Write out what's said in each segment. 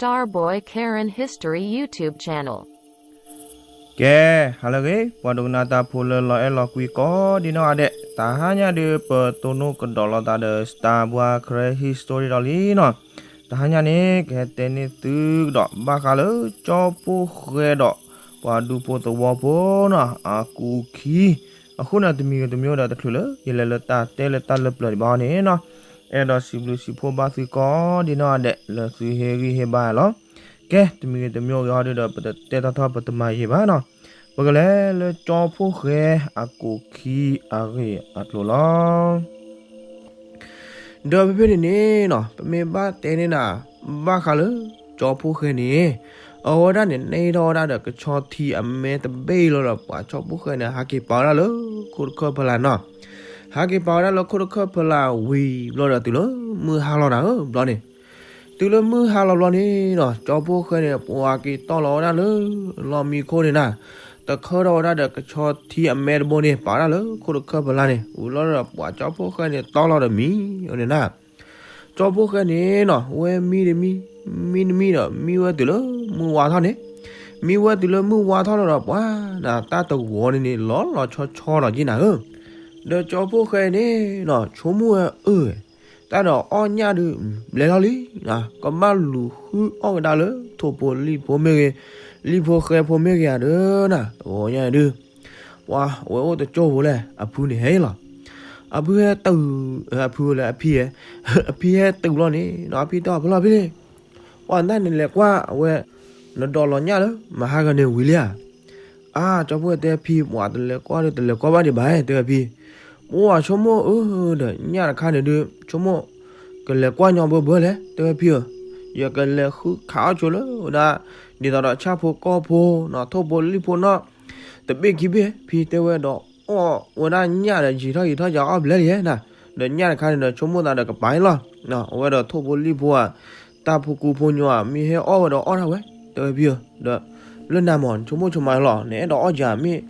Starboy Karen History YouTube channel. ကဲ, ဟါလၢအဂ့ၤ ပှၤဒိကနၣ်တၢ်ဖိလၢလီၤအဲၣ်လီၤကွံကိးဒံနီၢ်ဂၤဒဲး, တဟါညါဒုး ပတိၢ်နီၣ်ကဒီးလိာ်သးဒီး Starboy Karen History ဒီးလံနီၤ. တဟါညါန့ၣ် ကဟဲတဲန့ၢ်သုကဒီး ဘၣ်ဃးလၢကၠီဖှိၣ်ဃဲဒီး ပှၤဒူဖိသဝီဖိနီၤ အကူအခံ, အဃိန့ၣ် တမံၤဂ့ၤတမံၤဒီး တချုးလၢယလဲၤလၢတၢ်တဲလၢတၢ်လၢပျၢၤဒံးဘၣ်န့ၣ်နီၤ, အဲၣ်ဒိးစံးဘျုးစံးဖှိၣ်ဘၣ်သုကိးဒံနီၢ်ဂၤဒဲး လၢသုဟ့ၣ်ဂံၢ်ဟ့ၣ်ဘါလီၤ. ကဲ, တမံၤဂ့ၤတမံၤဂ့ၤဟီဒုးဒီး ပတတဲထီၣ်ထီၣ် ပတမၤယံာ်ဘၣ်နီၤ, ပကလဲၤလၢကၠီဖှိၣ်ဃဲအကူအခံအဂ့ၢ်အကျိၤလီၤ. ဒီးဖဲဖဲန့ၣ်န့ၣ်နီၤ, ပမ့ၢ်ဘၣ်တဲန့ၢ်နၤ ဘၣ်ဃးလၢကၠီဖှိၣ်ဃဲန့ၣ်, အဝဲဒၣ်န့ၣ် နဲထီၣ်ဝဲဒၣ်ဒီးကဆီထံအမဲတဘ့ၣ်လီၤဒီး ပှၤကၠီဖှိၣ်ဃဲန့ၣ် ဟးက့ၤပာ်ဝဲဒၣ်လၢခိၣ်တခၢၣ်ဖီလာ်နီၤ. ဟးက့ၤပာ်ဝဲဒၣ်လၢခိၣ်တခၢၣ်ဖီလာ်ဝံၤဘျီဒီး တုၤလၢမုၢ်ဟါလီၤနၤဧၢ ဘျီန့ၣ်, တုၤလၢမုၢ်ဟါလီၤဘျီန့ၣ်နီၤ, ကၠီဖှိၣ်ဃဲန့ၣ် ပှၤက့ၤတီၢ်လီၤဝဲဒၣ်လၢလီၢ်မံခိၣ်န့ၣ်နၤ, တခၢထီၣ်ဝဲဒၣ်ဒီးကဆီထံအမဲတဘိန့ၣ် ပာ်ဝဲဒၣ်လၢခိၣ်တခၢၣ်ဖီလာ်န့ၣ်, ဝံၤလီၤဒီးပှၤကၠီဖှိၣ်ဃဲန့ၣ်တီၢ်လီၤဒီးမံအီၤန့ၣ်နၤ. ကၠီဖှိၣ်ဃဲန့ၣ်နီၤ, ဝဲမံတမံ, မံတမံဒီး မံဝဲတုၤလၢမုၢ်ဝါထီၣ်န့ၣ်, မံဝဲတုၤလၢမုၢ်ဝါထီၣ်လီၤဒီး ပှၤနၤတၢ်တဂီၤန့ၣ်န့ၣ် လီၤလီၤဆီဆီလီၤက့နၤဧၢ. ဒီးကၠီဖှိၣ်ဃဲန့ၣ်နီၤ, ဆိကမိၣ်ဝဲအၢ တၢ်ဒီးအီၣ်ညၣ်ဒုး ဘျဲၣ်လီၤလံ, ကဘၣ်လူၤဃုအီၣ်ကဒါလၢ ထိၣ်ဖိလံၣ်ဖိမ့ၢ်ဂ့ၤ, လံၣ်ဖိဃဲဖိမ့ၢ်ဂ့ၤဧါဒုးနၤ, တဂီၤညါဒုး ပှၤဝဲအိၣ်တကၠိၢ်ဖိလဲၣ် အဖုန့ၣ်ဟဲလီၤ. အဖုဟဲတုၤ, အဖုလၢအဖံ, အဖံဟဲတုၤလီၤန့ၣ်နီၤ, အဖံတဲအီၤ ဖဲလီၤဖဲလံ, ပှၤနတၢ်န့ၣ်လဲၤကွၢ်အဝဲ, နဒိးလီၤညၣ်လၢမဟါဂၤန့ၣ်ဝံၤလံဧါ. အါ, ကၠီဖှိၣ်တဲဖံ, ပှၤတလဲၤကွၢ်ဒီး တလဲၤကွၢ်ဘၣ်ဒံးဘၣ် တဲဝဲဖံ. ပှၤဆိကမိၣ်အၢ ဒီးညၣ်တခါန့ၣ်ဒုး ဆိကမိၣ် ကလဲၤကွၢ်ညီဘၢဘၢလဲၣ် တဲဝဲဖံဧၢ, ယကလဲၤဃုခးအီၣ်ဆိလၢဝဲဒၣ် ဒ်သိးဒီးဆၣ်ဖိကီၢ်ဖိနီၤ, ထိၣ်ဖိလံၣ်ဖိနီၤ, တဘ့ၣ်ခံဘ့ၣ် ဖံတဲဝဲဒီး အီၣ်ဝဲဒၣ်ညၣ်ဒီး ယံာ်ထီၣ်ယံာ်ထီၣ် ယအီၣ်ဘျဲၣ်လံဧါနၤ, ဒီးညၣ်တခါန့ၣ်ဒီး ဆိကမိၣ်သးဒီးကပၤလီၤ. အဝဲဒီးထိၣ်ဖိလံၣ်ဖိဧါ, တၢ်ဖိကူဖိညီဧါ, မ့ၢ်ဟဲအီၣ်ဝဲဒီးအီၣ်ဒၣ်ဝဲ တဲဝဲဖံဧၢ, ဒီး လၢနၤမး နဆိကမိၣ်ဆိကမးလီၤ, နအဲၣ်ဒိးအီၣ်ကၤ မ့ၢ်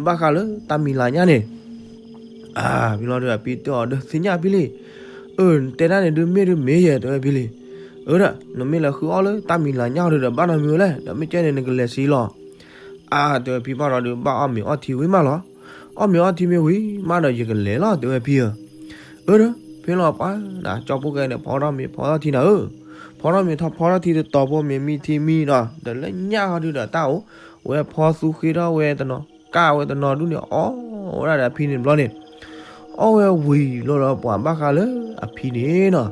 ဘၣ်ဃးလၢတၢ်မံၤလၤညၣ်န့ၣ် အါ, ဖဲလီၤဒီးအဖံတဲအီၤဒီး သ့ၣ်ညါဖံလံ, အၢ နတဲဒၣ်န့ၣ်ဒုး မ့ၢ်ဒုးမ့ၢ်ယဲ တဲဝဲဖံလံ. အၢဒီး နမ့ၢ်လဲၤဃုအီၣ်လၢတၢ်မံၤလၤညၣ်အီၤဒုးဒီး ဘၣ်နီတမံၤဝဲလဲၣ်, ဒီးမ့ၢ်ကဲန့ၣ် နကလဲၤဆံးလီၤ. အါ တဲဝဲဖံ ဘၣ်ဒီးဒုး ဘၣ်အီၣ်မ့ၤအီထံဝံၤမးလီၤ. အီၣ်မ့ၤအီထံမ့ၢ်ဝံၤမးဒီး ယကလဲၤလီၤ တဲဝဲဖံဧၢ. အၢဒီး ဖဲလီၤပှၤ ကၠီဖှိၣ်ဃဲန့ၣ် ဖီထီၣ်မ့ၤဖီထီၣ်ထံနၤဧၢ, ဖီထီၣ်မ့ၤထီၣ်ဖီထီၣ်ထံတတီၤဖိ မ့ၤမံထံမံနီၤ, ဒီးလၢညၣ်ဟီဒုးဒီးတၢ်အိၣ်, ဝဲဖီသူဃ့ထီၣ်ဝဲတနီၤ ကၣ်ဝဲတနီၤဒုးန့ၣ် အီၣ်ဝဲဒၣ်ဒီးအဖံန့ၣ်ဘျီန့ၣ် အီၣ်ဝဲဝံၤလီၤဒီး ပှၤဘၣ်ဃးလၢအဖံန့ၣ်နီၤ,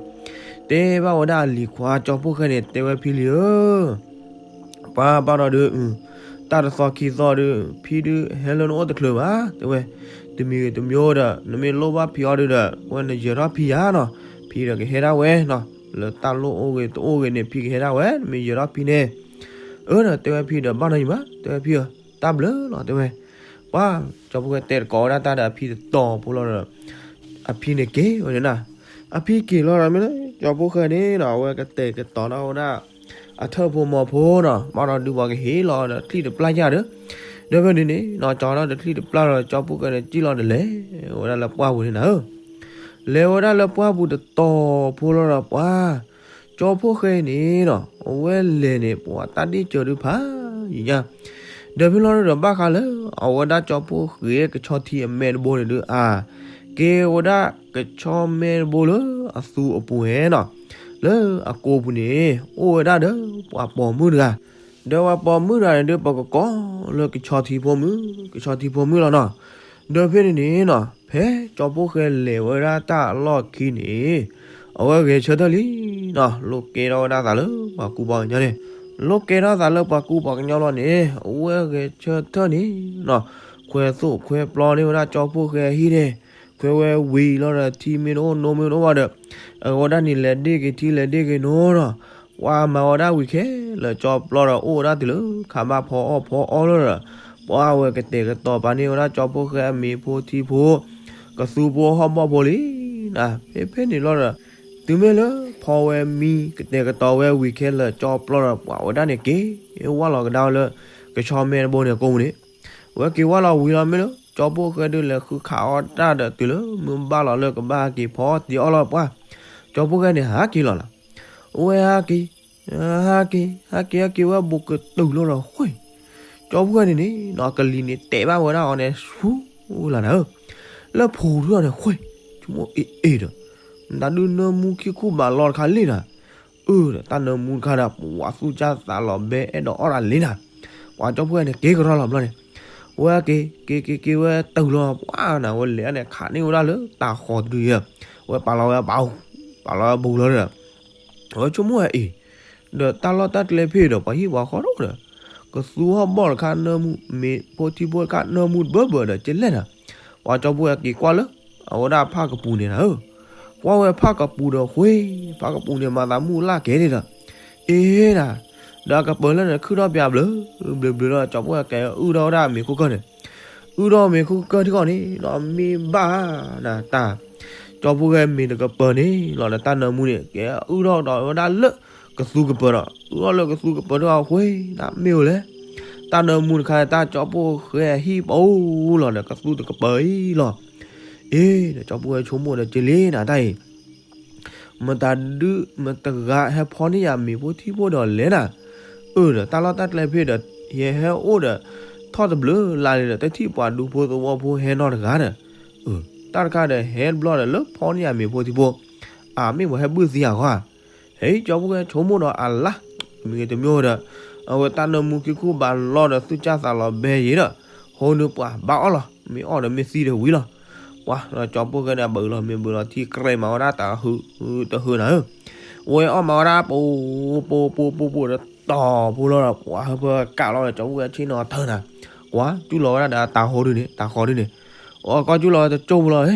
တဲဘၣ်ဝဲဒၣ်အလံၤခွါကၠီဖှိၣ်ဃဲန့ၣ် တဲဝဲဖံလံဧၢ, ပှၤဘၣ်ဒီးဒုး တၢ်တသီခံသီဒုး ဖံဒုးဟဲလၢနအိၣ်တချုးဘၣ် တဲဝဲ, တမံၤဂ့ၤတမံၤဒီး နမ့ၢ်လိၣ်ဘၣ်ဖံအီၤဒုးဒီး ဝဲနယၢၤထီၣ်ဖံယၤနီၤ, ဖံဒီးကဟဲဒၣ်ဝဲနီၤ, လၢတၢ်လိၣ်အိၣ်ဂ့ၤတအိၣ်ဂ့ၤန့ၣ် ဖံကဟဲဒၣ်ဝဲ နမ့ၢ်ယၢၤထီၣ်ဖံန့ၣ်. အၢဒီး တဲဝဲဖံဒီး ဘၣ်နီတမံၤဘၣ် တဲဝဲဖံဧၢ, တၢ်ဘျုးလီၤ တဲဝဲ. ပှၤ ကၠီဖှိၣ်ဃဲတဲတကိးဝဲဒၣ်တၢ်ဒီးအဖံတတီၤဖိလီၤဒီး အဖံန့ၣ်က့ၤဝဲန့ၣ်နၤ, အဖံက့ၤလီၤဒီးမ့ၢ်လၢ ကၠီဖှိၣ်ဃဲန့ၣ်နီၤ အဝဲကတဲာ်ကတီၤထီၣ်ဝဲဒၣ် အထၢၣ်ဖိမီၤဖိနီၤ, ဘၣ်ဒီးဒုးပှၤကဟ့ၣ်လီၤဒီးချံၣ်တပျၢ်ယၢ်ဒီး, ဒီးဖဲန့ၣ်န့ၣ်နီၤ ကၠီထီၣ်ဒီးချံၣ်တပျၢ်လီၤဒီး ကၠီဖှိၣ်ဃဲန့ၣ် စံၣ်လီၤဒီးလဲၤဝဲဒၣ်လၢပှၢ်ပူၤန့ၣ်နၤဧၢ. လဲၤဝဲဒၣ်လၢပှၢ်ပူၤတတီၤဖိလီၤဒီးပှၤ ကၠီဖှိၣ်ဃဲန့ၣ်နီၤ အဝဲလဲၤန့ၣ် ပှၤတၢ်ဒ့ၣ်စၢၤဒုးဖးယံာ်ညါ, ဒီးဖဲလီၤဒီးဘၣ်ဃးလၢ အဝဲဒၣ်ကၠီဖှိၣ်ဃဲကဆီထံအမဲတဘိန့ၣ်ဒုးအါ, ကဲဝဲဒၣ်ကဆီမဲတဘိလၢအသူအပူၤဝဲနီၤ, လၢအကိာ်ပူၤန့ၣ် အိၣ်ဝဲဒၣ်ဒီးပှၤပိာ်မုၣ်တဂၤ, ဒီးပှၤပိာ်မုၣ်တဂၤန့ၣ်ဒုး ပကကိးလၢကဆီထံဖိမုၣ်, ကဆီထံဖိမုၣ်လီၤနီၤ. ဒီးဖဲန့ၣ်န့ၣ်နီၤ ဖဲကၠီဖှိၣ်ဃဲလဲၤဝဲဒၣ်တၢ်အလီၢ်ခံန့ၣ် အဝဲဂဲၤဆၢထၢၣ်လံနီၤ, လိးကဲထီၣ်ဝဲဒၣ်သးလၢပှၤကူပှၤကညီန့ၣ်, လိးကဲထီၣ်သးလၢပှၤကူပှၤကညီလီၤန့ၣ် အဝဲဂဲၤဆၢထၢၣ်န့ၣ်နီၤ, ခွဲးသိၣ်ခွဲးပျီန့ၢ်ဝဲဒၣ်ကၠီဖှိၣ်ဃဲအဟံၣ်န့ၣ်, ခွဲးဝဲဝံၤလီၤဒီး ထံမ့ၢ်တအိၣ်နိမ့ၢ်တအိၣ်ဘၣ်ဒီး အဝဲဒၣ်န့ၣ် လဲၤဒ့ၣ်က့ၤထံလဲၤဒ့ၣ်က့ၤနိနီၤ, ပှၤမၤဝဲဒၣ်ဝံၤခဲလၢာ်ကၠီပျီဒီး အိၣ်ဝဲဒၣ်တုၤလၢခးဘၣ်ဖီအီၣ်ဖီအီလီၤဒီး ပှၤဝဲကတဲာ်ကတီၤပာ်န့ၢ်ဝဲဒၣ်ကၠီဖှိၣ်ဃဲအမ့ၤဖိထံဖိ ကသူဖိဟီၣ်ဘီၣ်ဖိလံနၤ, ဖဲဖဲန့ၣ်လီၤဒီး တုၤမ့ၢ်လၢဖီဝဲမံကတဲာ်ကတီၤဝဲဝံၤခဲလၢာ်ကၠီပျီဒီး ပှၤဝဲဒၣ်န့ၣ်က့ၤဝၢ်လီၤကဒါဝဲလၢ ကဆီမဲတဘိန့ၣ်အကိာ်ပူၤန့ၣ်, ဝဲက့ၤဝၢ်လီၤဝံၤလီၤမ့ၢ်လၢ ကၠီဖှိၣ်ဃဲဒုးလဲၤဃုခးအီၣ်တၢ်ဒီးတုၤလၢမုၢ်ဘၣ်လီၤလၢကဘၣ်က့ၤဖီအီၣ်တ့ၤအီၣ်လီၤပှၤ, ကၠီဖှိၣ်ဃဲန့ၣ်ဟးက့ၤလီၤလီၤ. အဝဲဟးက့ၤ ဟဲက့ၤ ဟဲက့ၤ ဟဲက့ၤဝဲဘူးကတုၤလီၤဒီးဃ့ၢ်, ကၠီဖီၣ်ဃဲန့ၣ်န့ၣ် နီၢ်ကလံၤန့ၣ်တဲဘၣ်ဝဲဒၣ်အီၤန့ၣ်ဆူလၢ်နၤဧၢ, လၢဖိဒုးအီၤန့ၣ်ဃ့ၢ်, ဆိကမိၣ်အ့ၣ်အ့ၣ်ဒီး နတၢ်ဒုးနၢမူခံခူၣ်ဘးလီတခါလံနၤ, အၢဒီးတၢ်နၢမူတခါဒီး ပှၤသူၣ်စၢ်သးလီၤဘဲအဲၣ်ဒိးအီၣ်တၢ်လံနၤ, ပှၤကၠီဖီၣ်ဃဲန့ၣ်က့ၤကရီလီၤဘျီန့ၣ်, ဝဲက့ၤ က့ၤက့ၤက့ၤဝဲတုၤလီၤပှၤနၤ ဝဲလဲၤန့ၣ်ခးန့ၢ်ဝဲဒၣ်လၢတၢ်ဃီတဒုယဲ, ဝဲပာ်လီၤဝဲပာ် ပာ်လီၤဝဲဘူးလီၤဒီး အဝဲဆိကမိၣ်ဝဲအံၤ, ဒီးတၢ်လီၢ်တၢ်ကျဲဖဲဒီးပှၤဟံၣ်ပှၤဃီဒီး ကသူဟီၣ်ဘီၣ်တခါနၢမူ မ့ၤဖိထံဖိတခါနၢမူတဘၢဘၢဒီးကလဲၣ်နၤ, ပှၤကၠီဖီၣ်ဃဲက့ၤကွၢ်လၢ အဝဲဒၣ်ဖၣ်ကပူၤန့ၣ်နၤဧၢ, ကွၢ်ဝဲဖၣ်ကပူၤဒီးဃ့ၢ်, ဖၣ်ကပူၤန့ၣ်မၤသးမုၢ်လၢ်ကဲၤန့ၣ်ဒီး, အ့ၣ်နၤ, ဒီးကပၢၤလၢန့ၣ်ခုၣ်ထီၣ်ပၠးဘျၢ ဘျၢဘျၢလီၤ ကၠီဖီၣ်ဃဲကဲအုၣ်ထီၣ်ဝဲဒၣ်မ့ၤခိၣ်ကၢၢ်န့ၣ် အုၣ်ထီၣ်မ့ၤခိၣ်ကၢၢ်ထံဃီန့ၣ် ဒီးမ့ၢ်ဘၣ်နၤတၢ်, ကၠီဖီၣ်ဃဲမ့ၤတကပၢၤန့ၣ်လီၤဒီးတၢ်နၢမူန့ၣ် ကဲအုၣ်ထီၣ်ဒီးဝဲဒၣ်လၢကသူကပၢၤဒီး အုၣ်ထီၣ်လၢကသူကပၢၤထံဃီဃ့ၢ် နမ့ၢ်အိၣ်လဲၣ်, တၢ်နၢမူတခါန့ၣ် တၢ်ကၠီဖီၣ်ဃဲအဟံၣ်ပအိၣ်လီၤဒီးကသူတကပၢၤအံၤလီၤ, အ့ၣ် ဒီးကၠီဖီၣ်ဃဲဆိကမိၣ်ဒီးက့ၤလံနၤတၢ်အံၤ မတၤဒုးမတၤဂၤဟဲဖီန့ၢ်ယၤမ့ၤဖိထံဖိဒီးလဲၣ်နၤ, အၢဒီးတၢ်လီၢ်တၢ်ကျဲဖဲဒီး ယဟဲအိၣ်ဒီး ထီၣ်တဘျုးလါလံဒီး တထံၣ်ပှၤဒူဖိသဝီဖိဟဲနီတဂၤဒီး, တၢ်တခါဒီးဟဲတဘျီဒီးလၢဖီန့ၢ်ယၤမ့ၤဖိထံဖိ, အမ့ၢ်ပှၤဟဲဘုၣ်သံယၤဃီဧါ, ဟဲကၠီဖီၣ်ဃဲဆိကမိၣ်ဒီးအလါ, မ့ၢ်ဂ့ၤတမံၤဒီး, အဝဲတၢ်နၢမူခံခူၣ်ဘးလီဒီးသူၣ်စၢ်သးလီၤဘဲယံၤဒီး, ဟိနုာ်ပှၤဘၣ်အီၣ်လီၤ မ့ၢ်အီၣ်ဒီးမ့ၢ်သံဒီးဝံၤလီၤ, ပှၤဒီးကၠီဖီၣ်ဃဲန့ၣ် ဘၣ်အၢလီၤမ့ၢ်ဘၣ်လီၤထံကြဲးမးဝဲဒၣ်တၢ်ဟုတဟုနၤဧၢ, ဝဲအီၣ်မးဝဲဒၣ်ပူၤပူၤပူၤပူၤဒီးတီၤဖိလီၤဒီး ပှၤဟၢဖၢကးလီၤဒီး ကၠီဖီၣ်ဃဲဆ့ၣ်နီၤထၢနၤ, ကွၢ်ကူၣ်လီၤဝဲဒၣ်ဒီးတၢ်ဟိဒုန့ၣ် တၢ်ဃီဒုန့ၣ်, အီၣ်ကီၢ်ကူၣ်လီၤဝဲတကၠိဖိလီ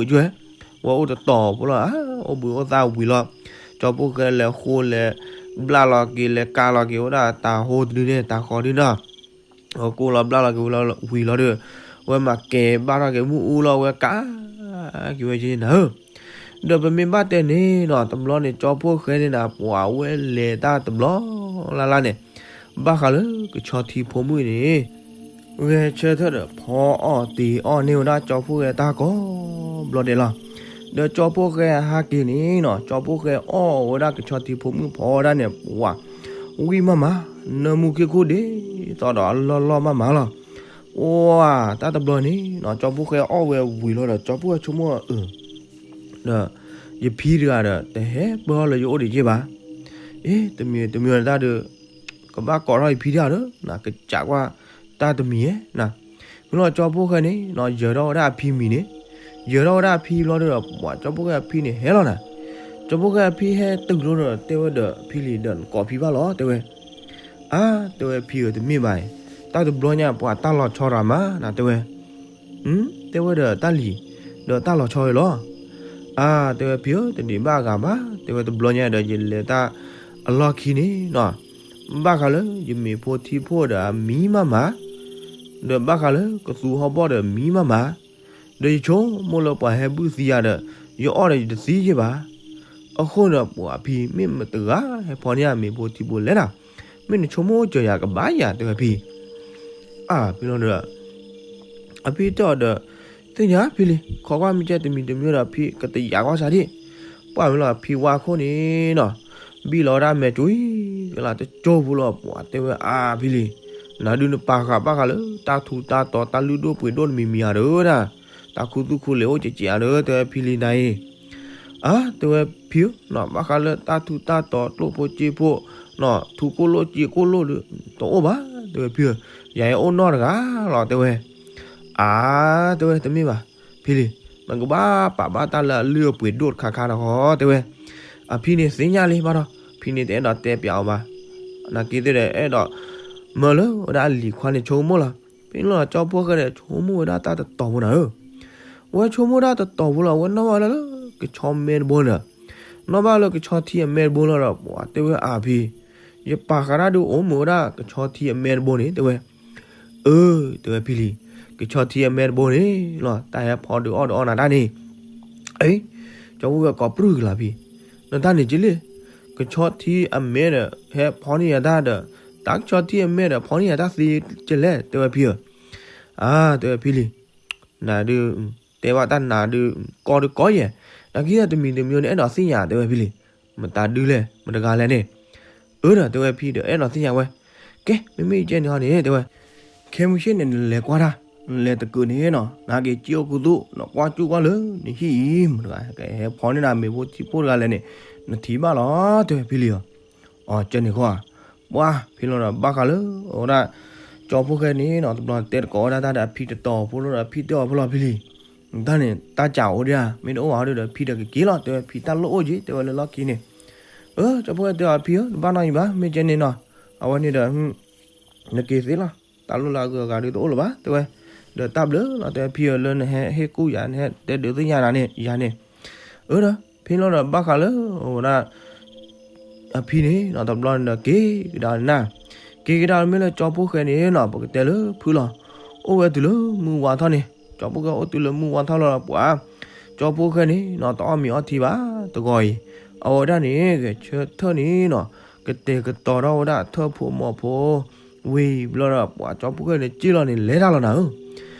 ၤ, ဆိကမိၣ်အိၣ်ဘှံးကၠိ, ဝဲအိၣ်တတီၤဖိလီၤ, အိၣ်ဘှံးအိၣ်သါဝံၤလီၤ, ကၠီဖီၣ်ဃဲလဲၤဃိလဲၤဘျၣ်လီၤက့ၤ လဲၤကးလီၤက့ၤဝဲဒၣ်တၢ်ဟိတဒုန့ၣ် တၢ်ဃီဒုန့ၣ် အီၣ်ကူၣ်လီၤဘျၣ်လီၤက့ၤဝံၤလီၤဒီး, ဝဲမၤကဲၤဘၣ်ထီၣ်က့ၤမုၢ်အူလီၤ ဝဲကးက့ၤဝဲက့ၤနၤဧၢ, ဒီးပမ့ၢ်ဘၣ်တဲန့ၣ်နီၤ တဘျီန့ၣ် ကၠီဖီၣ်ဃဲန့ၣ်နၤ ပှၤဝဲလဲၤတၢ်တဘျီလၢ်လၢ်န့ၣ်, ဘၣ်ဃးလၢကဆီထံဖိမုၣ်န့ၣ် ဂဲၤဆၢထၢၣ်ဒီးဖီအီၣ်တ့ၤအီၣ်န့ၢ်ဝဲဒၣ်ကၠီဖီၣ်ဃဲတၢ်ကိးဘျီဒဲးလီၤ. ဒီးကၠီဖီၣ်ဃဲဟးက့ၤန့ၣ်နီၤ ကၠီဖီၣ်ဃဲအီၣ်ဝဲဒၣ်ကဆီထံဖိမုၣ်ဖီဒၣ်န့ၣ် ပှၤဝံၣ်မးမး, နၢမူခံခူၣ်ဒ်သိးဒီးအလီၢ်လီၢ်မးမးလီၤ. ပှၤတၢ်တဘျီန့ၣ်နီၤ ကၠီဖီၣ်ဃဲအီၣ်ဝဲဝံၤလီၤဒီး ကၠီဖီၣ်ဃဲဆိကမိၣ်အၢ ဒီးယဖံတဂၤဒီး တဟဲပၢၢ်အီၣ်လၢယအိၣ်ဒံးက့ဘၣ်. အ့ တမံၤတမံၤတၢ်ဒီး ကဘၣ်ကိးထီၣ်ယဖံတဂၤဒီး နကစးကွၢ်တၢ်တမံၤဧါနၤ. မ့ၢ်လီၤကၠီဖီၣ်ဃဲန့ၣ်နီၤ ယၢၤထီၣ်ဝဲဒၣ်အဖံမံၤန့ၣ်, ယၢၤထီၣ်ဝဲဒၣ်အဖံဘျီဒီး ပှၤကၠီဖီၣ်ဃဲအဖံန့ၣ်ဟဲလီၤနၤ. ကၠီဖီၣ်ဃဲအဖံဟဲတုၤလီၤဒီး တဲဝဲဒီးဖံလံၤဒီး နကိးဖံဘၣ်လီၤ တဲဝဲ. အါ တဲဝဲဖံဧၢ တမ့ၢ်ဘၣ်အံၤ, တၢ်တဘျီညါပှၤတၢ်လီၤဆီတဂၤမးနၤ တဲဝဲ တဲဝဲဒီးတၢ်လံၤ ဒီးတၢ်လီၤဆီဝဲလီၤ. အါ တဲဝဲဖံဧၢ တဒံးဘၣ်အဂၤဘၣ် တဲဝဲ တဘျီညါဒီးယလဲၤတၢ်အလီၢ်ခံန့ၣ်နီၤ, ဘၣ်ဃးလၢယမ့ၤဖိထံဖိဒီးအမံမးမး, ဒီးဘၣ်ဃးလၢကသူဟီၣ်ဘီၣ်ဒီးမံမးမး, ဒီးယဆိကမိၣ်လၢပှၤဟဲဘုၣ်သံယၤဒီး ယအီၣ်ဒီးယတသံယ့ၢ်ဘၣ်. အဃိန့ၣ် ပှၤဖံမ့ၢ်မတဂၤဟဲဖီန့ၢ်ယၤမ့ၤဖိထံဖိလဲၣ်နၤ, မ့ၢ်နဆိကမိၣ်စၢၤယၤကဘၣ်ယၤ တဲဝဲဖံ အါ ဖံလီၤဒီး အဖံတဲအီၤဒီး သ့ၣ်ညါဖံလံၤ ခိးကွၢ်မ့ၢ်ကဲတမံၤတမံၤဒီး ဖံကတယာ်ကွၢ်ဆါဒံး, ပှၢ်မ့ၢ်လီၤ ဖံဝါခိၣ်န့ၣ်နီၤ ဘံၣ်လီၤဝဲဒၣ်မဲာ်ကွံကလးတကၠိဖိလီၤ. ပှၤတဲဝဲအါဖံလံၤ နၤဒုးနပာ်ဃာ်ဘၣ်ဃးလၢတၢ်ထူးတၢ်တီၤ တၢ်လုၢ်ဒိၣ်ပှ့ၤဒိၣ်တမံၤမံၤဧါဒီးဒၣ်, တၢ်ခူသူၣ်ခူလ့ၤအိၣ်ကဲးကဲးဧါဒီး တဲဝဲဖံလံၤနၤအံၤ အါ တဲဝဲဖံဧၢနီၤ ဘၣ်ဃးလၢတၢ်ထူးတၢ်တီၤ ကျိၣ်ဖိစ့ဖိနီၤ ထူကိၣ်လိၣ်စ့ကိၣ်လိၣ်ဒီး တအိၣ်ဘၣ် တဲဝဲဖံဧၢ, ယၤယအိၣ်နီတဂၤလီၤ တဲဝဲ. အါ တဲဝဲတမ့ၢ်ဘၣ် ဖံလံၤ နကဘၣ်ပာ်ဘၣ်တၢ်လၢအလုၢ်အပှ့ၤဒိၣ်တခါခါဒီးဃီ တဲဝဲ. အဖံန့ၣ်သ့ၣ်ညါလံဘၣ်ဒီး ဖံန့ၣ်တအဲၣ်ဒိးတဲပၠးအီၤဘၣ်. နာ်က့သ့ၣ်ဒီးအဲၣ်ဒိး မၢလၢဝဲဒၣ်အလံၤခွါန့ၣ်ဆိကမိၣ်လီၤ. ဖဲန့ၣ်လီၤ ကၠီဖီၣ်ဃဲဒီး ဆိကမိၣ်ဝဲဒၣ်တၢ်တတီၤဖိနၤဧၢ, ဝဲဆိကမိၣ်ဒၣ်တတီၤဖိလီၤ. ဝဲနီၣ်ဘၣ်လၢလၢကဆီမဲတဘိန့ၣ်ဒီး နီၣ်ဘၣ်လၢကဆီထံအမဲတဘိလီၤဒီး ပှၤတဲဝဲအါဖံ ယပာ်ဃာ်တၢ်ဒုးအိၣ်မုာ်ဝဲဒၣ်ကဆီထံအမဲတဘိန့ၣ် တဲဝဲ. အၢ တဲဝဲဖံလံၤ ကဆီထံအမဲတဘိန့ၣ်လီၤ တၢ်ဟဲဖီဒုးအီၣ်ဒုးအီနၤတၢ်န့ၣ် အ့ ကၠီဖီၣ်ဃဲကိးပြူၢ်ကလၤဖံ နတၢ်န့ၣ်က့လံ ကဆီထံအမဲဒီး ဟဲဖီန့ၢ်ယၤတၢ်ဒီး တၢ်ကဆီထံအမဲဒီး ဖီန့ၢ်ယၤတၢ်သ့ကဲလဲၣ် တဲဝဲဖံဧၢ. အါ တဲဝဲဖံလံၤ နၤဒုး တဲဘၣ်တၢ်နၤဒုး ကီဒုးကီယဲၢ် နာ်က့တမံၤတမံၤန့ၣ် အဲၣ်ဒိးသ့ၣ်ညါ တဲဝဲဖံလံၤ မတၤဒုးလဲၣ် မတဂၤလဲၣ်န့ၣ်. အၢ ဒီးတဲဝဲဖံဒီး အဲၣ်ဒိးသ့ၣ်ညါဝဲ, ကဲ မ့မ့ၢ်ကဲန့ၣ်ဟီန့ၣ် တဲဝဲ, ခဲမုၢ်ဆ့ၣ်န့ၣ် နလဲၤကွၢ်တၢ်, နလဲၤတကုးန့ၣ်နီၤ နဟဲက့ၤစံၣ်အိၣ်ခူသူၣ် နကွၢ်စူၣ်ကွၢ်လၢ နဟံၣ်အံၤ မတဂၤ ကဟဲဖီန့ၢ်နၤမ့ၤဖိထံဖိတဂၤလဲၣ်န့ၣ် နထံၣ်ဘၣ်လီၤ တဲဝဲဖံလံဧၢ. အီ ကဲန့ၣ်ဃီဧါ, ပှၤ ဖံလီၤဒီးဘၣ်ဃးလၢ အဝဲဒၣ် ကၠီဖိၣ်ဃဲန့ၣ်နီၤ တဘျီတဲတကိးဝဲဒၣ်တၢ်ဒီးအဖံတတီၤဖိလီၤဒီးအဖံတဲအီၤဖိလီၤဖံလံ, တၢ်န့ၣ် တၢ်စးအိၣ်ဒံးဧါ, မ့ၢ်တအိၣ်ဘၣ်ဒီးဖံဒီးကက့ၤလီၤ တဲဝဲဖံတၢ်လိၣ်အိၣ်က့ၤ တဲဝဲလၢလီၢ်ခံန့ၣ်. အၢ ကၠီဖိၣ်ဃဲတဲအီၤဖံဧၢ တဘၣ်နီတမံၤဘၣ် မ့ၢ်ကဲန့ၣ်နီၤ, အဝဲန့ၣ်ဒီး နက့ၤသ့လီၤ, တၢ်လိၣ်လၢအဂုၤအဂၤဒုးတအိၣ်လၢၤဘၣ် တဲဝဲ, ဒီးတၢ်ဘျုးလီၤ တဲဝဲဖံဧၢ လၢနဟဲဟ့ၣ်ကူၣ်ယၤ နဟဲတဲဒုးသ့ၣ်ညါနၤန့ၣ် ယၤန့ၣ်. အၢ ဒီး ဖံလီၤဒီးဘၣ်ဃးလၢ အဝဲဒၣ် အဖံန့ၣ်နီၤ တဘျီန့ၣ်ဒီးက့ၤကဒါနၤ, က့ၤကဒါမ့ၢ်လၢကၠီဖိၣ်ဃဲန့ၣ်နီၤ ပကတဲလၢဖုလီၤ, အိၣ်ဝဲတုၤလၢမုၢ်ဝါထီၣ်န့ၣ် ကၠီဖိၣ်ဃဲအိၣ်တုၤလၢမုၢ်ဝါထီၣ်လီၤဒီးပှၤ ကၠီဖိၣ်ဃဲန့ၣ်နီၤ တအီၣ်မ့ၤအီထံဘၣ်တဂီၤအံၤ, အဝဲဒၣ်န့ၣ် ဂဲၤဆၢထၢၣ်န့ၣ်နီၤ ကတဲာ်ကတီၤထီၣ်ဝဲဒၣ်ထၢၣ်ဖိမီၤဖိ ဝံၤဘျီဒီးပှၤကၠီဖိၣ်ဃဲန့ၣ် စံၣ်လီၤန့ၣ် လဲၤတၢ်လီၤနၤဧၢ.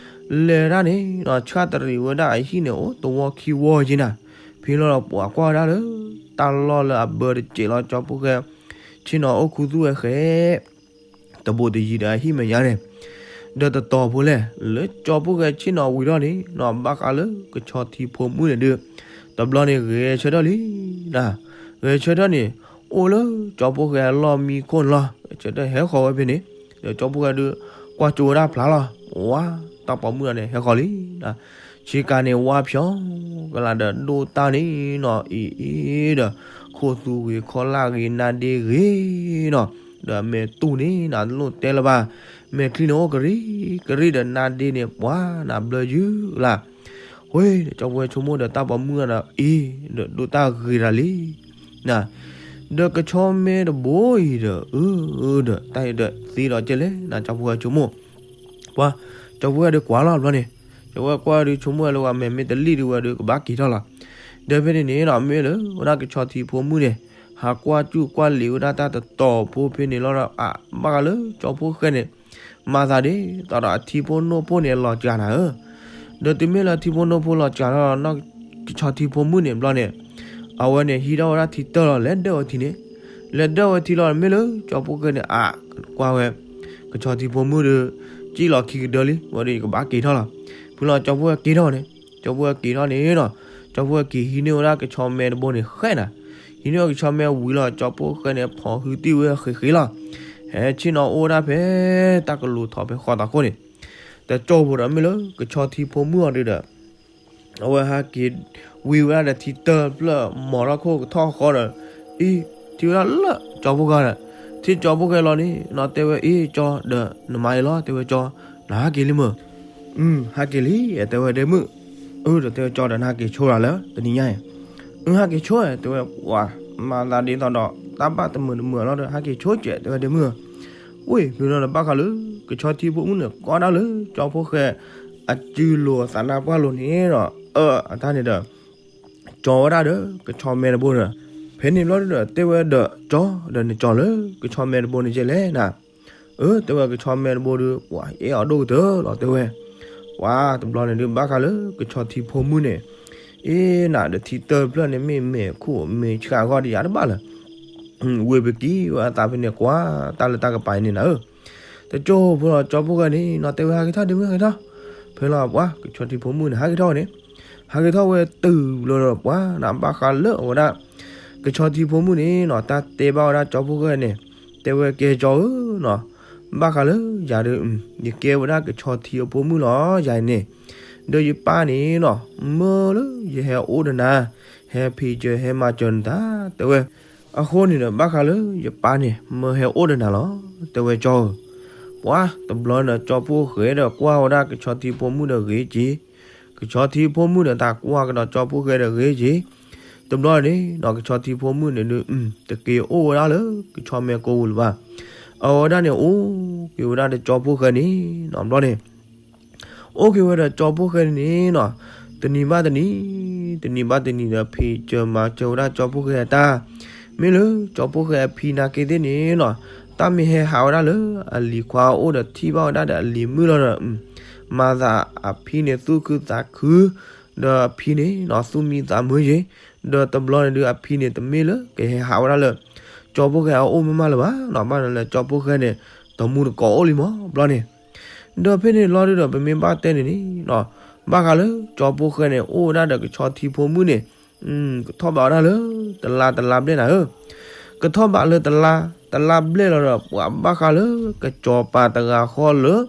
လဲၤတၢ်န့ၣ်နီၤ ဆၣ်တရံးဝဲဒၣ်အဟံၣ်န့ၣ် အိၣ်တဝီခံဝီက့နၤ, ဖံလီၤဒီးပှၤကွၢ်ဝဲဒၣ်လၢ တၢ်လီၢ်လၢအဘၢတစဲးလီၤ ကၠီဖိၣ်ဃဲ ဆ့ၣ်နီၤအိၣ်ခူသူၣ်ဝဲဃဲ တဘိးတယံၤဒီးအဟံၣ်မဲာ်ညါန့ၣ်, ဒီးတတီၤဖိလဲၣ် လၢကၠီဖိၣ်ဃဲဆ့ၣ်နီၤဝံၤထီၣ်န့ၣ်နီၤ ဘၣ်ဃးလၢကဆီထံဖိမုၣ်န့ၣ်ဒုး တဘျီန့ၣ်ဂဲၤဆၢထၢၣ်လံနၤ, ဂဲၤဆၢထၢၣ်န့ၣ် အိၣ်လၢကၠီဖိၣ်ဃဲအလီၢ်မံခိၣ်န့ၣ်လီၤ, ဂဲၤဆၢထၢၣ်ဟဲဃီၤဝဲဖဲန့ၣ်, ဒီးကၠီဖိၣ်ဃဲဒုး ကွၢ်ကၠိဝဲဒၣ်ဖျါလီၤ, ဝါ တၢ်ပိာ်မုၣ်တဂၤန့ၣ် ဟဲဃီၤလံနၤ, ဆ့ကၤန့ၣ် ဝါဖျိကလာ်ဒီးဒိၣ်တၢ်န့ၣ်နီၤ အံၤအံၤဒီး ခိၣ်သူဂ့ၤခီလၢ်ဂ့ၤနါဒ့ဂ့ၤနီၤ, ဒီးအမဲာ်တူၢ်န့ၣ်နၤတလိၣ်တဲလၢၤဘၣ်, မဲာ်ချံန့ၣ်အိၣ်ကရံၣ်ကရံၣ်ဒီးနါဒ့န့ၣ် ပှၤနၤဘျၢယုၢ်ကလာ်, ဝ့ၢ်ဒီးကၠီဖိၣ်ဃဲဆိကမိၣ်ဒီးတၢ်ပိာ်မုၣ်ဒီးအံၤ ဒီးဒိၣ်တၢ်ဂ့ၤတၢ်လံ ဒီးကဆီမဲတဘိအံၤဒီး အၢ ဒီးတၢ်အံၤဒီးသ့ဒီးကဲလဲၣ်နၤ ကၠီဖိၣ်ဃဲဆိကမိၣ်, ပှၤ ကၠီဖိၣ်ဃဲဒုးကွၢ်လီၤဘျီန့ၣ်, ကၠီဖိၣ်ဃဲကွၢ်ဒုးဆိကမိၣ်ဝဲလၢပှၤမဲာ်မ့ၢ်တလံၣ်ဒုးဝဲဒုး ကဘၣ်က့ၤထီၣ်လီၤ, ဒီးဖဲန့ၣ်န့ၣ်နီၤ မ့ၢ်လၢဝဲဒၣ်ကဆီထံဖိမုၣ်န့ၣ် ဟးကွၢ်စူၣ်ကွၢ်လံာ်ဝဲဒၣ်တၢ်တတီၤဖိဖဲန့ၣ်လီၤဒီး အဘၣ်ဃးလၢကၠီဖိၣ်ဃဲန့ၣ် မၤသးဒ်သိးဒီးအထံဖိနိၣ်ဖိန့ၣ်လီၤစှၤနၤဧၢ, ဒီးတုၤမ့ၢ်လၢအထံဖိနိၣ်ဖိလီၤစှၤထီၣ်နီၤ ကဆီထံဖိမုၣ်န့ၣ်ဘျီန့ၣ်, အဝဲန့ၣ်ဟံးထီၣ်ဝဲဒၣ်ထံတၢၢ်လီၤ လဲၤဒၢၣ်ဝဲထံန့ၣ်, လဲၤဒၢၣ်ဝဲထံလီၤ မ့ၢ်လၢကၠီဖိၣ်ဃဲန့ၣ် အကွၢ်ဝဲ ကဆီထံဖိမုၣ်ဒီး စံၣ်လီၤခံကဒၢလံ ဝဲဒီးယကဘၣ်က့ၤထီၣ်လီၤ, ဖုလီၤကၠီဖိၣ်ဃဲက့ၤထီၣ်န့ၣ်, ကၠီဖိၣ်ဃဲက့ၤထီၣ်န့ၣ်နီၤ, ကၠီဖိၣ်ဃဲက့ၤဟံးန့ၢ်ဝဲဒၣ်ကဆီမဲတဘိန့ၣ်ဃဲနၤ, ဟံးန့ၢ်ဝဲကဆီမဲဝံၤလီၤ ကၠီဖိၣ်ဃဲန့ၣ် ဖိးဟုတံၢ်ဝဲဃ့ဃ့လီၤ, ဟဲဆ့ၣ်နီၤအိၣ်ဝဲဒၣ်ဖဲ တၢ်ကလိၤထီၣ်ဖဲဃီတၢ်ခိၣ်န့ၣ်, တကၠိဖိဒီးမ့ၢ်လၢကဆီထံဖိမုၣ်အီၤဒုးဒီး အဝဲဟဲက့ၤဝံဝဲဒၣ်ဒီးထံတၢၢ်ဖျၢၣ်မီၤထီၣ်ခိၣ်ကထီၣ်ဃီဒီး, အံၤ ထံၣ်ဝဲဒၣ်လၢကၠီဖိၣ်ဃဲဒီး, ထံၣ်ကၠီဖိၣ်ဃဲလီၤန့ၣ်နီၤ တဲဝဲအံၤကၠီဒီးနမၤအံၤလီၤ တဲဝဲကၠီ, နဟးက့ၤလံမုၢ်, ဟးက့ၤလံ တဲဝဲဒဲမုၣ်, အၢ ဒီးတဲဝဲကၠီဒီး နဟးက့ၤဆိလီၤလၢတနံၤညါအံၤ, အၢ ဟးက့ၤဆိ တဲဝဲပှၤ, မၤသးဒ်သိးဒီး တၢ်ဘၣ်တမုာ်တမုာ်လီၤဒီး ဟးက့ၤဆိကဲး တဲဝဲဒဲမုၣ်, ဝ့ၢ် ဖုလီၤဒီးဘၣ်ဃးလၢ ကဆီထံဖိမုၣ်န့ၣ် ကွၢ်ဒၣ်လၢကၠီဖိၣ်ဃဲ အစုလိၤအသးနါပှၢ်လိၤန့ၣ်ဒီး အၢ အတၢ်န့ၣ်ဒီး ကၠီဝဲဒၣ်ဒီးကဆီမဲတဘိဒီး, ဖဲန့ၣ်ဘျီဒီး တဲဝဲဒီးကၠီ ဒီးနကၠီလၢကဆီမဲတဘိန့ၣ်ကဲလဲၣ်နၤ, အၢ တဲဝဲကဆီမဲတဘိဒီး ပှၤအဲၣ်အီၤဒိၣ်ကတၢၢ်လီၤ တဲဝဲ, ပှၤတဘျီန့ၣ်ဒုးဘၣ်ဃးလၢကဆီထံဖိမုၣ်န့ၣ်, အ့ၣ် နၤဒီးထံတၢၢ်ဖျၢၣ်န့ၣ် မ့ၢ်မဲာ်ခိၣ်မဲာ်ဆှးအဂီၢ်ဒီးယၤတဘၣ်လၢၤ ဝ့ၢ်ပကံဝဲအသးဖဲန့ၣ် ကွၢ်တၢ်လၢတၢ်ကပၤအံၤန့ၣ်နၤဧၢ, တကၠိဖိလီၤကၠီဖိၣ်ဃဲန့ၣ်နီၤ တဲဝဲဟးက့ၤထီၣ်ဒဲမုၣ်ဟးက့ၤထီၣ်, ဖဲလီၤပှၤ ကဆီထံဖိမုၣ်န့ၣ် ဟးက့ၤထီၣ်ဝဲန့ၣ်, ဟးက့ၤထီၣ်ဝဲတုၤလီၤဒီးပှၤ နဘၣ်ဃးလၢအဝဲဒၣ် ကဆီထံဖိမုၣ်န့ၣ်နီၤ တၢ်တဲဘၣ်ဝဲဒၣ်ကၠီဖိၣ်ဃဲန့ၣ်, တဲဝဲကဲကၠီဧၢနီၤ, ဘၣ်ဃးလၢယၤဒီး ယကဲဝဲဒၣ်ကဆီထံအဖိမုၣ်လီၤ ယၤအံၤန့ၣ်, ဒီးယပၢ်န့ၣ်နီၤ မၢလၢယဟဲအိၣ်ဒီးနၤ, ဟဲဖံးစၢၤဟဲမၤစၢၤနၤတၢ် တဲဝဲ, အဃိန့ၣ်ဒီး ဘၣ်ဃးလၢယပၢ်န့ၣ် မၢဟဲအိၣ်ဒီးနၤလီၤ တဲဝဲကၠီဧၢ, ပှၤတဘျီန့ၣ်ဒီးကၠီဖိၣ်ဃဲဒီးကွၢ်ဝဲဒၣ်ကဆီထံဖိမုၣ်ဒီးဂ့ၤက့ၤ ကဆီထံဖိမုၣ်ဒီးတၢ်ကွၢ်ကဒီးကၠီဖိၣ်ဃဲဒီးဂ့ၤက့ၤ, တဘျီန့ၣ်နီၤ ကဆီထံဖိမုၣ်န့ၣ်ဒုး တက့ၤအိၣ်ဝဲဒၣ်လၢကဆီမဲကိးပူၤလၢၤဘၣ်, အဝဲဒၣ်န့ၣ် အိၣ်က့ၤဝဲဒၣ်ဒီးကၠီဖိၣ်ဃဲန့ၣ်နီၤ ဘျီန့ၣ် အိၣ်က့ၤဝဲဒီးကၠီဖိၣ်ဃဲန့ၣ်နီၤ, တနံၤဘၣ်တနံၤ, တနံၤဘၣ်တနံၤဒီး ဖံးစၢၤမၤစၢၤဝဲဒၣ်ကၠီဖိၣ်ဃဲအတၢ်, မ့ၢ်လၢကၠီဖိၣ်ဃဲအဖံနာ်က့သ့ၣ်န့ၣ်နီၤ, တၢ်မ့ၢ်ဟဲဟးဝဲဒၣ်လၢအလံၤခွါအအိၣ်ဒီးထံၣ်ဘၣ်ဝဲဒၣ်ဒီးအလံၤမုၣ်လီၤဒီး, မၤသးအဖံန့ၣ်သူၣ်ခုသးခု, ဒီးအဖံန့ၣ်နီၤ သူၣ်မံသးမုာ်ယ့ၤ, ဒီးတဘျီန့ၣ်ဒုးအဖံန့ၣ် တမ့ၢ်လၢကဟဲဟးဝဲဒၣ်လၢ ကၠီဖိၣ်ဃဲအအိၣ်မ့ၢ်မးလၢၤဘၣ်နီၤ, ဘၣ်နလဲၤကၠီဖိၣ်ဃဲန့ၣ် တမူတကိးအိၣ်လံမးဘျီန့ၣ်. ဒီးဖဲန့ၣ်လီၤဒုဒီး ပမ့ၢ်ဘၣ်တဲန့ၣ်န့ၣ်နီၤ, ဘၣ်ဃးလၢကၠီဖိၣ်ဃဲန့ၣ် အိၣ်ဝဲဒၣ်ဒီးကဆီထံဖိမုၣ်န့ၣ် ကထီၣ်ဘးဝဲဒၣ်လၢ တလါတလါဘျဲၣ်နၤဧၢ, ကထီၣ်ဘးလၢတလါ တလါဘျဲၣ်လီၤဒီး ပှၤဘၣ်ဃးလၢကစီၤပၤတဂၤဃီလၢ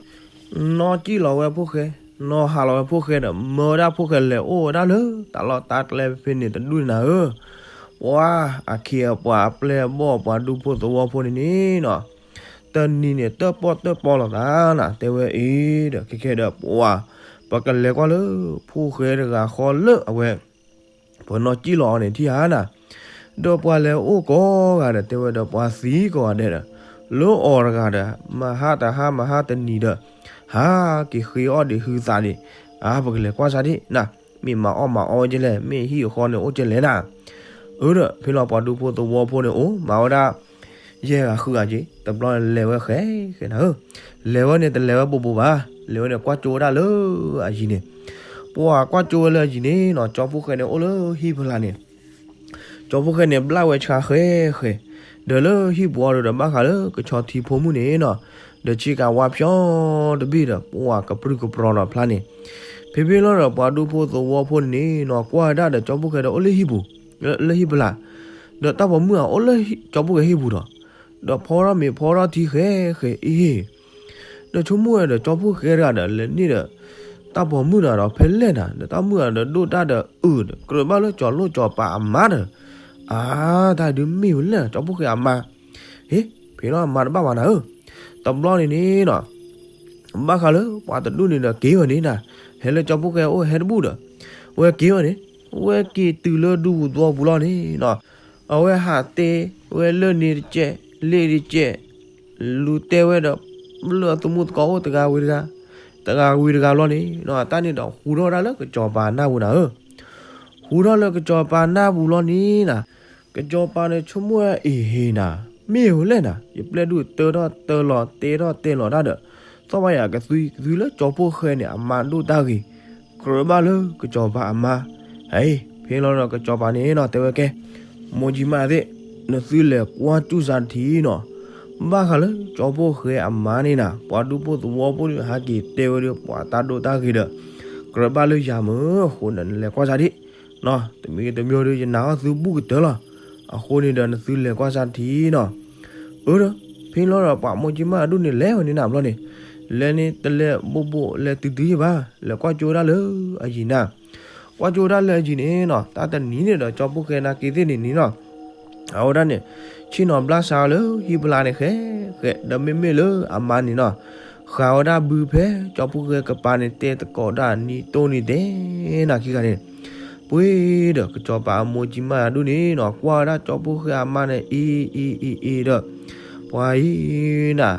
နီၢ်ကံၣ်လီၤဝဲဖိၣ်ဃဲ, နီၢ်ဟးလီၤဝဲဖိၣ်ဃဲဒီး မၢဝဲဒၣ်ဖိၣ်ဃဲလဲၤအိၣ်ဝဲဒၣ်လၢ တၢ်လီၢ်တၢ်ကျဲဖဲန့ၣ်တဒူၣ်န့ၣ်နၤဧၢ. ပှၤ အခ့အပှၤအပျဲၢ်အဘီၣ် ပှၤဒူဖိသဝီဖိန့ၣ်န့ၣ်နီၤ, တနံၤန့ၣ် တၢၣ်ပီၣ်တၢၣ်ပီလီၤသးနၤ, တဲဝဲအံၤဒီး ခဲခဲဒီး ပှၤ ပကလဲၤကွၢ်လၢဖိၣ်ဃဲတဂၤဃီလၢအဝဲ ပနီၢ်ကံၣ်လီၤအီၤန့ၣ်ထံၣ်ဧါနၤ, ဒီးပှၤလဲၤအိၣ်ကိးဂၤဒီး တဲဝဲဒီး ပှၤသံကိးဂၤဒဲးဒီး လၢအီၤတဂၤဒီး မၤဟါတဟါမၤဟါတနံၤဒီး ဟးက့ၤဃ့အီၣ်ဒံးဟုသးဒံး, အါ ပကလဲၤကွၢ်စၢ်ဒံးနၤ, မ့ၢ်မၤအီၣ်မၤအီဝဲကလဲၣ်, မ့ၢ်ဟံၣ်အဃီန့ၣ်အိၣ်ကလဲၣ်နၤ. အၢဒီး ဖဲလီၤပှၤဒူဖိသဝီဖိန့ၣ် အိၣ်မၤဝဲဒၣ် ယဲၢ်ဂၤဃုဂၤက့ၤ တဘျီန့ၣ် လဲၤဝဲဃဲဃဲနၤဧၢ, လဲၤဝဲန့ၣ် တလဲၤဝဲဘိးဘိးဘၣ်, လဲၤဝဲန့ၣ် ကွၢ်ကၠိဝဲဒၣ်လၢအယံၤန့ၣ်, ပှၤကွၢ်ကၠိဝဲလၢအယံၤန့ၣ်နီၤ, ကၠီဖိၣ်ဃဲန့ၣ် အိၣ်လၢဟံၣ်ဖျါန့ၣ် ကၠီဖိၣ်ဃဲန့ၣ် ဘျၣ်ဝဲဆှါဃဲဃဲ, ဒီးလၢဟံၣ်ပူၤအီၤဒီး ဘၣ်ဃးလၢကဆီထံဖိမုၣ်န့ၣ်နီၤ, ဒီးဆ့ကၤဝါဖျီတဘ့ၣ်ဒီး ပှၤကပြုၢ်ကပြီၤဒီးဖျါန့ၣ်, ဖဲဖဲလီၤဒီး ပှၤဒူဖိသဝီဖိန့ၣ်နီၤ ကွၢ်ဝဲဒၣ်ဒီး ကၠီဖိၣ်ဃဲဒီး အိၣ်လၢဟံၣ်ပူၤ, လၢဟံၣ်ဖျါ, ဒီးတၢ်ပိာ်မုၣ်အအိၣ်လၢကၠီဖိၣ်ဃဲဟံၣ်ပူၤဒီး, ဒီးဖီထီၣ်မ့ၤဖီထီၣ်ထံဃဲဃဲအံၤ ဒီးဆိကမိၣ်ဝဲဒီး ကၠီဖိၣ်ဃဲတဂၤဒီး လဲၤန့ၣ်ဒီး တၢ်ပိာ်မုၣ်တဂၤဒီး ဖဲလဲၣ်နၤ ဒီးတၢ်မုၣ်တဂၤဒီးဒိၣ်တၢ်ဒီးအုးဒီး ကြၢးဘၣ်လၢကၠီၤလိၣ်ကၠီၤပၤအမါဒီး, အါ တၢ်ဒုးမ့ၢ်ဝဲလဲၣ် ကၠီဖိၣ်ဃဲအမါ, ဟ့ ဖဲလီၤအမါတဘၣ်ဘၣ်နၤဧၢ, တဘျီန့ၣ်န့ၣ်နီၤ ဘၣ်ဃးလၢပှၤတဒူၣ်န့ၣ်ဒီးက့ၤဝဲန့ၣ်နၤ, ဟဲလၢကၠီဖိၣ်ဃဲအအိၣ်ဟဲတဘူၣ်ဒီး, ဝဲက့ၤဝဲန့ၣ်, ဝဲက့ၤတုၤလၢဒူပူၤသဝီပူၤလီၤန့ၣ်နီၤ, အဝဲဟးတဲဝဲလၢန့ၣ်တကဲး လ့ၣ်တကဲး, လူၤတဲဝဲဒီး လၢအသမူသကိးအိၣ်တဂၤဝံၤတဂၤ, တဂၤဝံၤတဂၤလီၤန့ၣ်နီၤ, တၢ်န့ၣ်ဒီးဟူထီၣ်ဝဲဒၣ်လၢကစီၤပၤနၢ်ပူၤနၤဧၢ, ဟူထီၣ်လၢကစီၤပၤနၢ်ပူၤလီၤန့ၣ်နၤ, ကစီၤပၤန့ၣ်ဆိကမိၣ်ဝဲအံၤဟ့နၤ, မ့ၢ်ဝဲလဲၣ်နၤ ယပျဲၢ်ဒူၣ်တၢထီၣ်တၢလီၤတဲထီၣ်တဲလီၤတၢ်ဒီး, သီၣ်ဘၣ်ယၤကသွံကသွံလၢကၠီဖိၣ်ဃဲန့ၣ် အမါဒိၣ်တၢ်ဂ့ၤ, ကြၢးဘၣ်လၢကစီၤပၤအမါ, ဟဲ ဖဲလီၤဒီးကစီၤပၤန့ၣ်နီၤ တဲဝဲကဲ, မိၢ်ကၠံမၣ်သ့ၣ်, နသုလဲၤကွၢ်စူၣ်စၢ်တထံၣ်နီၤ, ဘၣ်ဃးလၢကၠီဖိၣ်ဃဲအမါန့ၣ်နၤ ပှၤဒူဖိသဝီဖိဒီးဟးက့ၤတဲဝဲဒီး ပှၤတၢ်ဒိၣ်တၢ်ဂ့ၤဒီး, ကြၢးဘၣ်လၢယၤမၢ်အဃိန့ၣ် နလဲၤကွၢ်စၢ်ဒံး တမံၤတမံၤဒီး ယနာ်အီၣ်သုဘူၣ်ကတၢၢ်လီၤ, အဃိန့ၣ်ဒီး နသုလဲၤကွၢ်စၢ်တထံၣ်နီၤ, အၢဒီး ဖဲလီၤဒီးပှၤမိၢ်ကၠံမၣ်အဒူၣ်န့ၣ် လဲၤဝဲန့ၣ်နၤဘျီန့ၣ်, လဲၤန့ၣ်တလဲၤဘိးဘိးလဲၤတုၤတုၤယံၤဘၣ်, လဲၤကွၢ်ကၠိဝဲဒၣ်လၢအယံၤနၤ, ကွၢ်ကၠိဝဲဒၣ်လၢအယံၤန့ၣ်နီၤ တၢ်တနံၤန့ၣ်ဒီး ကၠီဖိၣ်ဃဲနာ်က့သ့ၣ်န့ၣ်န့ၣ်နီၤ အဝဲဒၣ်န့ၣ် ဆ့ၣ်နီၤဘျၣ်စးလၢဟံၣ်ဖျါန့ၣ်ဃဲဃဲ, ဒီးမ့မ့ၢ်လၢအမါန့ၣ်နီၤ ဃးဝဲဒၣ်ဘုဖဲကၠီဖိၣ်ဃဲကပၤန့ၣ် တဲသကိးဒၣ်နံၤတိၢ်နံၤတဲနၤခံဂၤန့ၣ်, ပှ့ၤဒီးကစီၤပၤအမိၢ်ကၠံမၣ်အဒူၣ်န့ၣ်နီၤ ကွၢ်ဝဲဒၣ်ကၠီဖိၣ်ဃဲအမါန့ၣ် အံၤအံၤအံၤအံၤဒီး, ပှၤအံၤနၤ,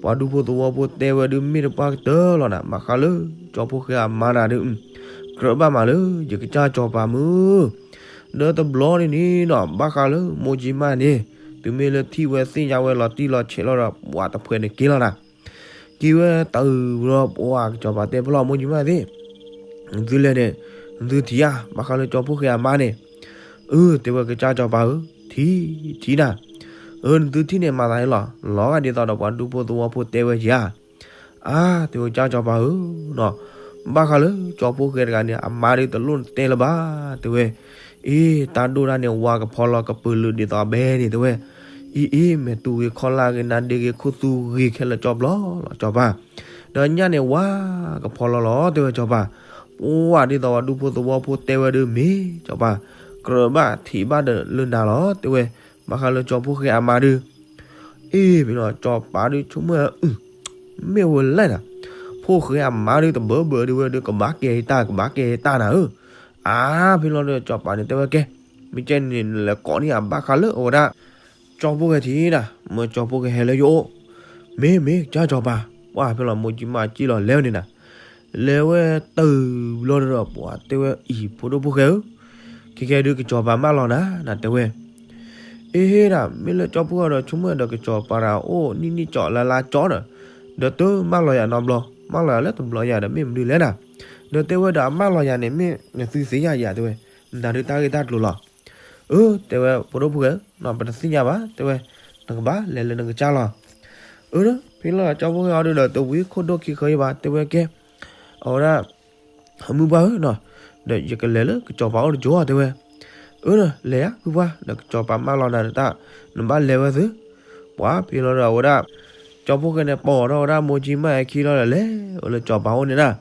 ပှၤဒူဖိသဝီဖိတဲဝဲဒုးမ့ၢ်တပှၢ်ကတၢၢ်လီၤနၤ, ဘၣ်ဃးလၢကၠီဖိၣ်ဃဲအမါနၤဒုး ကြၢးဘၣ်မးလၢယကစၢ်စီၤပၤမုၢ်, ဒီးတဘျီန့ၣ်န့ၣ်နီၤ ဘၣ်ဃးလၢမိၢ်ကၠံမၣ်န့ၣ်, တုၤမ့ၢ်လၢထံၣ်ဝဲသ့ၣ်ညါဝဲလီၤတံၢ်လီၤဆဲးလီၤဒီး ပှၤတဖှဲးန့ၣ်က့ၤလီၤနၤ, က့ၤဝဲတၢ်အုးဘျီ ပှၤကစီၤပၤတဲဖဲလီၤမိၢ်ကၠံမၣ်သ့ၣ်, သုလဲၤန့ၣ်, သုထံၣ်ဧါ ဘၣ်ဃးလၢကၠီဖိၣ်ဃဲအမါန့ၣ်, အၢ တဲဝဲကစၢ်စီၤပၤဧၢ, ထံၣ်ထံၣ်နၤ, အၢ နသုထံၣ်န့ၣ်မၤသးန့ၣ်လီၤ, လီၤဂာ်ဒ်သိးဒီးပှၤဒူဖိသဝီဖိတဲဝဲက့ၤဧါ အါ တဲဝဲကစၢ်စီၤပၤဧၢနီၤ, ဘၣ်ဃးလၢကၠီဖိၣ်ဃဲတဂၤန့ၣ် အမါဒုးတလိၣ်တဲလၢၤဘၣ် တဲဝဲ, အ့ တၢ်ဒိၣ်တၢ်န့ၣ် ဝါကဖီလီၤကပၢၤလၢဒ်သိးဘဲန့ၣ် တဲဝဲ, အ့ အ့ မဲာ်တူဂ့ၤခီလာ်ဂ့ၤ နါဒ့ဂ့ၤ ခိၣ်သူဂ့ၤခဲလၢာ်ကၠီဘျီလီၤ စီၤပၤ, ဒီးညၣ်န့ၣ်ဝါကဖီလီၤလီၤ တဲဝဲစီၤပၤ, ပှၤဒ်သိးပှၤဒူဖိသဝီဖိတဲဝဲဒုးမ့ၢ်စီၤပၤ, ကြၢးဘၣ်ထံၣ်ဘၣ်ဒီးလၢနၤလီၤ တဲဝဲ, ဘၣ်ဃးလၢကၠီဖိၣ်ဃဲအမါဒုး အ့ ဖဲလီၤစီၤပၤဒုးဆိကမိၣ် မ့ၢ်ဝဲလဲၣ်နၤ, ဖိၣ်ဃဲအမါဒုးတဘၢဘၢဒုးဝဲဒုး ကဘၣ်ကဲတၢ် ကဘၣ်ကဲတၢ်နၤဧၢ, အါ ဖဲလီၤဒီးစီၤပၤန့ၣ်တဲဝဲကဲ, မ့ၢ်ကဲန့ၣ် နလဲၤကိးန့ၢ်အဘၣ်ဃးလၢအဝဲဒၣ် ကၠီဖိၣ်ဃဲထံၣ်နၤ, မၢကၠီဖိၣ်ဃဲဟဲလၢယအိၣ်, မ့ၢ်မ့ၢ်ကစၢ်စီၤပၤ, ပှၤဖဲလီၤမိၢ်ကၠံမၣ်က့ၢ်လီၤလဲၤဝဲန့ၣ်နၤ, လဲၤဝဲတၢ်ဘျီဒီး ပှၤတဲဝဲအံၤ ဖိဒိၣ်ဖိၣ်ဃဲဧၢ, ခဲကဲဒုးကစီၤပၤမၢလီၤနၤ နတဲဝဲ အ့ဟ့ဒၣ် မ့ၢ်လၢကၠီဖိၣ်ဃဲဒီး ဆိကမိၣ်ဒီးကစီၤပၤတဂၤအိၣ်နံၣ်နံၣ်ကၠီလါလါကၠီဒီး, ဒီးတမၢလီၤယၤနီတဘျီ, မၢလီၤယၤလၢတဘျီယၤဒီး မ့ၢ်မနုၤလဲၣ်နၤ, ဒီးတဲဝဲဒီးအမၢလီၤယၤန့ၣ် မ့ၢ်နသုသ့ယၤယၤတဲဝဲ, နၤဒုးတၢ်ဂ့ၢ်တၢ်ကျိၤလီၤ, အၢ တဲဝဲ ဖိဒိၣ်ဖိၣ်ဃဲ ပတသ့ၣ်ညါဘၣ် တဲဝဲ, နကဘၣ်လဲၤလၢနကစၢ်လီၤ. အၢ ဖဲလီၤကၠီဖိဃဲအီၤဒုဒီး တဝံၤခိၣ်ဒိၣ်ခံဃၢအံၤဘၣ် တဲဝဲကဲ, အဝဲဒၣ် အမုၢ်ပှၢ်ဧၢနီၤ, ဒီးယကလဲၤလၢကစီၤပၤအိၣ်တကၠိတဲဝဲ. အၢ လဲၤယၤဖုပှၢ် ဒီးကစီၤပၤမၢလီၤနၤတၢ်, နဘၣ်လဲၤဝဲသု. ပှၤဖဲလီၤဒီးအဝဲဒၣ် ကၠီဖိဃဲန့ၣ် ပိာ်ထီၣ်ဝဲဒၣ်မိၢ်ကၠံမၢ်အဲခံလီၤဒီး လဲၤဝဲလၢကစီၤပၤအိၣ်န့ၣ်ဒၣ်.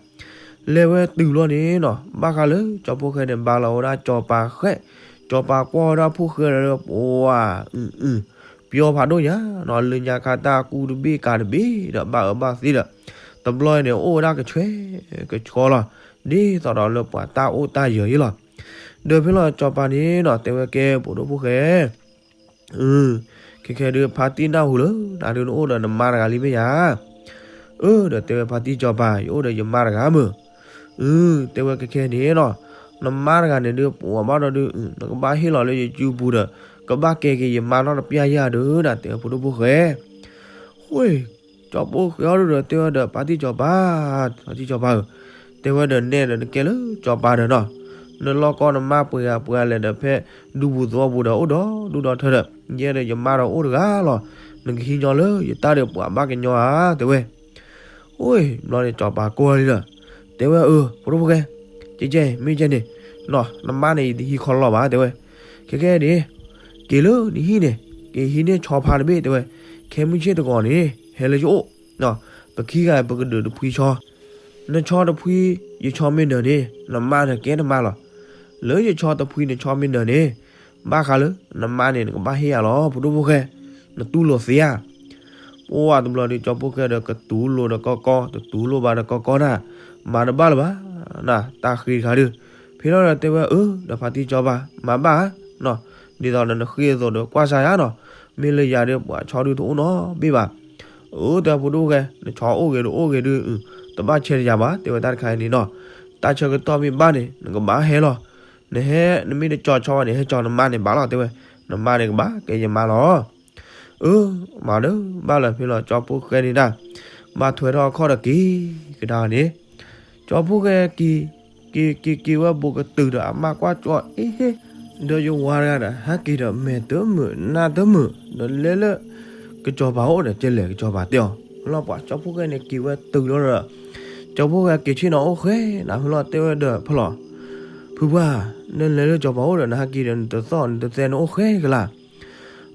လဲၤဝဲတုၤလီၤန့ၣ်နီၤ ဘၣ်ဃးလၢကၠီဖိဃဲန့ၣ် ဘါလီၤဝဲဒၣ်ကစီၤပၤဃဲ, ကစီၤပၤကွၢ်ဝဲဒၣ်ဖိဃဲဒီး ပှၤ အုၣ်အုၣ် ပျီဖးဒိၣ်ညါနီၤ, လၢညါခါတၢ်ကူတဘ့ၣ်ကၤတဘ့ၣ်ဒီး ဘၣ်အၢဘၣ်သီဒီး တဘျီအံၤန့ၣ် အိၣ်ဝဲဒၣ်ကဆှဲကဆှီလီၤ, ဒ်သိးဒီးလၢပှၤတၢ်အိၣ်တၢ်ယၢၤအံၤလီၤ. ဒီးဖဲလီၤကစီၤပၤန့ၣ်နီၤ တဲဝဲကဲ ဖိဒိၣ်ဖိဃဲ အု ခဲခဲဒုး ဖါတံၢ်နၢ်ဟူလၢ နၤဒုးနအိၣ်ဒီးနမါတဂၤလံမ့ၢ်ဧါ. အၢ ဒီးတဲဝဲဖါတံၢ်စီၤပၤ ယအိၣ်ဒီးယမါတဂၤမုၢ်. အု တဲဝဲခဲခဲန့ၣ်နီၤ နမါတဂၤန့ၣ်ဒုး ပှၤဘၣ်ဒီးဒုး နကဘၣ်ဟ့ၣ်လီၤလၢယစုပူၤဒီး ကဘၣ်ကဲက့ၤယမါနီတပျၢ်ယၤဒုးနၤ တဲဝဲဖိဒိၣ်ဖိဃဲ. ဃိ ကၠီဖိဃဲအီၤဒုဒီး တဲဝဲဒီးဖါတံၢ်စီၤပၤ, ဖါတံၢ်စီၤပၤဧၢ, တဲဝဲဒီးနဲဒီး နကဲလၢကစီၤပၤဒီးနီၤ, နလီၢ်ကီၢ်နမါပှဲၤဂၤပှဲၤဂၤလဲၣ်ဒီး ဖဲဒူပူၤသဝီပူၤဒီး အိၣ်ဒီးဒူဒီးထၢဒီး ယဲဒီးယမါဒီးအိၣ်တဂၤလီၤ. နကဟံးညီလၢယတၢ်ဒီး ပှၤဘၣ်ကညီဧါ တဲဝဲ. အိ ဘျီန့ၣ် စီၤပၤကိးလံဒီး တဲဝဲ အၢ ဖိဒိၣ်ဖိဃဲ, ကဲကဲ မ့ၢ်ကဲန့ၣ်နီၤ နမါန့ၣ် ယတဟံးခီလီၤဘၣ် တဲဝဲ. ခဲခဲန့ၣ် က့ၤလၢနဟံၣ်န့ၣ် က့ၤဟံးန့ၢ်ဆီဖါတဘ့ၣ် တဲဝဲ. ခဲမုၢ်ဆ့ၣ်တဂီၤန့ၣ် ဟဲလၢယအိၣ်, ပခံဂၤပကဒုးတဖှံဆီ, နဆီတဖှံ ယဆီမ့ၢ်နၢၤန့ၣ် နမါန့ၣ်ကဲနမါလီၤ. လၢယဆီတဖှံ နဆီမ့ၢ်နၢၤန့ၣ် ဘၣ်ဃးလၢနမါန့ၣ် နကဘၣ်ဟ့ၣ်ယၤလီၤ ဖိဒိၣ်ဖိဃဲ, နတူၢ်လိာ်သ့ဧါ. ပှၤတဘျီဒီး ကၠီဖိဃဲဒီး ကတူၢ်လိာ်ဒီးကီကီ, တတူၢ်လိာ်ဘၣ်ဒီးကီကီနၤ, မၤတဘၣ်လၢၤဘၣ်နၤ, တၢ်ဃ့တခါဒုး. ဖဲလီၤဒီးတဲဝဲ အၢ ဒီးဖါတံၢ်စီၤပၤ မၤဘၣ်ဧါ, ဒ်သိးဒီးနဃ့အသိးဒီး ကွၢ်စၢ်ယၤနီၤ, မ့ၢ်လၢယၤဒီး ပှၤဆီဒုးတအိၣ်နီတဘ့ၣ်ဘၣ်. အၢ တဲဖိဒိၣ်ဖိဃဲ, နဆီအိၣ်ဂ့ၤတအိၣ်ဂ့ၤဒုး တဘၣ်ဆဲးတယၤဘၣ် တဲဝဲတၢ်တခါအံၤန့ၣ်နီၤ, တၢ်ဆၢကတီၢ်မ့ၢ်ဘၣ်န့ၣ် နကဘၣ်ဟဲလီၤ. နဟဲ နမ့ၢ်တကၠီၤဆီဘၣ်န့ၣ် ဟဲကၠီၤနမါန့ၣ်ဘၣ်လီၤ တဲဝဲ, နမါန့ၣ်ကဘၣ်ကဲယမါလီၤ. အၢ မၤဒီးဘၣ်လၢၤ ဖဲလီၤကၠီဖိဃဲန့ၣ်ဒၣ် ဘၣ်ထွဲထီၣ်အခီၣ်ဒီးက့ၤကဒါန့ၣ်, ကၠီဖိဃဲက့ၤ က့ၤက့ၤက့ၤဝဲဘူးကတုာ်ဒီး အမါကွၢ်ကၠီ အ့ဟ့, ဒီးယဝၤတဂၤဒီး ဟဲက့ၤဒီးမဲာ်တမုာ်နါတမုာ် ဒီးလဲၤလၢကစီၤပၤအိၣ်ဒီး ကလဲၤကစီၤပၤတဲအီၤလီၤ. ပှၤကၠီဖိဃဲန့ၣ်က့ၤဝဲတုာ်လီၤဒီး ကၠီဖိဃဲက့ၤဆ့ၣ်နီၤအိၣ်ဃဲနၤ ဖဲလီၤတဲဝဲဒီးဖဲလီၤ, ဖုပှၢ်, နလဲၤလၢကစီၤပၤအိၣ်ဒီး နဟဲက့ၤဒီး နတသီၣ်နတသဲနအိၣ်ဃဲကလါ.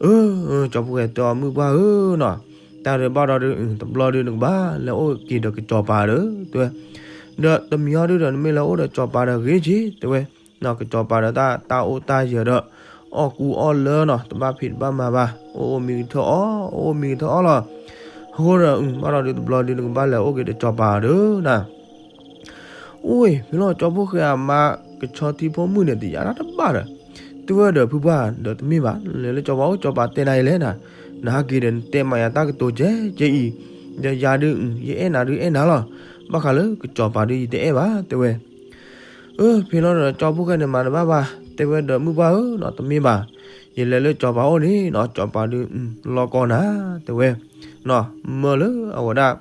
အၢ ကၠီဖိဃဲတဲအီၤ မုၢ်ပှၢ်ဧၢနီၤ, တၢ်ဒုးဘၣ်ဒီးဒုး တဘျီဒုး နကဘၣ်လဲၤအိၣ်က့ၤဒီးကစီၤပၤဒီး တဲဝဲ, ဒီးတမံၤအီၤဒုးဒီး နမ့ၢ်လဲၤအိၣ်ဒီးကစီၤပၤဒီးဂ့ၤက့ၤ တဲဝဲ, ကစီၤပၤဒီးတၢ် တၢ်အိၣ်တၢ်ယၢၤဒီး အီၣ်ကူအီၣ်လၢနီၤ တဘၣ်ဖံးတဘၣ်မၤဘၣ်, အိၣ်အိၣ်မံကထၢၣ်အီၣ် အိၣ်အိၣ်မံကထၢၣ်အီၣ်လီၤ. အဃိဒီး ဘၣ်ဒီးဒုး တဘျီဒုး နကဘၣ်လဲၤအိၣ်က့ၤဒီးကစီၤပၤဒီးနၤ အိၣ် ဖဲလီၤကၠီဖိဃဲအမါကဆီထံဖိမုၣ်န့ၣ် တယာ်တၢ်တဘၣ်ဒီး တဲဝဲဒီး ဖုပှၢ် ဒီးတမ့ၢ်ဘၣ် လဲၤလၢကစီၤပၤအိၣ် ကစီၤပၤတဲနၤအံၤလဲၣ်နၤ, နဟဲက့ၤဒီး နတဲမၤယၤတၢ်ကတိၤကဲကဲအံၤ, ဒီးယၤဒုး ယအဲၣ်နၤဒုးအဲၣ်နၤလီၤ, ဘၣ်ဃးလၢကစီၤပၤဒုး ယတအဲၣ်ဘၣ် တဲဝဲ. အၢ ဖဲလီၤဒီး ကၠီဖိဃဲန့ၣ် မၤတဘၣ်ဘၣ် တဲဝဲဒီး မုၢ်ပှၢ်ဧၢနီၤ တမ့ၢ်ဘၣ်, ယလဲၤလၢကစီၤပၤအိၣ်န့ၣ်နီၤ ကစီၤပၤဒုး လီၢ်ကီနၤ တဲဝဲ, မၢလၢအဝဲဒၣ်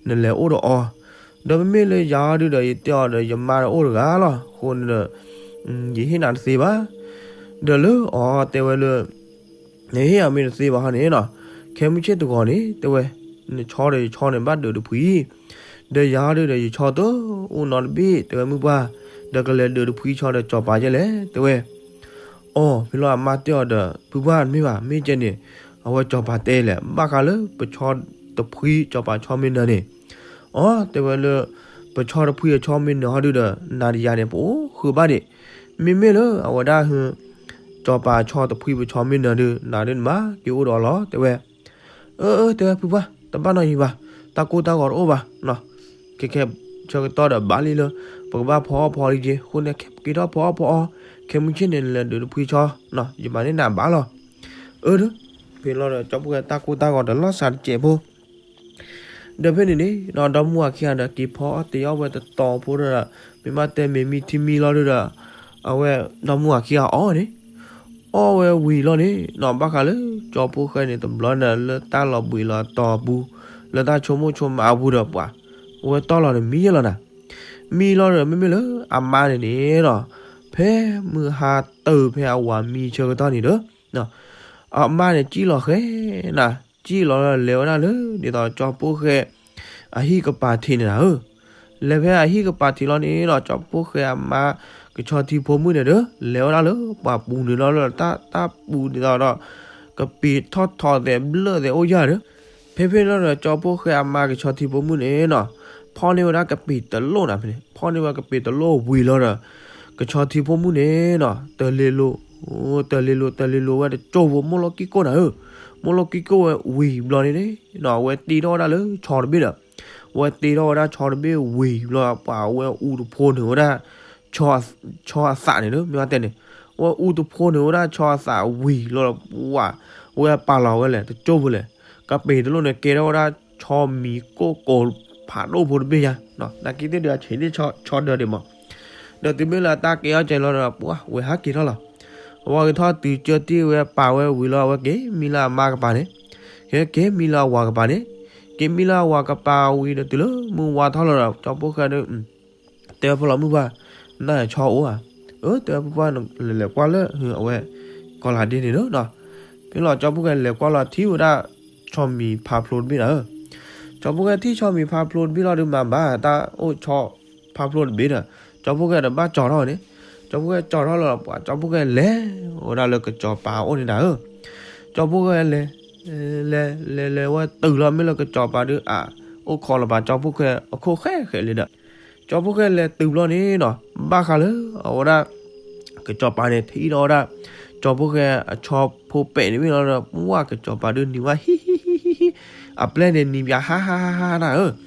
နလဲၤအိၣ်ဒီးအီၤ, ဒီးမ့မ့ၢ်လၢယၤအီၤဒုးဒီး ယတဲအီၤဒီး ယမါဒီးအိၣ်တဂၤလီၤ အဃိန့ၣ်ဒီး ယဟ့ၣ်နၤတသ့ဘၣ်, ဒီးလၢအီၤတဲဝဲလၢ နဟ့ၣ်အီၤမ့ၢ်တသ့ဘၣ်ဟီန့ၣ်နီၤ, ခဲမုၢ်ဆ့ၣ်တဂီၤန့ၣ် တဲဝဲ, နဆီဒီးယဆီန့ၣ် ဘၣ်ဒုးတဖှံ, ဒီးယၤအီၤဒုးဒီး ယဆီတအိၣ်နီတဘ့ၣ် တဲဝဲ မုၢ်ပှၢ်, ဒီးကလဲၤဒုးတဖှံဆီဒီးကစီၤပၤယဲလဲၣ် တဲဝဲ. အီၤ ဖဲလီၤအမါတဲအီၤဒီး ဖုပှၢ်တမ့ၢ်ဘၣ် မ့ၢ်ကဲန့ၣ် အဝဲကစီၤပၤတဲလဲၣ် ဘၣ်ဃးလၢပဆီတဖှံ ကစီၤပၤဆီမ့ၢ်နၢၤန့ၣ်, အီၤ တဲဝဲလၢ ပဆီတဖှံအဆီမ့ၢ်နၢၤဟီဒုးဒီး နၤဒီးယၤန့ၣ် ပအိၣ်ဃုာ်ဘၣ်ဒံး, မ့မ့ၢ်လၢအဝဲဒၣ်ဟ ကစီၤပၤဆီတဖှံပဆီမ့ၢ်နၢၤဒုး နၤဒုးနမၤက့ၤအိၣ်ဒီးအီၤလီၤ တဲဝဲ. အၢ အၢ တဲဝဲ ဖုပှၢ် တဘၣ်နီတမံၤဘၣ်, တၢ်ကိၢ်တၢ်ဂီၤတအိၣ်ဘၣ်, ခဲခဲဆၢကတီၢ်ဒီးဘၣ်လံလၢ ပကဘၣ်ဖီအီၣ်ဖီအီလံက့ၤ အဃိန့ၣ် က့ၤထီၣ်ဖီအီၣ်ဖီအီ, ခဲမုၢ်ဆ့ၣ်န့ၣ် နလဲၤဒုးတဖှံဆီ, ယမၤန့ၢ်နၤဘၣ်လီၤ. အၢ ဒီး ဖဲလီၤဒီး ကၠီဖိဃဲတၢ်ကိၢ်တၢ်ဂီၤဒီးလီၤစှၤတစဲးဖိ ဒီးဖဲန့ၣ်န့ၣ် ဒီမါဝၤခံဂၤဒီး က့ၤဖီအီၣ်တ့ၤအီၣ်ဝဲတတီၤဖိဒီး မ့ၢ်ဘၣ်တဲမ့ၤမံထံမံလီၤဒုးဒီး အဝဲ ဒီမါဝၤခံဂၤအီၣ်န့ၣ်, အီၣ်ဝဲဝံၤလီၤန့ၣ် ဘၣ်ဃးလၢကၠီဖိဃဲန့ၣ် တဘျီန့ၣ် လၢတၢ်လီၤဘှံးလီၤတီၤအပူၤ လၢတၢ်ဆိကမိၣ်ဆိကမးအပူၤဒီးပှၤ အဝဲတီၢ်လီၤဒီးမံယဲလီၤနၤ. မံလီၤဒီး မ့မ့ၢ်လၢအမါန့ၣ်န့ၣ် ဖဲမုၢ်ဟါတၢၢ်ဖဲအဝၤမံဆၢကတီၢ်န့ၣ်ဒီး အမါန့ၣ် ကံၣ်လီၤဃဲၤနၤ, ကံၣ်လီၤလီၤလဲၤဝဲဒၣ်လၢ ဒ်သိးကၠီဖိၣ်ဃဲ အဟံၣ်ကပၤထံးန့ၣ်နၤဧၢ. လဲၤဖဲအဟံၣ်ကပၤထံးလီၤန့ၣ်ဒီး ကၠီဖိၣ်ဃဲအမါ ကဆီထံဖိမုၣ်န့ၣ်ဒီး လဲၤဝဲဒၣ်လၢပှၤပူၤန့ၣ်လီၤ, တၢ်ပူၤဒ်သိးဒီး ကပ့ၤထီၣ်ထီသဲးဘျၢၣ်သဲးအိၣ်ယၢ်ဒီး ဖဲဖဲလီၤဒီး ကၠီဖိၣ်ဃဲအမါ ကဆီထံဖိမုၣ်န့ၣ်နီၤ, ဖီၣ်န့ၢ်ဝဲဒၣ်ကပ့ၤတလိၣ်နၤဖဲန့ၣ်, ဖီၣ်န့ၢ်ဝဲကပ့ၤတလိၣ်ဝံၤလီၤဒီး ကဆီထံဖိမုၣ်န့ၣ်နီၤ တလ့ၤလိၤ, တလ့ၤလိၤ တလ့ၤလိၤဝဲတကၠိဖိ မိၢ်လီၢ်ကံၢ်ကိၣ်နၤဧၢ. မိၢ်လီၢ်ကံၢ်ကိၣ်ဝဲဝံၤဘျီန့ၣ်နီၤ အဝဲတ့ထီၣ်ဝဲဒၣ်လၢဆီတဘ့ၣ်ဒီး အဝဲတ့ထီၣ်ဝဲဒၣ်ဆီတဘ့ၣ်ဝံၤဘျီ ပှၤအဝဲအူတဖိန့ၣ်ဝဲဒၣ် ဆီအသးန့ၣ်ဒီး မ့ၢ်ဝဲတဲန့ၣ်, အဝဲအူတဖိန့ၣ်ဝဲဒၣ်ဆီအသးဝံၤလီၤဒီး ပှၤ အဝဲပာ်လီၤဝဲလဲၣ် တကၠိဖိလဲၣ်, ကပ့ၤတလိၣ်န့ၣ် ကဲထီၣ်ဝဲဒၣ်ဆီမံၤကိၣ်ကိၤဖးဒိၣ်ဖိတဘ့ၣ်ယါ, နာ်က့သ့ၣ်ဒီးအဆံးန့ၢ်ဆီဒၢဒံးမး, ဒီးတုၤမ့ၢ်လၢအတၢ်ကဲထီၣ်ကဲလီၤဒီး ပှၤဝဲဟးက့ၤထီၣ်လီၤ. အဝဲက့ၤထီၣ်တုၤကၢတ့ၢ်ဝဲပာ်ဝဲဝံၤလီၤ အဝဲက့ၤမံလၢအမါကပၤန့ၣ်, က့ၤမံလၢအဝၤကပၤန့ၣ်, က့ၤမံလၢအဝၤကပၤဝံၤဒီးတုၤလၢမုၢ်ဝါထီၣ်လီၤဒီး ကၠီဖိၣ်ဃဲဒီး တဲဖိလီၤမုၢ်ပှၢ်, နဆီအိၣ်ဧါ, အၢ တဲဖိပှၢ် လဲၤကွၢ်လၢ အဝဲ ကီၤလၤဒ့န့ၣ်လီၤ. ဖဲလီၤကၠီဖိၣ်ဃဲလဲၤကွၢ်လီၤထံၣ်ဝဲဒၣ် ဆီမံၤဖးဖျိတဘ့ၣ်နၤဧၢ, ကၠီဖိၣ်ဃဲထံၣ်ဆီမံၤဖးဖျိတဘ့ၣ်လီၤဒီး မၤဘၣ်တၢ်အိၣ်ဆီဖးဖျိတဘ့ၣ်ဒီး ကၠီဖိၣ်ဃဲဒီးဘၣ်ကၠီၤထီၣ်န့ၣ်, ကၠီဖိၣ်ဃဲကၠီၤထီၣ်လီၤဒီး ပှၤကၠီဖိၣ်ဃဲလဲၤဝဲဒၣ်လၢကစီၤပၤအိၣ်န့ၣ်နၤဧၢ. ကၠီဖိၣ်ဃဲလဲၤ လဲၤလဲၤလဲၤဝဲတုၤလီၤ မ့ၢ်လၢကစီၤပၤဒုးအအိၣ်ခိးလီၤပာ်ကၠီဖိၣ်ဃဲအခိၣ်ဃဲဃဲလံဒီး ကၠီဖိၣ်ဃဲလဲၤတုၤဘျီန့ၣ်နီၤ ဘၣ်ဃးလၢအဝဲဒၣ် ကစီၤပၤန့ၣ် ထံၣ်ထီၣ်ဝဲဒၣ် ကၠီဖိၣ်ဃဲအဆီဖိပဲာ်န့ၣ်မ့ၢ်လီၤဒီး ပှၢ်ကစီၤပၤဒုးနံၤဝဲဟံၣ်ဟံၣ်ဟံၣ်ဟံၣ်, အပျဲၢ်န့ၣ်နံၤပၠး ဟါဟါဟါဟါနၤဧၢ.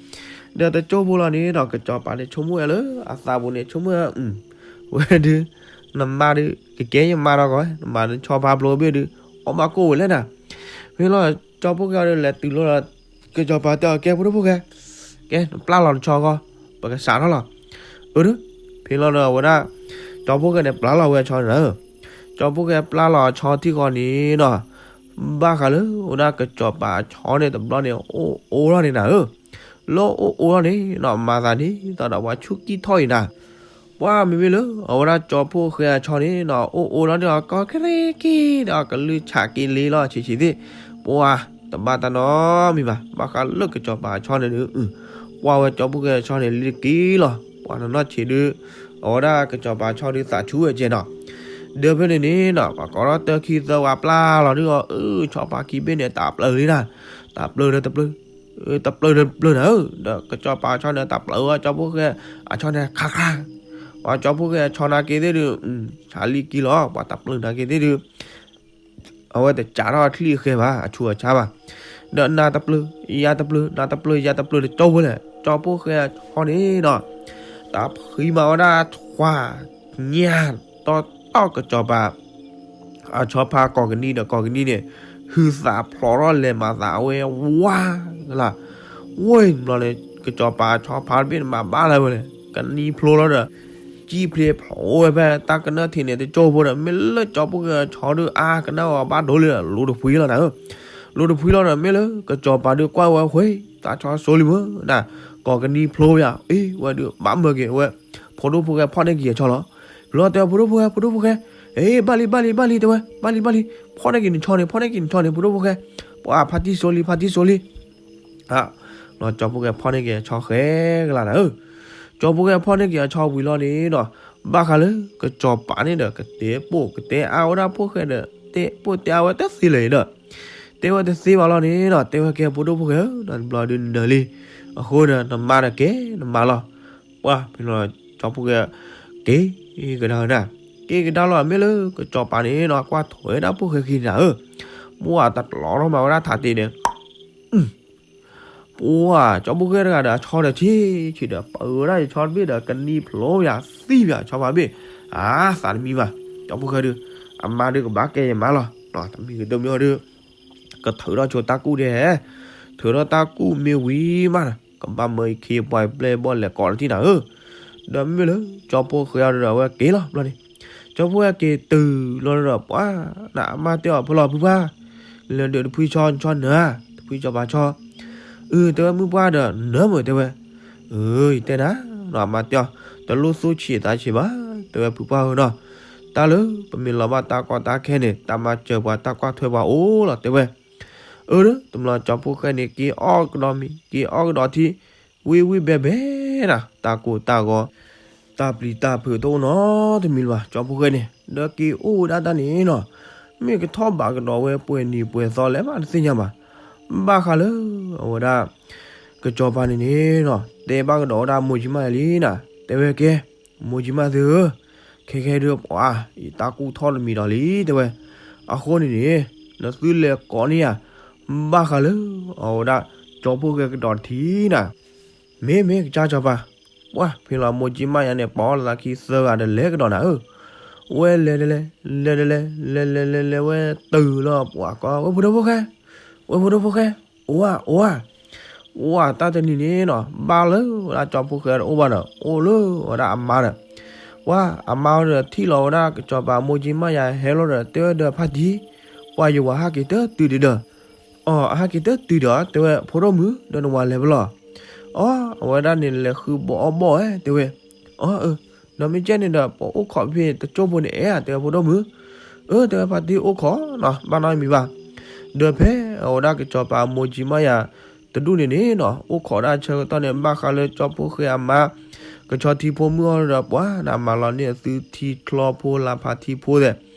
ဒီးတကၠိဖိလီၤန့ၣ်ဒီး ကစီၤပၤန့ၣ်ဆိကမိၣ်ဝဲလၢအသးပူၤန့ၣ် ဆိကမိၣ်ဝဲ ဝဲဒုး နမါဒုး ကကဲယမါဒီးကီး နမါဒုးဆီဖးဖျိတဘ့ၣ်ဒုး အီၣ်ဘၣ်ကိၣ်ဝဲလဲၣ်နၤ. ဖဲလီၤ ကၠီဖိၣ်ဃဲဒီးလဲၤတုၤလီၤဒီး ကစီၤပၤတဲအီၤ ကဲဖိဒိၣ်ဖိၣ်ဃဲ ကဲ နပျၢ်လီၤနဆီဂီၢ် ပကစးထီၣ်လီၤ. အၢဒုး ဖဲလီၤဒီးအဝဲဒၣ် ကၠီဖိၣ်ဃဲန့ၣ် ပျၢ်လီၤဝဲအဆီန့ၣ်နၤဧၢ. ကၠီဖိၣ်ဃဲပျၢ်လီၤအဆီထံၣ်ဃီန့ၣ်နီၤ ဘၣ်ဃးလၢအဝဲဒၣ်ကစီၤပၤအဆီန့ၣ်တဘျီန့ၣ် အိၣ်အိၣ်ထီၣ်န့ၣ်နၤဧၢ. လၢအိၣ်အိၣ်ထီၣ်န့ၣ်နီၤ မၤသးဒ်သိးဒီးပှၤဆူၣ်ကံၢ်ထီၣ်အံၤနၤ ပှၢ်မ့မ့ၢ်လၢ အဝဲဒၣ်ကၠီဖိၣ်ဃဲအဆီန့ၣ်နီၤ အိၣ်အိၣ်ထီၣ်ဒီး ကီကရ့က့ၤဒီး ကလုၢ်ဆးက့ၤလ့လီၤဆံးဆံးသ့ၣ်, ပှၢ်တဘၣ်တၢ်နီတမံၤဘၣ်. ဘၣ်ဃးလၢကစီၤပၤအဆီန့ၣ်ဒုး ပှၢ်ဝဲကၠီဖိၣ်ဃဲအဆီန့ၣ်လံတက့ၢ်လီၤ. ပှၢ်နီၢ်နီၢ်ဆံးဒုး အဝဲဒၣ်ကစီၤပၤအဆီဒုးသးဆူၣ်ဝဲကဲနီၤ. ဒီးဖဲန့ၣ်န့ၣ်နီၤ ပှၤကိးထီၣ်တၢ်ခံသၢဝဲပျၢ်လီၤဒုးအီၤ အၢ ဆီဖါခံဘ့ၣ်န့ၣ် တၢ်ပျၢၤလံနၤ, တၢ်ပျၢၤဒီးတပျၢၤ တပျၢၤဒီးတပျၢၤနၤဧၢ. ဒီးကစီၤပၤအဆီန့ၣ် တၢ်ပျၢၤဝဲကၠီဖိၣ်ဃဲအဆီန့ၣ် ခါခါ, ပှၤကၠီဖိၣ်ဃဲအဆီနာ်က့ၤသ့ၣ်ဒုး ဆးလံက့ၤလီၤ. ပှၤတၢ်ပျၢၤနာ်က့ၤသ့ၣ်ဒုး အဝဲတစးထီၣ်အချံအဃဲဘၣ် အဆူးအဆါဘၣ်. ဒီးနၤတပျၢၤ ယၤတပျၢၤ နၤတပျၢၤ ယၤတပျၢၤတကၠိဖိလဲၣ် ကၠီဖိၣ်ဃဲအဆီန့ၣ်နီၤ တၢ်ဖှံမၤဝဲဒၣ်ထွါညၣ်တီတီကစီၤပၤ အဆီဖါကိးကနံၣ်ဒီးကိးကနံၣ်န့ၣ် ဟုသးဖျိးထီၣ်လဲၤမၤသးအဝဲဝါကလါ ဝဲဘျီန့ၣ် ကစီၤပၤအဆီဖါတဘ့ၣ်န့ၣ် မၤဘၣ်လၢၤဝဲလဲၣ် ကနံၣ်ဖျိလီၤဒီး ကံၣ်ဖျ့ဖျိးဝဲဖဲတၢ်ကနၢၣ်ထံးန့ၣ် တကၠိဖိဒီး မ့ၢ်လၢကၠီဖိၣ်ဃဲအဆီဒုး အါကနၣ်ဝဲဘၣ်ဒိလံဒီး လိၤတဖှံလီၤနၤဧၢ. လိၤတဖှံလီၤဒီး မ့ၢ်လၢကစီၤပၤဒုးကွၢ်ဝဲဃ့ တၢ်ဆီဆိလံမ့ၢ်နၤ ကိးကနံၣ်ဖျိယၤ အ့ ဝဲဒုးဘၣ်မၢက့ၤဝဲ ဖိဒိၣ်ဖိၣ်ဃဲဖီၣ်န့ၢ်က့ၤအဆီလီၤ. ဖဲလီၤတဲ ဖိဒိၣ်ဖိၣ်ဃဲ ဖိဒိၣ်ဖိၣ်ဃဲ အ့ ဘၣ်လံ ဘၣ်လံ ဘၣ်လံ တဲဝဲ ဘၣ်လံ ဘၣ်လံ ဖီၣ်န့ၢ်က့ၤနဆီန့ၣ် ဖီၣ်န့ၢ်က့ၤနဆီန့ၣ် ဖိဒိၣ်ဖိၣ်ဃဲ ပှၤဖါတံၢ်ဆိလံ ဖါတံၢ်ဆိလံ ကၠီဖိၣ်ဃဲဖီၣ်န့ၢ်က့ၤအဆီဃဲကလါနၤဧၢ. ကၠီဖိၣ်ဃဲဖီၣ်န့ၢ်က့ၤအဆီဝံၤလီၤန့ၣ်ဒီး ဘၣ်ဃးလၢကစီၤပၤန့ၣ်ဒီး ကတဲပိာ်ကတဲအါဝဲဒၣ်ဖိၣ်ဃဲဒီး တဲပိာ်တဲအါဝဲတသ့လၢၤဒီး တဲဝဲတသ့ဘၣ်လီၤန့ၣ်ဒီး တဲဝဲကဲဖိဒိၣ်ဖိၣ်ဃဲဧၢ နဘျီဒုးနနၢၤလံ အဃိဒီးနမါဒီးကဲနမါလီၤ. ပှၢ်ဖဲလီၤ ကၠီဖိၣ်ဃဲ က့ၤကဒါနၤ က့ၤကဒါလီၤ မ့ၢ်လၢကစီၤပၤန့ၣ်ဒီး ကွၢ်ထွဲဒၣ်ဖိၣ်ဃဲခံနၤဧၢ. ပှၢ်တၢ်ပျီထီၣ်မၤဝဲဒၣ်ထးတ့ၢ်ဒီး ပှၢ် ကၠီဖိၣ်ဃဲတဂၤဒီး အဆီဒီးဆံးဆံးဒီး ပၢဝဲဒၣ်ယဆီတဘ့ၣ်ဒီး ကနံၣ်ဖျိယၤသံယၤဆီဖါဘ့ၣ် အါသးတမံၤဘၣ်. ကၠီဖိၣ်ဃဲဒုး အမါဒုးကဘၣ်ကဲယမါလီၤ တမံၤကတမံၤအီၤဒုး ကထုးထီၣ်ဆိတၢ်ကူၣ်ဒဲး ထုးထီၣ်တၢ်ကူၣ်မ့ၢ်ဝံၤမး ကဘၣ်မၢယခ့ပှၤပျဲၢ်ဘီၣ်လဲၤကိးတထံၣ်နၤဧၢ. ဒီးမ့ၢ်လၢ ကၠီဖိၣ်ဃဲအီၤဒီး အဝဲက့ၤလီၤဘျီန့ၣ် ကၠီဖိၣ်ဃဲက့ၤတုၤလီၤဒီး ပှၢ် နအမါတဲအီၤ ဖဲလီၤဖုပှၢ် လဲၤဒုးတဖှံဆီ နဆီနၢၤဧါ တဖှံကစီၤပၤဆီ အၢ တဲဝဲမုၢ်ပှၢ်ဒီး နၢၤမုာ်တဲဝဲ အၢ ယတဲနၤ နအမါတဲအီၤ တလိၣ်သူၣ်ဆံးသးဆံးဘၣ် တဲဝဲဖုပှၢ်ဧၢနီၤ တၢ်လၢပမ့ၢ်လီၤဘၣ်တၢ်ကီတၢ်ခဲန့ၣ် တၢ်မၤစၢၤပှၤတၢ်ကွၢ်ထွဲပှၤအိၣ်လီၤ တဲဝဲ. အၢ တဘျီကၠီဖိဃဲန့ၣ် က့ၤအီၣ်ကဒီးမ့ၤ က့ၤအီၣ်ကဒီးထံ ဝံၣ်ဝံၣ်ဘဲဘဲနၤ တၢ်ကိၢ်တၢ်ဂီၤ တၢ်ပျံၤတၢ်ဖုးတအိၣ်နီတမံၤလၢၤဘၣ် ကၠီဖိဃဲန့ၣ် ဒီးက့ၤအိၣ်ဝဲဒၣ်တၢ်န့ၣ်နီၤ မ့ၢ်ကထီၣ်ဘးကဒီးဝဲပှဲၤနံၤပှဲၤသီလဲၣ်ဘၣ်တသ့ၣ်ညါဘၣ်. ဘၣ်ဃးလၢ အဝဲဒၣ် ကစီၤပၤန့ၣ်န့ၣ်နီၤ တဲဘၣ်ကဒီးဝဲဒၣ်မိၢ်ကၠံမါယၤလံနၤ တဲဝဲကဲ မိၢ်ကၠံမါသ့ၣ်ဧၢ, ခဲခဲဒုးပှၤ ယတၢ်ကူၣ်ထီၣ်တမံၤဒီးလံ တဲဝဲ. အဃိန့ၣ်န့ၣ် နသုလဲၤကိးန့ၢ်ယၤ ဘၣ်ဃးလၢ အဝဲဒၣ် ကၠီဖိဃဲကဒီးတထံၣ်နၤ မ့ၢ်မ့ၢ်ကစၢ်စီၤပၤ, ပှၤဖဲလီၤမိၢ်ကၠံမါယၤန့ၣ် ပှၤအိၣ်လၢသးခံသၢဂၤဒီးလဲၤကဒီးနၤဧၢ, ဝဲလဲၤတလဲၤ လဲၤတလဲၤ လဲၤလဲၤလဲၤလဲၤဝဲတုၤလီၤ ပှၤကိး ဝဲဖိဒိၣ်ဖိဃဲ, ဝဲဖိဒိၣ်ဖိဃဲ, အိၣ်ဧါ အိၣ်ဧါ, ပှၤတၢ်တနံၤန့ၣ်နီၤ ဘၣ်လၢဝဲဒၣ်ကၠီဖိဃဲတအိၣ်ဘၣ်ဒီး အိၣ်လၢဝဲဒၣ်အမါဒီး ပှၤအမါဒီးထံၣ်လီၤဝဲဒၣ်ကစီၤပၤမိၢ်ကၠံမါယၤဟဲလီၤဒီး တဲဝဲဒီးဖါတံၢ်, ပှၤယဝၤဟဲက့ၤတတုၤဒံးဒီး အီ အဟဲက့ၤတတုၤဒီး တဲဝဲဖိဒိၣ်မုၣ် ဒီးနဝၤလဲၤဖဲလဲၣ်. အီ အဝဲဒၣ်န့ၣ်လဲၤဃုဘီအီၣ်ဘီၣ်ဝဲ တဲဝဲ. အီ အၢ, ဒီးမ့ၢ်ကဲန့ၣ်ဒီး ပအိၣ်ခိးဖဲတကၠိဖိန့ၣ်အဲၣ်ဧါ တဲဝဲဖိဒိၣ်မုၣ်. အၢ တဲဝဲဖါတံၢ်အိၣ်ခိးနီၤ ဘၣ်နီတမံၤဘၣ်. ဒီးဖဲအဝဲဒၣ်ကစီၤပၤမိၢ်ကၠံမါယၤ တဒူၣ်န့ၣ်န့ၣ်နီၤ အိၣ်ခိးဒၣ်ဆၢကတီၢ်န့ၣ် ဘၣ်ဃးလၢကၠီဖိဃဲအမါ ကဆီထံဖိမုၣ်အီၤဒီး ပှၤနမၤလီၤန့ၢ်အသုထံချီဖိလၢဖါထံဖိသ့ၣ်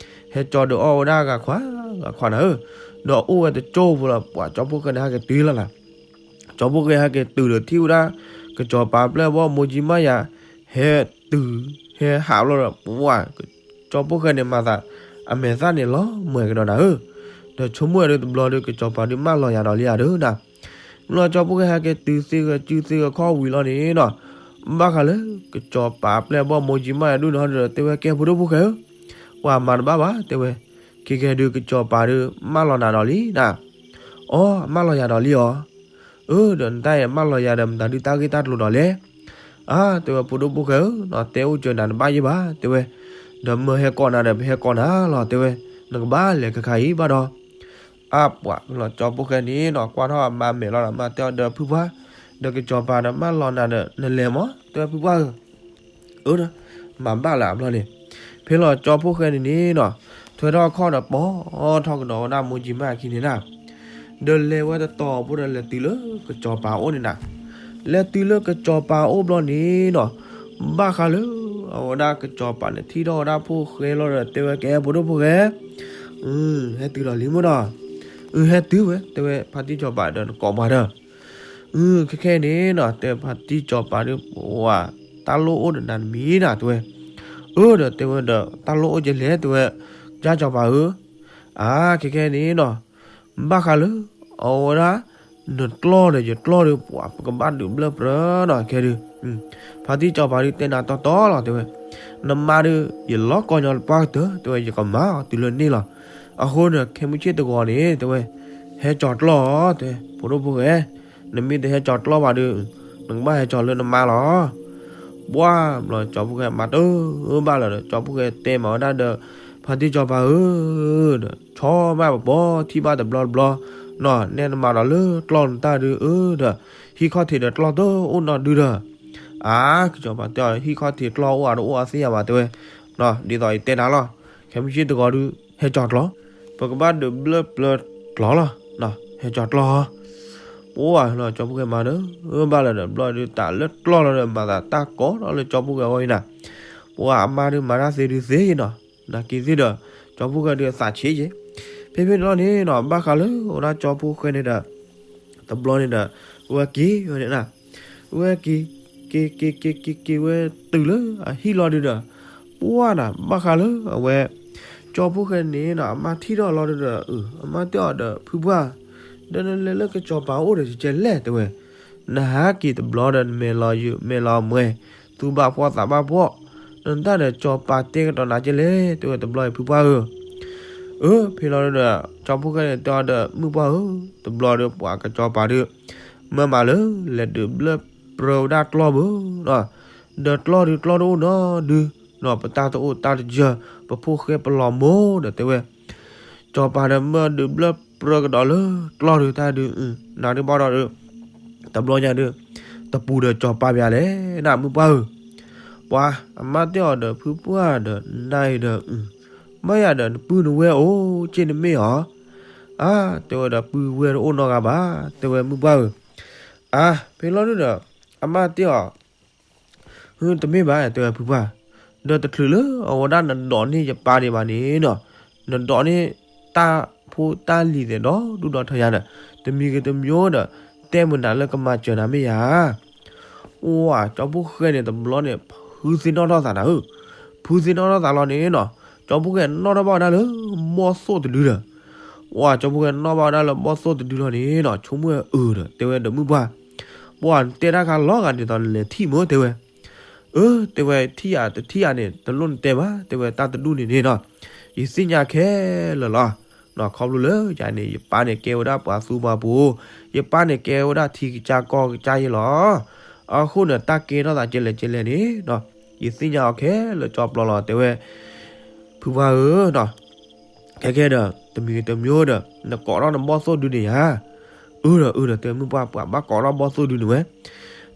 ဟဲကၠီဒီးအီၣ်ဝဲဒၣ်ဂၤခွါ ဂၤခွါနၤဧၢ, ဒီးအိၣ်ဝဲတကၠိဖိလီၤ ပှၤကၠီဖိဃဲန့ၣ်ဟဲက့ၤတုၤလီၤနၤ. ကၠီဖိဃဲဟဲက့ၤတုၤဒီးထံၣ်ဝဲဒၣ် ကစီၤပၤပျဲၢ်ဘီၣ်မိၢ်ကၠံမါယၤ ဟဲတုၤ ဟဲဟးဘျီဒီး ပှၤ ကၠီဖိဃဲန့ၣ်မၤသး အမဲာ်သၣ်န့ၣ်လီၤမှဲၤကဒီးနၤဧၢ, ဒီးဆိကမိၣ်ဝဲဒၣ်တဘျီဒီး ကစီၤပၤဒုးမၢလီၤယၤဒီးလံဧါဒီးနၤ. မ့ၢ်လီၤကၠီဖိဃဲဟဲက့ၤတုၤသ့ဂဲၤစုသ့ဂဲၤခီဝံၤလီၤန့ၣ်နီၤ, ဘၣ်ဃးလၢ ကစီၤပၤပျဲၢ်ဘီၣ်မိၢ်ကၠံမါယၤဒုးနီၤဒီး တဲဝဲကဲဖိဒိၣ်ဖိဃဲဧၢ, ပှၤမၤတဘၣ်ဘၣ် တဲဝဲ, ခဲကဲဒုးကစီၤပၤဒုးမၢလီၤနၤဒီးလံနၤ. အီ မၢလီၤယၤဒီးလံအီၤ, အၢ ဒီးနတၢ်အံၤမၢလီၤယၤဒီး မတၤဒုးတၢ်ဂ့ၢ်တၢ်ကျိၤဒီးလဲၣ်. အါ တဲဝဲဖိဒိၣ်ဖိဃဲဧၢ, တဲအိၣ်စၢၤနၤတဘၣ်ယဲၢ်ဘၣ် တဲဝဲ, ဒီးမၢဟဲကိးနၤဒီး ပဟဲကိးနၤလီၤ တဲဝဲ, နကဘၣ်လဲၤခါခါအံၤဘၣ်ဒီး အါ ပှၤလီၤကၠီဖိဃဲန့ၣ်နီၤ ကွၢ်ထီၣ်အမါမဲာ်လီၤဒီး မါတဲအီၤဒီးဖုပှၢ်, ဒီးကစီၤပၤဒီးမၢလီၤနၤဒီး နလဲၤမး တဲဝဲဖုပှၢ်ဧၢ. အၢ မၤဘၣ်လၢအဘျီန့ၣ်, ဖဲလီၤကၠီဖိဃဲန့ၣ်န့ၣ်နီၤ, ထွဲထီၣ်ခီၣ်ဒီးပိာ်ထီၣ်ကဒီးဝဲဒၣ်မိၢ်ကၠံမါယၤခံန့ၣ်နၤ, ဒီးလဲၤဝဲတတီၤဖိဒီးလဲၤတုၤလၢကစီၤပၤအိၣ်န့ၣ်နၤ, လဲၤတုၤလၢကစီၤပၤအိၣ်ဘျီန့ၣ်နီၤ, ဘၣ်ဃးလၢ အဝဲဒၣ်ကစီၤပၤန့ၣ်ထံၣ်ထီၣ်ဝဲဒၣ်ဖိဃဲလီၤဒီး တဲဝဲကဲဖိဒိၣ်ဖိဃဲ, ဟဲတုၤဒီးလံမ့ၢ်နီၤ, အဟဲတုၤဝဲ တဲဝဲဖါတံၢ်စီၤပၤဒီးနကိးပှၤဒီး အ ခဲခဲအံၤန့ၣ်နီၤ တဲဖါတံၢ်စီၤပၤဒုး ပှၤ တၢ်လိၣ်အိၣ်ဒီးနၤတမံၤနၤ တဲဝဲ. အၢ ဒီးတဲဝဲဒီး တၢ်လိၣ်အိၣ်ကဲလဲၣ် တဲဝဲ, ကစၢ်စီၤပၤဧၢ, အ ခဲခဲအံၤန့ၣ်နီၤ ဘၣ်ဃးလၢ အဝဲဒၣ် နကျီၢ်ဒီးယကျီၢ်ဒီး ပှၤ ပကဘၣ်ဒုးဘျၢပျၢၤနီၤ ခဲဒုး ဖါတံၢ်စီၤပၤဒုးတဲနၤတီတီလီၤ တဲဝဲ, နမါဒုး ယလီၤကီညီတပှၢ်ကတၢၢ် တဲဝဲ ယကမၤအီၤတုၤလၢန့ၣ်လီၤ. အဃိန့ၣ် ခဲမုၢ်ဆ့ၣ်တဂီၤန့ၣ် တဲဝဲ ဟဲကၠီၤကျီၢ်အီၤ တဲ ဖိဒိၣ်ဖိဃဲ, နမ့ၢ်တဟဲကၠီၤကျီၢ်ဘၣ်ဒီး နကဘၣ်ဟဲကၠီၤလၢနမါလီၤ. ပှၤ ဘျီကၠီဖိဃဲမၤတၢ်ဘၣ်လီၤဒီး ကၠီဖိဃဲတဲမၤဝဲဒၣ်ဒီး ဖါတံၢ်စီၤပၤဧၢ, ဒီး ဆီဘၣ်ပပီၤ ထံၣ်ဘၣ်တဘျီတဘျီ, နီၢ် နဲနမၤဒီးလၢကျီၢ်နတၢ်ဒုး အၢ ဒီး ဟံၣ်ခီၣ်ထံးဒီးကျီၢ်တအိၣ်နီတဒုဒီး, အါ ကစီၤပၤတဲအီၤ ဟံၣ်ခီၣ်ထံးကျီၢ်အိၣ်အါတအိၣ်အါသ့ၣ်ညါဘၣ် တဲဝဲ, ဒ်သိးယတဲနၤလီၤ, ခဲမုၢ်ဆ့ၣ်တဂီၤဒုး ဟဲကၠီၤကျီၢ်, ပကဘၣ်ဒုးဘျၢပျၢၤကျီၢ်လီၤ, ဟဲကၠီၤကျီၢ် ပှၤလီၤကၠီဖိဃဲမၤတၢ်ဘၣ်လီၤဒီး ဘျီဒုးတၢ်လၢကျီၢ်လီၤဒီး မၤသးတၢ်ကီလီၤလၢကၠီဖိဃဲအဂီၢ်အံၤနၤ, ပှၤအမါဒုးမၤတၢ်သ့ဒုးသ့နီၤ, နာ်က့သ့ၣ်ဒီး ကၠီဖိဃဲဒုးအသးဆံးက့ၤ, ဖဲဖဲန့ၣ်လီၤန့ၣ်နီၤ ဘၣ်ဃးလၢအဝဲဒၣ်ကၠီဖိဃဲန့ၣ်ဒီး တဘျီန့ၣ်ဒီး ဝဲက့ၤဝဲန့ၣ်နၤ, ဝဲက့ၤ က့ၤက့ၤက့ၤက့ၤက့ၤဝဲတုၤလၢအဟံၣ်လီၤဒုးဒီး ပှၤနၤ ဘၣ်ဃးလၢအဝဲ ကၠီဖိဃဲန့ၣ်နီၤ အမါထံၣ်ထီၣ်လီၤဒုးဒီး အမါတဲအီၤဒီး ဖုပှၢ် ဒီးနလဲၤလၢကစီၤပၤအိၣ်ဒီးကဲလဲၣ် တဲဝဲ, နဟးက့ၤတဘျီဒီး နမဲာ်လီၤယုာ်မဲာ်လီၤမှဲၤ, သူၣ်ဘၣ်ဖှီၣ်သးဘၣ်ဖှီၣ်, နတၢ်ဒီးကစီၤပၤတဲကဒီးနၤကဲလဲၣ် တဲဝဲတဘျီအံၤဖုပှၢ်ဧၢ. အၢ ဖဲလီၤဒုးဒီး ကၠီဖိဃဲန့ၣ်တဲအီၤဒီး မုၣ်ပှၢ်ဧၢ, တဘျီဒီးပှၤကစီၤပၤဒုး မၢမးလၢ လဲၤဒုးဘျၢပျၢၤဝဲဒၣ်ကျီၢ်ဘၣ်, ဒီးကျီၢ်ဒုးကျီၢ်တအိၣ်နီဒုး, ပတၢ်တအိၣ်တၢ်တယၢၤ ပဖိၣ်ဃဲပလီၤမိၢ်ဒီးတဲဝဲ ကစီၤပၤဒီးမၢဒုးဘျၢပျၢၤကဒီးလၢကျီၢ်ဒုးတၢ်ဒုး, နၤဒုးဘၣ်ဒီးဒုး, တဘျီညါဒုး, တပူၤဒီးကစီၤပၤပၠးလဲၣ် နမုၣ်ပှၢ်ဧၢ. ပှၤအမါတဲအီၤဒီး ဖုပှၢ်ဒီး နၤအံၤဒီး ဘၣ်ယၤဒီး နပုၢ်နဝဲၢ်အိၣ်က့ၢ်နမ့ၢ်အီၤ. အါ တဲဝဲဒီး ပုၢ်ဝဲၢ်တအိၣ်နီတဂၤဘၣ် တဲဝဲ မုၢ်ပှၢ်ဧၢ. အါ ဖဲလီၤဒုဒီး အမါတဲအီၤ ဟ့ တမ့ၢ်ဘၣ် တဲဝဲ ဖုပှၢ်, ဒီးတချုးလၢအဝဲဒၣ်နဒိးန့ၢ်ယပၢ်ဒံးဘၣ်န့ၣ်နီၤ, နဒိးန့ၢ်တၢ်ဖိတၢ်လံၤသ့ၣ်ဒီဒူၣ်ဒီထၢယၤဒီး တမံၤဂ့ၤတမံၤဒီး တဲမုာ်နၤလၢကမၤစၢၤနၤမ့ၢ်ဧါ. အိၣ် ကၠီဖီၣ်ဃဲန့ၣ် တဘျီန့ၣ် ဖုသ့ၣ်နီၣ်ထီၣ်သးနၤဧၢ, ဖုသ့ၣ်နီၣ်ထီၣ်သးလီၤန့ၣ်နီၤ, ကၠီဖီၣ်ဃဲနီၣ်ထီၣ်ဘၣ်ဝဲဒၣ်လၢဘီၣ်သိၣ်တဒုဒီး ဝဲ ကၠီဖီၣ်ဃဲနီၣ်ဘၣ်ဝဲဒၣ်လၢဘီၣ်သိၣ်တဒုလီၤန့ၣ်နီၤ, ဆိကမိၣ်ဝဲအၢဒီး တဲဝဲဒီး မုၢ်ပှၢ်, ပှၤနတဲတၢ်ခါလီၤဂာ်ဒ်သိးနလဲၤထံၣ်မ့ၢ် တဲဝဲ. အၢ တဲဝဲ ထံၣ်ယၤတထံၣ်ယၤန့ၣ် တလိၣ်နတဲဘၣ် တဲဝဲ, တၢ်တဒူၣ်န့ၣ်န့ၣ်နီၤ ယသ့ၣ်ညါခဲလၢာ်လီၤ. ခီဖျိလၢယၤန့ၣ် ယပၢ်န့ၣ်ကဲဝဲဒၣ်ပှၤသူပှၤပူၤ, ယပၢ်န့ၣ်ကဲဝဲဒၣ်ထံကစၢ်ကီၢ်ကစၢ်ယဲလီၤ. အဃိန့ၣ် တၢ်ကဲထီၣ်သးကဲလဲၣ်ကဲလဲၣ်န့ၣ်နီၤ ယသ့ၣ်ညါအီၤခဲလၢာ်ကၠီပျီလီၤ တဲဝဲ. ဖုပှၢ်ဧၢနီၤ, ခဲကဲဒီး တမံၤဂ့ၤတမံၤဒီး နကိးထီၣ်နဘီၣ်သိၣ်ဒုန့ၣ်ယၤ. အၢဒီး အၢဒီး တဲမုၢ်ပှၢ်, ပှၤဘၣ်ကိးထီၣ်ဘီၣ်သိၣ်ဒုန့ၣ်ဝဲ.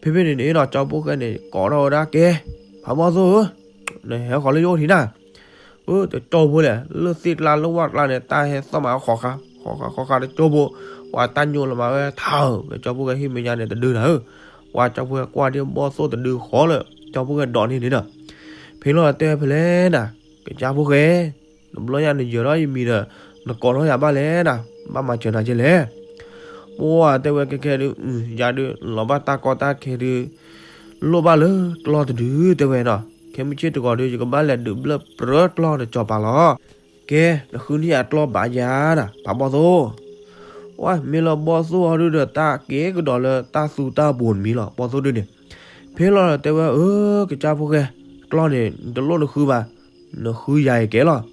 ဖဲဖဲန့ၣ်န့ၣ်နီၤ ကၠီဖီၣ်ဃဲန့ၣ် ကိးထီၣ်ဝဲဒၣ်ကဲ, ဖးဘီၣ်သိၣ်ဧၢ, နဟဲဃီၤလၢယအိၣ်ထံနၤ. အၢ တကၠီဖိလဲၣ်, လၢသ့ၣ်ကျါလၢဝၣ်ကျါန့ၣ် တၢ်ဟဲသီၣ်မးဃီဃာ်ဃီဃာ်ဃီဃာ်တကၠီဖိ, ပှၤတၢ်ညိလီၤမးဝဲထးဧၢ, ကၠီဖီၣ်ဃဲဟံၣ်မဲာ်ညါန့ၣ်တဒုနၤဧၢ. ပှၤကၠီဖီၣ်ဃဲကွၢ်ဒံးဘီၣ်သိၣ်တဒုဃီလၢ ကၠီဖီၣ်ဃဲဒိးန့ၢ်န့ၣ်ဒီး ဖဲလီၤတဲဝဲဖဲလဲၣ်နၤ, ကစၢ်ဖိဃဲ, တဘျီညါနယၢၤထီၣ်ယမံၤဒီး နကိးထီၣ်ယၤဘၣ်လဲၣ်နၤ, ဘၣ်မၤစၢၤနၤကဲလဲၣ်. ပှၤတဲဝဲခဲခဲဒုး ယၤဒုး လီၤဘၣ်တၢ်ကီတၢ်ခဲဒုး လိၣ်ဘၣ်လၢကျီၢ်တဒု တဲဝဲနီၤ, ခဲမုၢ်ဆ့ၣ်တဂီၤဒုး ယကဘၣ်လဲၤဒုးဘျၢၣ်ပြၢကျီၢ်နကၠီၤပၤလီၤ. ကဲ နဃုန့ၢ်ယၤကျီၢ်ဘၣ်ယၤနၤ ဖးဘီၣ်သိၣ်. ဝဲ မ့ၢ်လၢဘီၣ်သိၣ်အီၤဒုးဒီး တၢ်ကဲကဒီးလၢတၢ်သူတၢ်ဘိးတမံၤလီၤ ဘီၣ်သိၣ်ဒုန့ၣ်. ဖဲလီၤတဲဝဲ အၢ ကစၢ်ဖိဃဲ, ကျီၢ်န့ၣ် နတလိၣ်နဃုဘၣ်, နဃုယၤအံၤကဲလီၤ.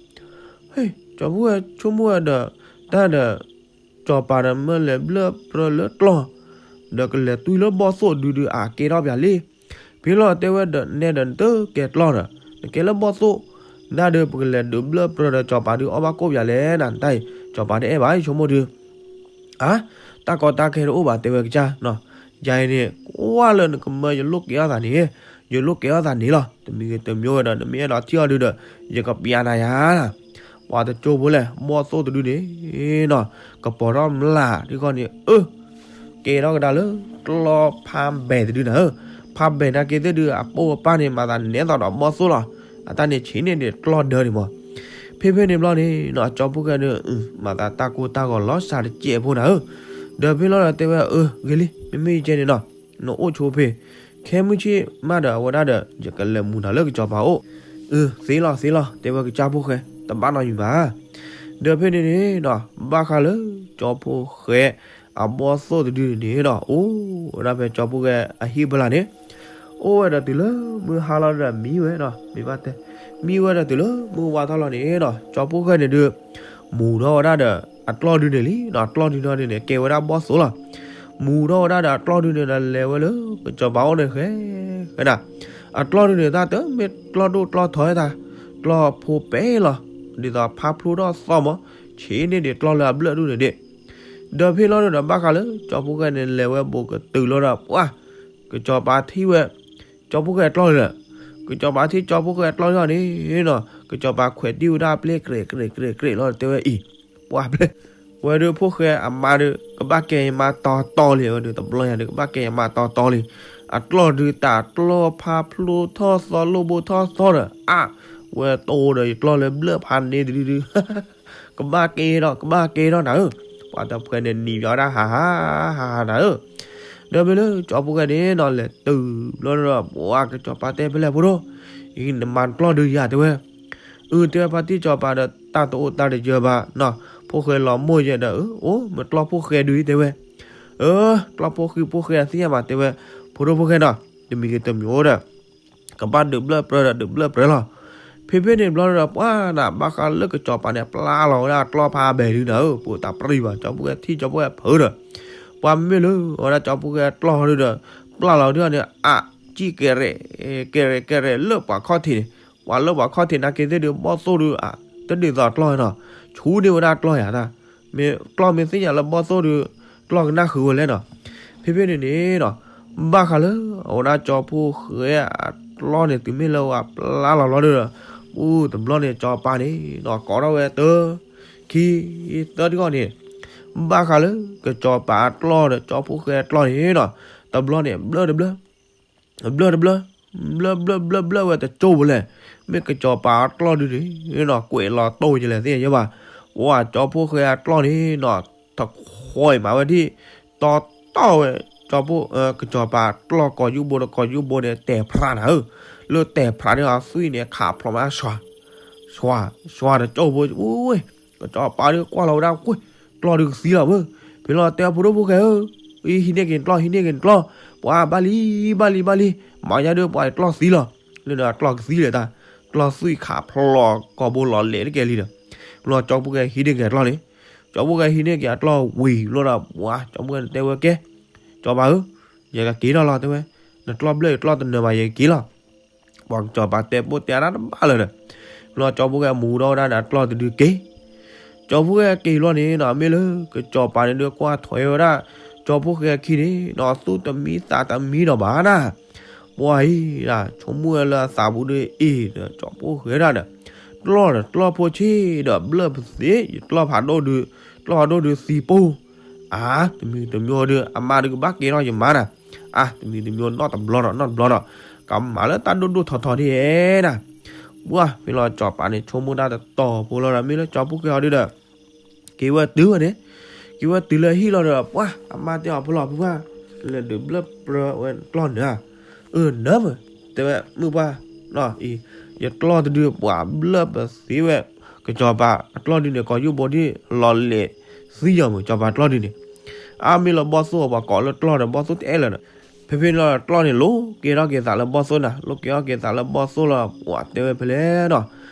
ဟ့ၣ် ကၠီဖီၣ်ဃဲဆိကမိၣ်ဝဲဒီး တၢ်ဒီး ကၠီၤပၤဒီးမ့ၢ်လဲၤဘျၢၣ်ပြၢလၢကျီၢ် ဒီးကလဲၤတွံၢ်လၢဘီၣ်သိၣ်ဒုဒုးအကဲထီၣ်ပၠးလံ. ဖဲလီၤတဲဝဲဒီး နဲဒီးနတကဲကျီၢ်ဒီး နကဲလၢဘီၣ်သိၣ်, နဒုးပကလဲၤဒုးဘျၢၣ်ပြၢဒီး ကၠီၤပၤဒုးအီၣ်ဘၣ်ကိၣ်ပၠးလဲၣ်နၤ, တၢ်အံၤ ကၠီၤပၤတအဲၣ်ဘၣ် ဆိကမိၣ်ဒုး အါ တၢ်ကီတၢ်ခဲတအိၣ်ဘၣ် တဲဝဲကစၢ်နီၤ, ယၤအံၤန့ၣ် ကွၢ်လၢနကမၢယလိၣ်ကဲထီၣ်သးန့ၣ်, ယလိၣ်ကဲထီၣ်သးန့ၣ်လီၤ. တမံၤဂ့ၤတမံၤဝဲဒီး နမ့ၢ်အဲၣ်ဒိးထံၣ်အီၤဒုးဒီး ယကပျးနၤယၤ ပှၤတကၠိဖိလဲၣ် ဘီၣ်သိၣ်တဒုန့ၣ်နီၤ, ကပီၤထီၣ်မျးဒ်ခီန့ၣ် အၢ ကဲထီၣ်ကဒါလၢ ကျီၢ်ဖးဘဲၣ်တဒုနၤဧၢ, ဖးဘဲၣ်နာ်က့သ့ၣ်ဒုး အပိၢ်အပၢ်န့ၣ် မၤသးနဲသိးဒီးဘီၣ်သိၣ်လီၤ, အတၢ်န့ၣ်ဆံးန့ၢ်ဒံးကျီၢ်ဒၢန့ၣ်မး. ဖဲဖဲန့ၣ်ဘျီန့ၣ်နီၤ ကၠီဖိဃဲဒုး မၤသးတၢ်ကိၢ်တၢ်ဂီၤလီၤစှၤတစဲးဖိနၤဧၢ, ဒီးဖဲလီၤဒီးတဲဝဲ အၢ ဂ့ၤလံ မ့မ့ၢ်ယကဲန့ၣ်နီၤ နအိၣ်ဆိဖဲ ခဲမုၢ်ဆ့ၣ်မးဒီးအဝဲဒၣ်ဒီး ယကလဲၤမူၤနၤလၢကစီၤပၤအိၣ်. အၢ သ့လီၤသ့လီၤ တဲဝဲကစၢ်ဖိဃဲ တဘၣ်နီတမံၤဘၣ်. ဒီးဖဲန့ၣ်န့ၣ်နီၤ ဘၣ်ဃးလၢ ကၠီဖိဃဲ အဘီၣ်သိၣ်တဒုန့ၣ်နီၤ အိၣ်ဝဲဒၣ်ဖဲကၠီဖိဃဲအဟံၣ်ဖီလာ်န့ၣ် အိၣ်ဝဲဒီးတုၤလၢမုၢ်ဟါလီၤဒီးမံဝဲနီၤ မ့ၢ်ဘၣ်တဲ မံဝဲဒီးတုၤလၢမုၢ်ဝါထီၣ်လီၤန့ၣ်နီၤ ကၠီဖိဃဲန့ၣ်ဒုး မူၤထီၣ်ဝဲဒၣ်ဒီး အကျီၢ်ဒုန့ၣ်လံနီၤ အကျီၢ်ဒုန့ၣ်န့ၣ် ကဲဝဲဒၣ်ဘီၣ်သိၣ်လီၤ. မူၤထီၣ်ဝဲဒၣ်ဒီးအကျီၢ်ဒုန့ၣ်ဒီး လဲၤဝဲလၢကစီၤပၤအိၣ်န့ၣ်ဃဲ ဃဲဒၣ် အကျီၢ်ဒုန့ၣ် တၢ်တမ့ၢ်ကျီၢ်ဒိၣ်ကျီၢ်ထီသတး ကျီၢ်ဖိပဲလီၤ ဒ်သိးဖးဖျိထီၣ်သီမး ဆံးန့ၢ်ဒံးကျီၢ်လၢအဘျၢၣ်ဒုန့ၣ်ဒံး. ဒီးဖဲလီၤဒုဒီး ဘၣ်ဃးလၢကၠီဖိဃဲန့ၣ် လဲၤဝဲဘူးကတုၤလီၤဒီး ပှၤ ကစီၤပၤထံၣ်ဝဲ ကၠီဖိဃဲအကျီၢ်လီၤ. ကစီၤပၤထံၣ်ကၠီဖိဃဲအကျီၢ်လီၤန့ၣ်နီၤ ကစီၤပၤခွဲးတံၢ်ဝဲဒၣ်အပျဲၢ်ကြဲးကြဲးကြဲးလီၤ တဲဝဲအံၤ ပှၤပျဲၢ် ဝဲဒုးဖိဃဲအမါဒုး ကဘၣ်ကဲယမါတီတီလံ ဝဲဒုးတဘျီညါဒုး ကဘၣ်ကဲယမါတီတီလံ. အကျီၢ်ဒုးတၢ်ကျီၢ်ဖးဖျိထီၣ် သီလိၣ်ဘိထီၣ်သီဒီး အါ ဝဲတိဒီးယကျီၢ်လၢဘျၢၣ်ဖးန့ၣ်တဒုဒု ကဘၣ်ကဲထီၣ် ကဘၣ်ကဲထီၣ်နၤဧၢ. ပှၤတဖှဲးန့ၣ်နံၤပၠီဒၣ်ဟးဟး ဟးဟးနၤဧၢ. ဒီးဖဲလၢကၠီဖိဃဲန့ၣ်နီၤ လဲၤတုၤဘျီဒီး ပှၤကစီၤပၤတဲဖဲလဲၣ်ဖိဒိၣ် အံၤနမၤနကျီၢ်ဒုးယၤတဲဝဲ. အု တဲဝဲ ဖါတံၢ်ကစီၤပၤဒီး တၢ်တအိၣ်တၢ်တယၢဘၣ်နီၤ ဖိဃဲလီၤမိၢ်ယဲဒီး အၢ အိၣ် မ့ၢ်ကျီၢ်ဖိဃဲဒုးအံၤတဲဝဲ. အၢ ကျီၢ်ဖိဃုဖိဃဲအသ့ၣ်ညါဘၣ်တဲဝဲ. ဖိဒိၣ်ဖိဃဲနီၤ တမံၤဂ့ၤတမံၤအိၣ်ဒီး ကဘၣ်ဒုးဘျၢၣ်ပြၢဒီးဒုးဘျၢၣ်ပြၢလီၤ. ဖဲဖဲန့ၣ်ဘျီဒီး ပှၤနၤ ဘၣ်ဃးလၢကစီၤပၤန့ၣ် ပျၢ်လီၤဝဲဒၣ်ကျီၢ်ဖးဘဲၣ်ဒုးနၤဧၢ ပတၢ်ပြံဘၣ် ကၠီဖိဃဲထံၣ်ကၠီဖိဃဲဖုးဒီး ပှၤမ့ၢ်လၢ အဝဲဒၣ်ကၠီဖိဃဲကျီၢ်ဒုးဒီး ပျၢ်လီၤဒုးန့ၣ် အစံၣ်ကဲရဲၣ် ကဲရဲၣ်ကဲရဲၣ်လၢပှၤခီၣ်ထံးန့ၣ် ပှၤလၢပှၤခီၣ်ထံးနာ်က့သ့ၣ်ဒုး ဘီၣ်သိၣ်ဒုး တဒ်သိးကျီၢ်နီၤ ဆူန့ၢ်ဝဲဒၣ်ကျီၢ်ယၤတၢ် မ့ၢ်ကျီၢ်မ့ၢ်သ့ၣ်ညါလၢဘီၣ်သိၣ်ဒုး ကျီၢ်ကနၣ်ဃုာ်ဝဲလဲၣ်နီၤ. ဖဲဖဲန့ၣ်န့ၣ်နီၤ ဘၣ်ဃးလၢ အဝဲဒၣ်ကၠီဖိဃဲအ တၢ်တဘျီန့ၣ် တုၤမ့ၢ်လၢဝဲပျၢ်လီၤလီၤဒီး, အိၣ်တဘျီန့ၣ် ကစီၤပၤန့ၣ်နီၤ ကိးထီၣ်ဝဲတၢ ခံ သၢတဂီၢ်န့ၣ်, ဘၣ်ဃးလၢကစီၤပၤအကျီၢ်ဒီး ကၠီဖှိၣ်ဃဲအကျီၢ်န့ၣ်နီၤ, တဘျီန့ၣ် ဘျၢတဘျၢ ဘျၢတဘျၢ, ဘျၢဘျၢဘျၢဘျၢဝဲတကၠိဖိလဲၣ်, မ့ၢ်ကစီၤပၤအကျီၢ်ဒုန့ၣ်နီၤ ကွဲးလီၤတိၢ်ကလဲၣ်သ့ၣ်ညါဘၣ်, ပှၤကၠီဖှိၣ်ဃဲအကျီၢ်န့ၣ်နီၤ တခွဲးမးဝဲဒၣ်, တီတီဝဲ, ကၠီဖှိၣ်, ကစီၤပၤကျီၢ်ကိးယူၢ်ဘိဒီး ကိးယူၢ်ဘိန့ၣ် တဲာ်ဖြးနၤဧၢ, လၢတဲာ်ဖြးန့ၣ်အသွံၣ်န့ၣ် ခးဖျိးမး ဆွၤ, ဆွၤ, ဆွၤတကၠိဖိ, ကစီၤပၤဒုးကွၢ်လီၤဝဲဒၣ်ကွ့ၢ်, ကျီၢ်ဒုကသံလီၤမ့ၢ်, ဖဲလီၤတဲဖိဒိၣ်ဖိၣ်ဃဲဧၢ, ဟံးန့ၢ်က့ၤကျီၢ် ဟံးန့ၢ်က့ၤကျီၢ်, ပှၤဘၣ်လံ, ဘၣ်လံ ဘၣ်လံ, မၤညါဒုးပှၤကျီၢ်သံလီၤ, လၢန့ၣ်ကျီၢ်ကသံလဲၣ်တၢ်, ကျီၢ်သွံၣ်ခးဖျိးကိာ်ဘိလီၤလဲာ်တကဲလံဒီး, လီၤကၠီဖှိၣ်ဃဲဟံးန့ၢ်က့ၤအကျီၢ်န့ၣ်, ကၠီဖှိၣ်ဃဲဟံးန့ၢ်က့ၤအကျီၢ်ဝံၤလီၤဒီး ပှၤကၠီဖှိၣ်ဃဲန့ၣ်တဲဝဲကဲ, ကစီၤပၤဧၢ, ယကက့ၤထီၣ်လီၤတဲဝဲ, နကျီၢ်ဘျၢယကျီၢ်တနၢၤဘၣ် ယကက့ၤလီၤ, ပှၤကစီၤပၤတဲပိၢ်တဲအါတၢ်တဘၣ်လၢၤဒီး, လီၤကၠီဖှိၣ်ဃဲမူထီၣ်ဝဲဒၣ်န့ၣ် အကျီၢ်တဒုက့ၤ ကၠီဖှိၣ်ဃဲက့ၤလီၤန့ၣ်နီၤ မ့ၢ်လၢကစီၤပၤန့ၣ်ဒုးကွၢ်ထွဲဝဲဒၣ်, ကၠီဖှိၣ်ဃဲအခံန့ၣ်နီၤ သူၣ်တမံသးတမံဒီးဘၣ်နၤ, ပှၤအံၤ, ဆိကမိၣ်ဝဲလၢအသးပူၤဒုးအ့ၣ်ဒီး ကၠီဖှိၣ်ဃဲဒၣ်ဒီး, ကျီၢ်ဒီးကျီၢ်ဖိဆ့ၣ်ဒီးဘျၢၣ်ပသ့ ယကျီၢ်ဖးဒိၣ်ဒုး, ကျီၢ်ဖးဒိၣ်ဒုးသံပိၢ်, အါ, တမံၤတမံၤဒုး အမါဒုးကဘၣ်ကဲထီၣ်ယမါနၤ, အါ, တမံၤတမံၤနီၢ်တဘျီဒီး နီၢ်တဘျီဒီး, ကမၤလၢတၢ်ဒိၣ်ဒိၣ်ထီထီဒ်နၤ ပှၤဖဲလီၤကစီၤပၤန့ၣ် ဆိကမိၣ်တၢ်တတီၤဖိလီၤဒီး မ့ၢ်လၢကၠီဖှိၣ်ဃဲအီၤဒုးဒီး, က့ၤဝဲတုၤဝဲန့ၣ်, က့ၤဝဲတုၤလၢဟံၣ်လီၤဒီး ပှၤ, အမါတဲအီၤဖိလီၤဖုပှၢ်, လဲၤဒုးဘျၢၣ်ပြၢဝဲကျီၢ်နၤဧါ, အၢ နၢမုာ်, တဲဝဲမုၢ်ပှၢ်, အံၤ, ယကျီၢ်တဒုးပှၤဘျၢၣ်ပသ့ဝဲ, ကစီၤပၤအကျီၢ်ဒုးန့ၣ် ကိးယူၢ်ဘိဒ်လီၤလဲၤသံယီၤမုာ် ကစီၤပၤကျီၢ်ဒုးန့ၣ်, အါမ့ၢ်လၢဘီၣ်သိၣ်အပှၤကိးလၢကျီၢ်ဒီး ဘီၣ်သိၣ်တအဲၣ်လၢၤဒီး, ဖဲဖဲန့ၣ်လီၤကျီၢ်န့ၣ် လိးက့ၤထီၣ်က့ၤသးလၢဘီၣ်သိၣ်နၤ, လိးက့ၤထီၣ်က့ၤသးလၢဘီၣ်သိၣ်လီၤ ပှၤတဲဝဲဖဲလဲၣ်နီၤ,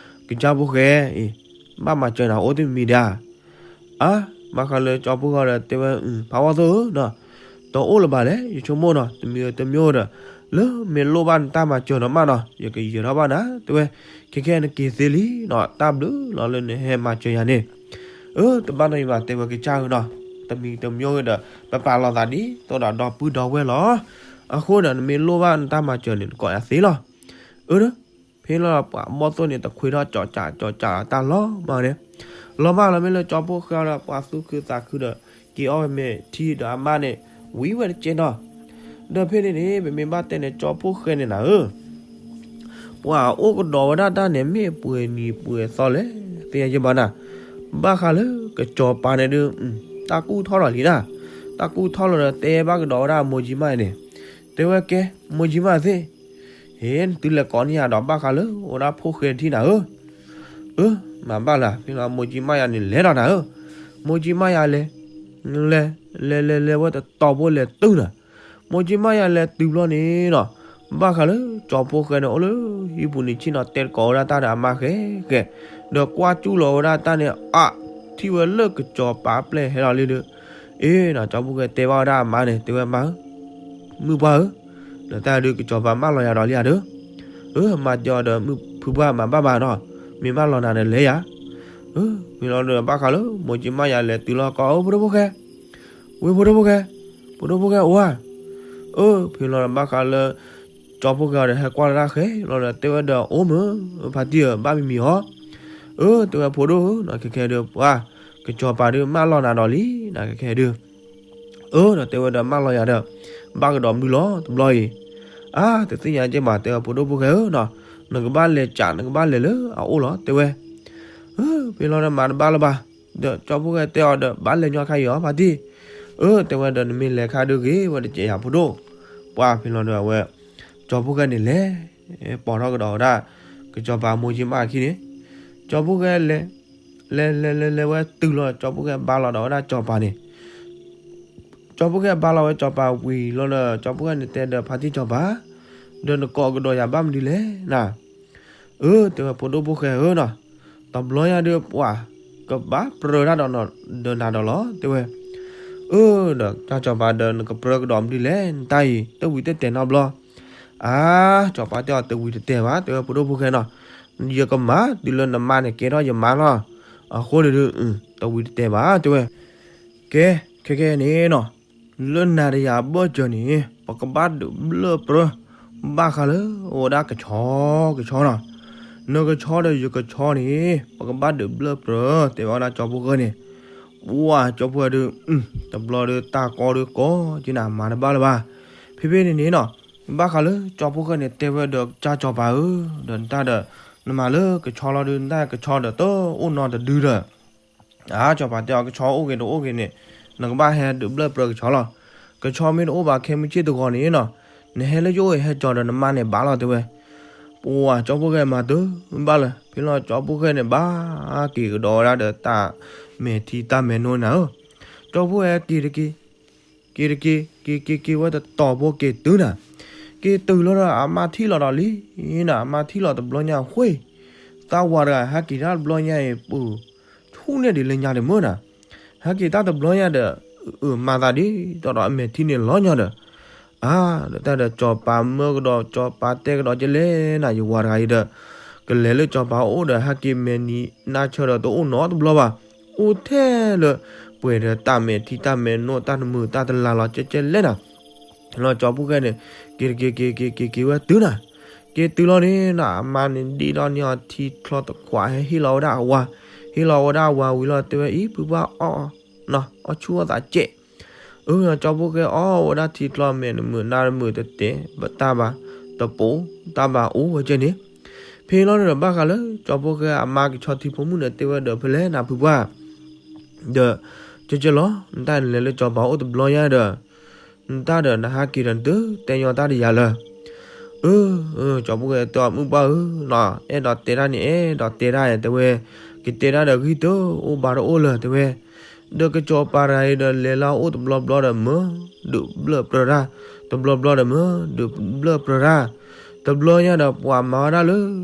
ကစၢ်ဖိဃဲအံၤ, ဘၣ်မၤစၢၤနၤအိၣ်တမံၤဒၣ် အါ, ဘၣ်ဃးလၢကၠီဖှိၣ်ဃဲဒီးတဲဝဲ, ဖးဝီၢ်သိၣ်ဧၢနီၤ, တအိၣ်လၢၤဘၣ်လဲၣ် ယဆိကမိၣ်နီၤ တမံၤတမံၤဒီး, လၢမ့ၢ်လိၣ်ဘၣ်နတၢ်မၤစၢၤဒီးမးနီၤ ယကယဲၤထီၣ်ဘၣ်နၤ တဲဝဲ, ခဲခဲနက့ၤသ့လံနီၤ တၢ်ဘျုးလီၤလၢနဟဲမၤစၢၤယၤန့ၣ်, အၢ တဘၣ်နီတမံၤဘၣ် တဲဝဲကစၢ်ဧၢနီၤ, တမံၤတမံၤဒီး ပပာ်လီၤသးဒ်သိးဒီးဒီပုၢ်ဒီဝဲၢ်လီၤ, အဃိဒီးနမ့ၢ်လိၣ်ဘၣ်နတၢ်မၤစၢၤန့ၣ် နကိးယၤသ့လီၤ, အၢ ဖဲလီၤပှၤဘီၣ်သိၣ်န့ၣ် တခွ့ထီၣ်ကၠီၤကၠးကၠီၤကၠးတၢ်လီၤမးန့ၣ်, လီၤမးလီၤမ့ၢ်လၢကၠီဖှိၣ်ဃဲဒီး ပှၤသူၣ်ခုသးခုဒီး က့ၤအီၣ်ဝဲမ့ၤထံဒီးအမါန့ၣ်, ဝံၤဝဲတကဲနီၤ, ဒီးဖဲန့ၣ်န့ၣ် ပမ့ၢ်ဘၣ်တဲန့ၣ် ကၠီဖှိၣ်ဃဲန့ၣ်နၤဧၢ ပှၤအိၣ်ကဒီးဝဲဒၣ်တၢ်န့ၣ် မ့ၢ်ပှဲၤနံၤပှဲၤသီလဲၣ် သ့ၣ်ညါယဘၣ်နၤ, ဘၣ်ဃးလၢကစီၤပၤန့ၣ်ဒုး, တၢ်ကူၣ်ထီၣ်လီၤလံနၤ, တၢ်ကူၣ်ထီၣ်လီၤဒီးတဲဘၣ်ကဒီးဝဲဒၣ်မိၢ်ကၠံမါန့ၣ်, တဲဝဲကဲ, မိၢ်ကၠံမါသ့ၣ်, ဟ့ၣ် နသုလဲၤကိးန့ၢ်ယၤဒီးဘၣ်ဃးလၢ အိၣ်ဒၣ်ဖိၣ်ဃဲထံၣ်နၤဧၢ, အၢ, မၤဘၣ်လၢ ဖဲလီၤမိၢ်ကၠံမါယၤန့ၣ်လဲၤဒီးနၤဧၢ, မိၢ်ကၠံမါယၤလဲၤ, လဲၤ, လဲၤလဲၤလဲၤ လဲၤဝဲတတီၤဖိလဲၤတုၤနၤ, မိၢ်ကၠံမါယၤလဲၤတုၤဘျီန့ၣ်ဒီး, ဘၣ်ဃးလၢကၠီဖှိၣ်ဃဲန့ၣ် အိၣ်လၢဟံၣ်ပူၤန့ၣ်ဆ့ၣ်နီၤ တဲတကိးဝဲဒၣ်တၢ်ဒီးအမါဃဲဃဲ, ဒီးကွၢ်ကၠူၣ်လီၤဝဲဒၣ်တၢ်န့ၣ် အါ, ထံၣ်ဝဲလၢကစီၤပၤပျဲၢ်ဟဲလီၤလံဒီး, အ့ၣ် ဒီးကၠီဖှိၣ်ဃဲတဲဘၣ်ဝဲဒၣ်အမါန့ၣ် တဲဝဲမါဧၢ, မုၢ်ပှၢ်ဧၢ, ဒီးတၢ်ဒုးကစီၤပၤမၢလီၤယၤဒီးလံဧါဒီး, အၢ မၤစၢၤအီၤဒီးမုၢ်ဖုပှၢ်မၤဘၣ်ဘၣ်နီၤ, မ့ၢ်မၢလီၤနၤဒီးလဲၤယၤ, အၢ ဖဲလီၤဒီးဘၣ်ဃးလၢ မိၢ်ကၠံမါယၤလဲၤတုၤလီၤကိး အိၣ်ဖိဒိၣ်ဖိၣ်ဃဲ, ဝ့ၢ်ဖိဒိၣ်ဖိၣ်ဃဲ, ဖိဒိၣ်ဖိၣ်ဃဲအိၣ်ဧါ, အၢ ဖဲလီၤဒီးဘၣ်ဃးလၢ ကၠီဖှိၣ်ဃဲအီၤဒီးဟဲကွၢ်လၢတၢ်ဃဲလီၤဒီးတဲဝဲဒီး အိၣ်မုၢ်, ဖါတံၢ်ဧၢ ဘၣ်မံၤမံၤအီၤ, အၢ တဲဝဲဖိဒိၣ်ဧၢနီၤ ခဲခဲဒုးပှၤ, ကစီၤပၤဒုးမၢလီၤနၤဒီးလံနၤ ခဲခဲဒုး အၢ ဒီးတဲဝဲဒီးမၢလီၤယၤဒီး, ဘၣ်ကဒီးမုၢ်လီၤတဘျီအံၤ, အါ တသ့ၣ်ညါက့ဘၣ် တဲဝဲဖိဒိၣ်ဖိၣ်ဃဲဧၢနီၤ, နကဘၣ်လဲၤကး နကဘၣ်လဲၤလၢအအိၣ်လီၤ တဲဝဲ, အၢ ဖဲလီၤဒီးမၤတဘၣ်လၢၤဘၣ်, ဒီးကၠီဖှိၣ်ဃဲတဲအီၤဒီး ဘၣ်လဲၤညီခါအံၤအီၤ ဖါတံၢ်, အၢ တဲဝဲဒီးနမ့ၢ်လဲၤခါဒုးဂ့ၤဝဲတကဲးယၤဖိဒိၣ်, ပှၤဖဲလီၤဒီးအဝဲ, ကၠီဖှိၣ်ဃဲန့ၣ်လဲၤ, ပိာ်ထီၣ်ကဒီးဝဲဒၣ်, ကစီၤပၤမိၢ်ကၠံမါအခံန့ၣ်, ကၠီဖှိၣ်ဃဲလဲၤ လဲၤလဲၤလဲၤလဲၤဝဲတုၤလီၤ ကၠီဖှိၣ်ဃဲဘါလီၤဒီးဝဲဒၣ်စီၤပၤန့ၣ်, ကၠီဖှိၣ်ဃဲဘါလီၤဝဲစီၤပၤဝံၤလီၤဒီး ကၠီဖှိၣ်ဃဲန့ၣ်တဲဒီးဖါတံၢ်စီၤပၤ, ဒီးနကိးကဒီးယၤဘၣ်မနုၤလဲၣ်နၤ, အၢ တဲဝဲဖိဒိၣ်ဖိၣ်ဃဲဧၢနီၤ, တဘျီညါဒုးပှၤ, ကဘၣ်ပြၢတၢ်ဒီးနၤဒီးလီၤ တဲဝဲ, အၢ ဒီးတၢ်စီၤပၤဒီးနကပြၢကဒီးမနုၤလဲၣ် နတၢ်အံၤ တဝံၤတတဲာ်နီတဘျီ အါ စီၤပၤတဲအီၤတဝံၤတတဲာ်ဘၣ် တဲဝဲဖိဒိၣ်ဖိၣ်ဃဲနီၤ, ယကမၤတုၤလၢနမါန့ၣ်ကဲထီၣ်ယမါလီၤ, အဃိန့ၣ်ဒုး, တဝံၤတတဲာ်ဘၣ် တဲဝဲ, ကဲ, ခဲခဲန့ၣ်နီၤ, လၢနၤဒီးယၤအဘၢၣ်စၢၤန့ၣ် ပကဘၣ်ဒုးဘျၢၣ်ပြၢ ဘၣ်ဃးလၢအဝဲဒၣ်ကဆီ, ကဆီနီၤ, နကဆီဒီးယကဆီန့ၣ် ပကဘၣ်ဒုးဘျၢၣ်ပြၢ တဲဝဲဒၣ်ကၠီဖိၣ်ဃဲန့ၣ်. ပှၢ်ကၠီဖိၣ်ဃဲဒုး, တဘျီဒီးတၢ်ကီဒုးကီက့ၤနၤ မၤတဘၣ်လၢၤဘၣ်. ဖဲဖဲန့ၣ်န့ၣ်နီၤ, ဘၣ်ဃးလၢကၠီဖိၣ်ဃဲန့ၣ် တဲဝဲဒီးကစၢ်စီၤပၤဧၢ, ဒီးနတၢ်ဒီး နမၤလၢကဆီလီၤဒုး နတၢ်ကဆီဒီးတအိၣ်နီတဒုဒီး အါ စီၤပၤတဲအီၤ ကဆီအိၣ်ဂ့ၤတအိၣ်ဂ့ၤန့ၣ် နကဘၣ်ဟဲဒုးဘျၢၣ်ပြၢကဆီလီၤ. ကဆီမ့ၢ်တအိၣ်ဘၣ်ခဲမုၢ်ဆ့ၣ်တဂီၤန့ၣ်နီၤ, နဟဲလၢယအိၣ်အံၤဟဲကၠီဒီးနမါန့ၣ်ဘၣ်လီၤ တဲဝဲ. ပှၢ်ကၠီဖိၣ်ဃဲမၤတဘၣ်လၢၤ. ဖဲလီၤကၠီဖိၣ်ဃဲန့ၣ် ဘၣ်က့ၤကဒီးဝဲဒၣ်ဒီးတၢ်မဲာ်ထံတၢ်မဲာ်နိနၤဧၢ. ကၠီဖိၣ်ဃဲက့ၤတက့ၤ က့ၤတက့ၤ က့ၤက့ၤက့ၤဝဲတတီၤဖိက့ၤတုၤနၤ, က့ၤတုၤလီၤဒီးအမါထံၣ်လီၤဒီးလံနၤ, အမါထံၣ်လီၤတဘျီညါ ဃ့ၢ် သးဝၤတဂၤဟဲက့ၤတၢ်တဘျီညါအံၤ ပူၤဆူၣ်န့ၢ်ဒံးလၢညါဒံးမၢနၤ, ဟဲက့ၤတၢ်တဘျီညါဒီး အမၤသးဒ်သိးဒီးအမဲာ်ထံန့ၣ်လီၤညီဒီး အါ ဒီးတၢ်ဒီးစီၤပၤမၢကဒီး စီၤပၤတဲကဒီးကလဲၣ်နၤ, ယဝၤတဂၤအံၤဒီး ကလဲၤလၢစီၤပၤအိၣ်ဒီး ဟဲက့ၤမဲာ်နံၤနါဆၢဒီးတအိၣ်နီတဘျီဘၣ်, အိၣ်ထဲလၢ ပှဲၤဒီးတၢ်မဲာ်ထံတၢ်မဲာ်နိ တၢ်တမုာ်တၢ်တလၤလီၤကဲကဲလဲၣ်နၤ. လီၤကၠီဖိၣ်ဃဲန့ၣ် က့ၤတက့ၤက့ၤက့ၤက့ၤက့ၤဝဲတုၤနၤ, က့ၤတုၤလီၤန့ၣ်နၤ အမါန့ၣ်ဒံးဒီးန့ၢ်အီၤထံချီတခွး ဟဲဟ့ၣ်လီၤဝဲဒၣ်အဝၤ, ဟ့ၣ်လီၤဝဲဒၣ်အဝၤဝံၤလီၤ တဲဝဲအံၤ ဖုပှၢ်အီၣ် အီၣ်ဆူၣ်အီၣ်သးကဲး. အၢ ကၠီဖိၣ်ဃဲအီၣ်ဝဲဒၣ်ထံချီ မဲာ်တမုာ်နါတမုာ် တတဲဘၣ်တၢ်ဘၣ်, တပိာ်တၢ်ဘၣ်အိၣ်ဝဲကဲန့ၣ်. ဖဲလီၤဒီးဘၣ်ဃးလၢကၠီဖိၣ်ဃဲအမါကဆီထံဖိမုၣ်န့ၣ် တဲဝဲဒီးဖဲလဲၣ်နၤဖုပှၢ် ဒီး ကဲကဲလီၤ နတၢ်နလဲၤလၢစီၤပၤအိၣ်တဘျီညါဒီး နတၢ်ဒီးနဟးက့ၤဒီးနတတဲညီတၢ်တယၤလၢၤ. အၢ ကၠီဖိၣ်ဃဲတဲအီၤ မုၣ်ပှၢ်ဧၢနီၤ, အဲၣ်ဒိးတဲတၢ်န့ၣ် အဲၣ်ဒိးတဲတၢ်တဲဝဲ, ကတဲတၢ်ဒီးဂံၢ်တအိၣ်ဘါတအိၣ်လၢၤတဲဝဲ. ဒီးကစီၤပၤတဂၤအံၤဒီးလဲၤလၢအအိၣ်တဘျီဘျီဒီးမၢ ဒုးဘျၢၣ်ပြၢတၢ်, တဘျီဘျီဒီးမၢဒုးဘျၢၣ်ပြၢတၢ်, တဘျီညါဒီးပှၤမၤဝဲဒၣ်လၢ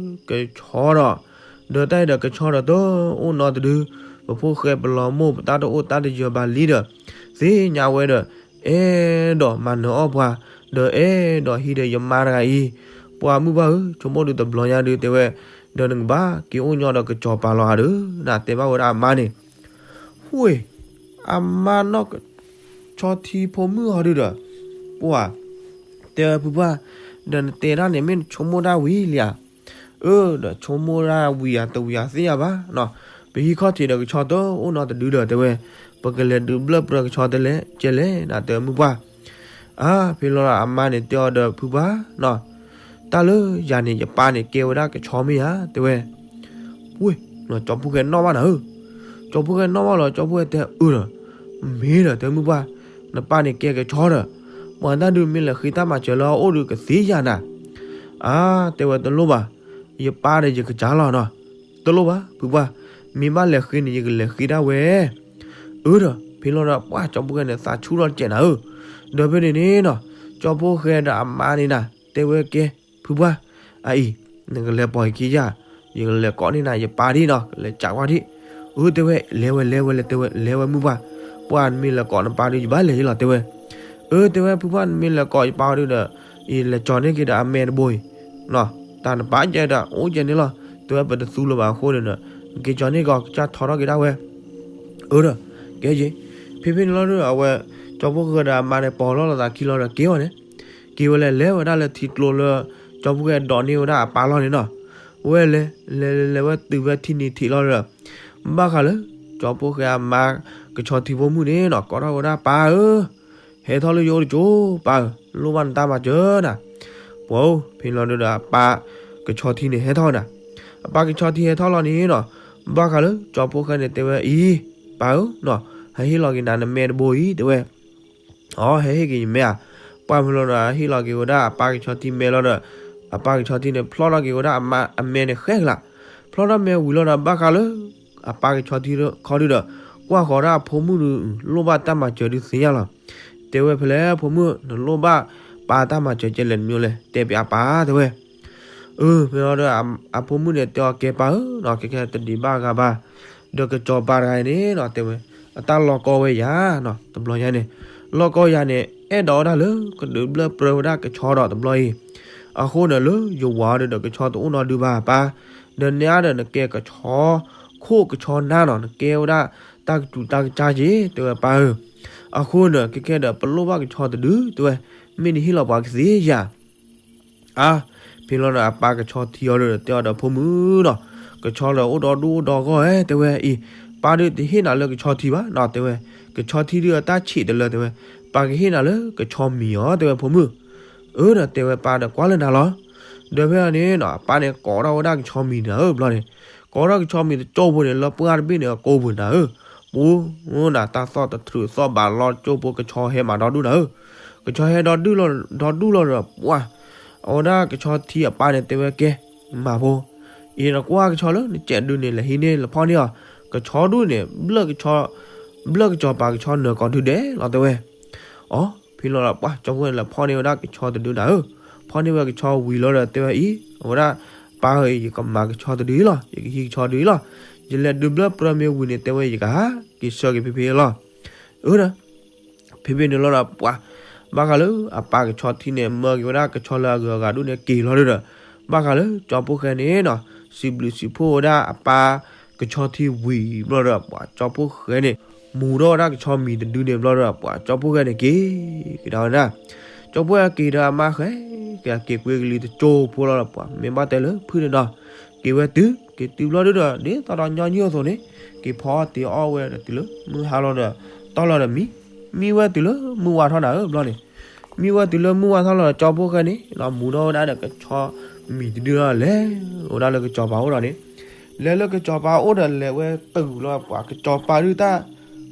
ကဆီဒီး, ဒီးတၢ်အံၤဒီးကဆီဒီးတအိၣ်နီတဒု, ပဖိၣ်ဃဲပလီၤမိၢ်ပတၢ်တအိၣ်တၢ်တယၢၤဘၣ်လံဒီး, သ့ၣ်ညါဝဲဒီး အဲၣ်ဒိးမၤနၢၤအီၣ်ပှၤ, ဒီးအဲၣ်ဒိးဟံးဒီးယမါတဂၤအံၤ, ပှၤမုၣ်ပှၢ်ဧၢ ဆိကမိၣ်ဒုးတဘျီညါဒုးတဲဝဲ, ဒီးနကဘၣ်က့ၤအိၣ်ညီဒီးကစီၤပၤလီၤဧါဒီး နတဲဘၣ်ဝဲဒၣ်အမါန့ၣ် ဝ့ၢ်, အမါနီၢ်ကဆီထံဖိမုၣ်ဟီဒုဒီး, ပှၤ, တဲဝဲဖုပှၢ်, ဒီးနတဲဒၣ်န့ၣ်မ့ၢ်နဆိကမိၣ်ဒၣ်ဝံၤလံဧါ. အၢ ဒီးဆိကမိၣ်ဒၣ်ဝံၤဧါတဝံၤဧါသ့ၣ်ညါဘၣ်နီၤ, ပဟံးခီၣ်ထံးဒီးကဆီတအိၣ်နီတဒုဒီးတဲဝဲ, ပကလဲၤဒုးဘျၢၣ်ပြၢကဆီတဲလဲၣ်ကဲလဲၣ် နတဲမုၣ်ပှၢ်. အါ ဖဲလီၤဒီးအမါန့ၣ်တဲအီၤဒီးဖုပှၢ်နီၤ, တၢ်လၢယၤန့ၣ် ယပၢ်န့ၣ်ကဲဝဲဒၣ်ကဆီမ့ၢ်ဧါ တဲဝဲ. ဝ့ၢ်, ကၠီဖိၣ်ဃဲနီၣ်ဘၣ်နၤဧၢ, ကၠီဖိၣ်ဃဲနီၣ်ဘၣ်လီၤ ကၠီဖိၣ်ဃဲတဲအၢဒီး, မ့ၢ်ဒီးတဲမုၣ်ပှၢ်, နပၢ်န့ၣ်ကဲကဆီဒီး, ပှၤတၢ်ဒုးမ့ၢ်လဲၤဃ့တၢ်မၤစၢၤလၢအအိၣ်ဒုးကသ့ယၤနၤ. အါ တဲဝဲတလိၣ်ဘၣ်, ယပၢ်ဒီးယကစၢ်လီၤနီၤ. တလိၣ်ဘၣ် ဖုပှၢ်, မ့ၢ်ဘၣ်လဲၤဃ့န့ၣ် ယကလဲၤဃ့ဒၣ်ဝဲ. အၢဒီး ဖဲလီၤဒီးပှၢ်ကၠီဖိၣ်ဃဲန့ၣ် သးဆူၣ်ထီၣ်တစဲးနၤဧၢ, ဒီးဖဲန့ၣ်န့ၣ်နီၤ, ကၠီဖိၣ်ဃဲဒီးအမါန့ၣ်နၤ, တဲဝဲကဲ, ဖုပှၢ်, အအံၤ, နကလဲၤပိာ်ယခံယၤ, ယကလဲၤကိးန့ၢ်နၤယပၢ်ဒံးနီၤ, လဲၤကးကွၢ်ဒံး. အၢ တဲဝဲ, လဲၤဝဲလဲၤဝဲလဲၤတဲဝဲ, လဲၤဝဲမုၣ်ပှၢ်, ပှၢ်နမ့ၢ်လဲၤကိးနပၢ်ဒုး ယဘၣ်လဲၤယလီၤတဲဝဲ. အၢ တဲဝဲဖုပှၢ် နမ့ၢ်လဲၤကိးယပၢ်အီၤဒုးဒီး, ယလဲၤကၠီၤန့ၢ်က့ၤဒီးအမဲာ်တဘိအံၤ, တၢ်နပၢ်ယဲဒီး အိၣ်ယဲန့ၣ်လီၤ, တဲဝဲပတသူလၢၤဘၣ်အဃိန့ၣ်ဒီး, က့ၤကၠီၤန့ၢ်က့ၤအီၤ ကစၢ်ထီထီၣ်က့ၤဒၣ်ဝဲ. အၢဒီး, ကဲက့ၤ, ဖဲဖဲန့ၣ်လီၤဒီး အဝဲ, ကၠီဖိၣ်ဃဲဒီးအမါန့ၣ် ပိာ်လီၤလီၤသးခံလီၤဒီးက့ၤဝဲန့ၣ်, က့ၤဝဲလဲၤလဲၤဝဲဒၣ်လၢထံကျိလၢ, ကၠီဖိၣ်ဃဲဒိးန့ၢ်ဝဲဒၣ်အပၢ်လီၢ်န့ၣ်နီၤ, ဝဲလဲၤ, လဲၤလဲၤလဲၤဝဲတုၤဖဲထံနံၤထံးလီၤဒီး, ဘၣ်ဃးလၢ, ကၠီဖိၣ်ဃဲအမါ, ကဆီထံဖိမုၣ်န့ၣ်နီၤ ကိးထီၣ်ဝဲဒၣ်ပၢ်ဧၢ ဟဲထီၣ်လၢယအိၣ်တကၠိ, ပၢ်ဧၢ, လိၣ်ဘၣ်နတၢ်မၤစၢၤနၤ. ပှၤဧၢ, ဖဲလီၤဒုးဒီးအပၢ်ကဆီထံန့ၣ်ဟဲထီၣ်နၤ. အပၢ်ကဆီထံဟဲထီၣ်လီၤန့ၣ်နီၤ, ဘၣ်ဃးလၢကၠီဖိၣ်ဃဲန့ၣ်တဲဝဲအံၤ, ပၢ်ဧၢနီၤ, ဟဲဟ့ၣ်လီၤက့ၤနၤနမဲတဘိအံၤ တဲဝဲ. အိ ဟဲဟ့ၣ်က့ၤယမဲဧါ. ပှၢ်ဖဲလီၤဒီးဟ့ၣ်လီၤက့ၤဝဲဒၣ်အပၢ်ကဆီထံမဲလီၤဒီး, အပၢ်ကဆီထံန့ၣ်ဖျီၣ်ထီၣ်က့ၤဝဲဒၣ်အမဲန့ၣ်ဃဲကလး. ဖျီၣ်ထီၣ်မဲဝံၤလီၤဒီးဘၣ်ဃးလၢ အပၢ်ကဆီထံခီဒုးဒီး, ကွၢ်ဃီၤဒၣ်အဖိမုၣ်ဒုး, လိၣ်ဘၣ်တၢ်မၤစၢၤဒုးသ့ၣ်ညါလီၤ. တဲဝဲဖဲလဲၣ်ဖိမုၣ်, နလိၣ်ဘၣ်ပၢ်တၢ်မၤစၢၤကဲလဲၣ်တမံၤလဲၣ်, တဲပၠးပၢ်တဲဝဲ. အၢ ဖဲလီၤဒီး အဖိမုၣ်န့ၣ်တဲအီၤကဲပၢ်ဧၢနီၤ, ကဲကဲတဒံးဘၣ်ဂၤဘၣ်. ဒီးကစီၤပၤတဂၤအံၤန့ၣ်နီၤ တဲဝဲ, အတၢ်လီၤကီဝဲယၤနီၤ, တဘျီညါန့ၣ်, လီၤကီယၤန့ၣ် အဲၣ်ဒိးဝဲဒၣ်လၢကဒုးဘျၢၣ်ပြၢဝဲဒၣ်ကဆီဒီးတဘျီအံၤ. အဃိန့ၣ်လၢယဝၤဒီးကဆီတအိၣ်နီတဒုဘၣ်ပၢ်, ဒီးနဲအါဒီးနကဲကဆီခိၣ်ကဆီနါနီၤ, နကဲဝဲဒၣ်တၢ်ကစူၤတၢ်ကစၢ်က့ၤ တဲဝဲပၢ်ဧၢ. အဃိန့ၣ် ကဲကဲဒီးပလိၣ်ဘၣ်ကဆီတဒု တဲဝဲ, မ့ၢ်နဟ့ၣ်လီၤပှၤကသ့ယၤ. အါ, ဖဲလီၤဒီးအပၢ်ကဆီထံအီၤဒီးတဲအီၤဒီး ဖိမုၣ်နီၤ, ကဆီလၢအိၣ်ဒီဒူၣ်အိၣ်ဒီဂီၢ်ဧၢ တဲဝဲအံၤ, ပၢ်ဒုးတဟ့ၣ်နၤလၢကဆီထံဘၣ်နီၤ တဲဝဲ, ကဆီထံဒုးအတၢ်ဆံးတလၢ တဲဝဲ, ပၢ်ကဟ့ၣ်နၤလၢကဆီမံၤအီၤ တဲဝဲ ဖိမုၣ်. အၢဒီးတဲဝဲပၢ်ဒီးကွၢ်လၢနၤလီၤ. ဒီးဖဲအံၤန့ၣ်နီၤ အပၢ်န့ၣ်ကိးထီၣ်ဝဲဒၣ်ကဆီမံၤနၤဧၢ ဘျီန့ၣ်, ကိးထီၣ်ကဆီမံၤတကၠိဖိန့ၣ် လၢပှၢ်တဘ့ၣ်န့ၣ် အကိးပူၤနၤဧၢ, ပူၤနၤ တၢ်သီၣ်တထြူးသီၣ်ဘၣ်လီၤကၠိဖိ ကဆီဟဲမးဒီဒူၣ်နၤဧၢ, ကဆီဟဲဒီဒူၣ်လီၤဒီးပှၢ်, အဝဲဒၣ်ကဆီထံအပၢ်န့ၣ်တဲဝဲကဲ, မၤဖိ, အံၤနကွၢ်ကဆီလၢနစဲးဒုန့ၣ် လဲၤဟံးန့ၢ်လၢဖီၣ်န့ၢ်အီၤ, ကဆီဒုန့ၣ် ဘျၢၣ်ကဆီပၤကဆီနၢၤကိးဒုဒဲးလီၤ တဲဝဲ. အီၤ, ဖဲလီၤဒီးပှၢ်ကၠီဖိန့ၣ် လဲၤဖီၣ်န့ၢ်ဝဲဒၣ်ကဆီတဒုနၤဧၢ, ဖီၣ်န့ၢ်ဝဲကဆီဝံၤလီၤဒီးတဲဝဲအံၤ, အဝဲဒၣ်, ပၢ်ဧၢ ယကမၤကဆီတဒုအံၤလီၤ ယကဟံးကဆီတဒုအံၤလီၤ, ယလဲၤဒုးဘျၢၣ်ပြၢမ့ၢ်ဝံၤန့ၣ် တဲဝဲယကဟးက့ၤဆှၢက့ၤဖဲဖဲလီၤ. အၢဒီး ဖဲဖဲန့ၣ်လီၤဒီးပှၢ်, ဘၣ်ဃးလၢအပၢ်ကဆီထံန့ၣ် မၢက့ၤဝဲဒၣ်ကဆီလၢအဂုၤအဂၤဒိၣ်န့ၣ်က့ၤလီၤဒီး, ဘၣ်ဃးလၢကၠီဖိဃဲန့ၣ်နီၤ စံးဘျုးစံးဖှိၣ်ဝဲဒၣ်အပၢ်ကဆီထံဝံၤဘျီဒီးပှၢ် ကၠီဖိဃဲန့ၣ် မူၤထီၣ်ဝဲဒၣ်ကဆီမံၤတဒုန့ၣ်ဘျီဒီးပှၢ် ကၠီဖိဃဲန့ၣ်က့ၤကဒါဝဲဒၣ်, ကၠီဖိဃဲက့ၤဒီးအမါဃဲ, က့ၤက့ၤကွံာ်ကလံၤတကၠိဖိလီၤဒီးပှၢ် မ့ၢ်ဘၣ်တဲလၢဖုၣ်န့ၣ်ဒီး, က့ၤဝဲတုၤ က့ၤတုၤဘျီဒုဒီး ဒ်သိးဒီးညီနုၢ်အသိးန့ၣ်, က့ၤဖီအီၣ်တ့ၤအီၣ်ဝဲဒီးတုၤလၢမုၢ်ဟါလီၤဒီး, တီၢ်လီၤဒီးမံ, မံဝဲတုၤလၢမုၢ်ဝါထီၣ်နၤဧၢ ဘျီန့ၣ်, မံဝဲတုၤလၢမုၢ်ဝါထီၣ်လီၤဒီး ကၠီဖိဃဲန့ၣ် မူၤထီၣ်ဝဲဒၣ်ဒီးကဆီမံၤတဒုလီၤ လဲၤဝဲဒၣ်လၢကစီၤပၤအိၣ်ဒီးန့ၣ်, လဲၤလၢကစီၤပၤအိၣ်ဒီးလဲၤဝဲတုၤလီၤပှၢ် ကစီၤပၤဒုးတၢ်,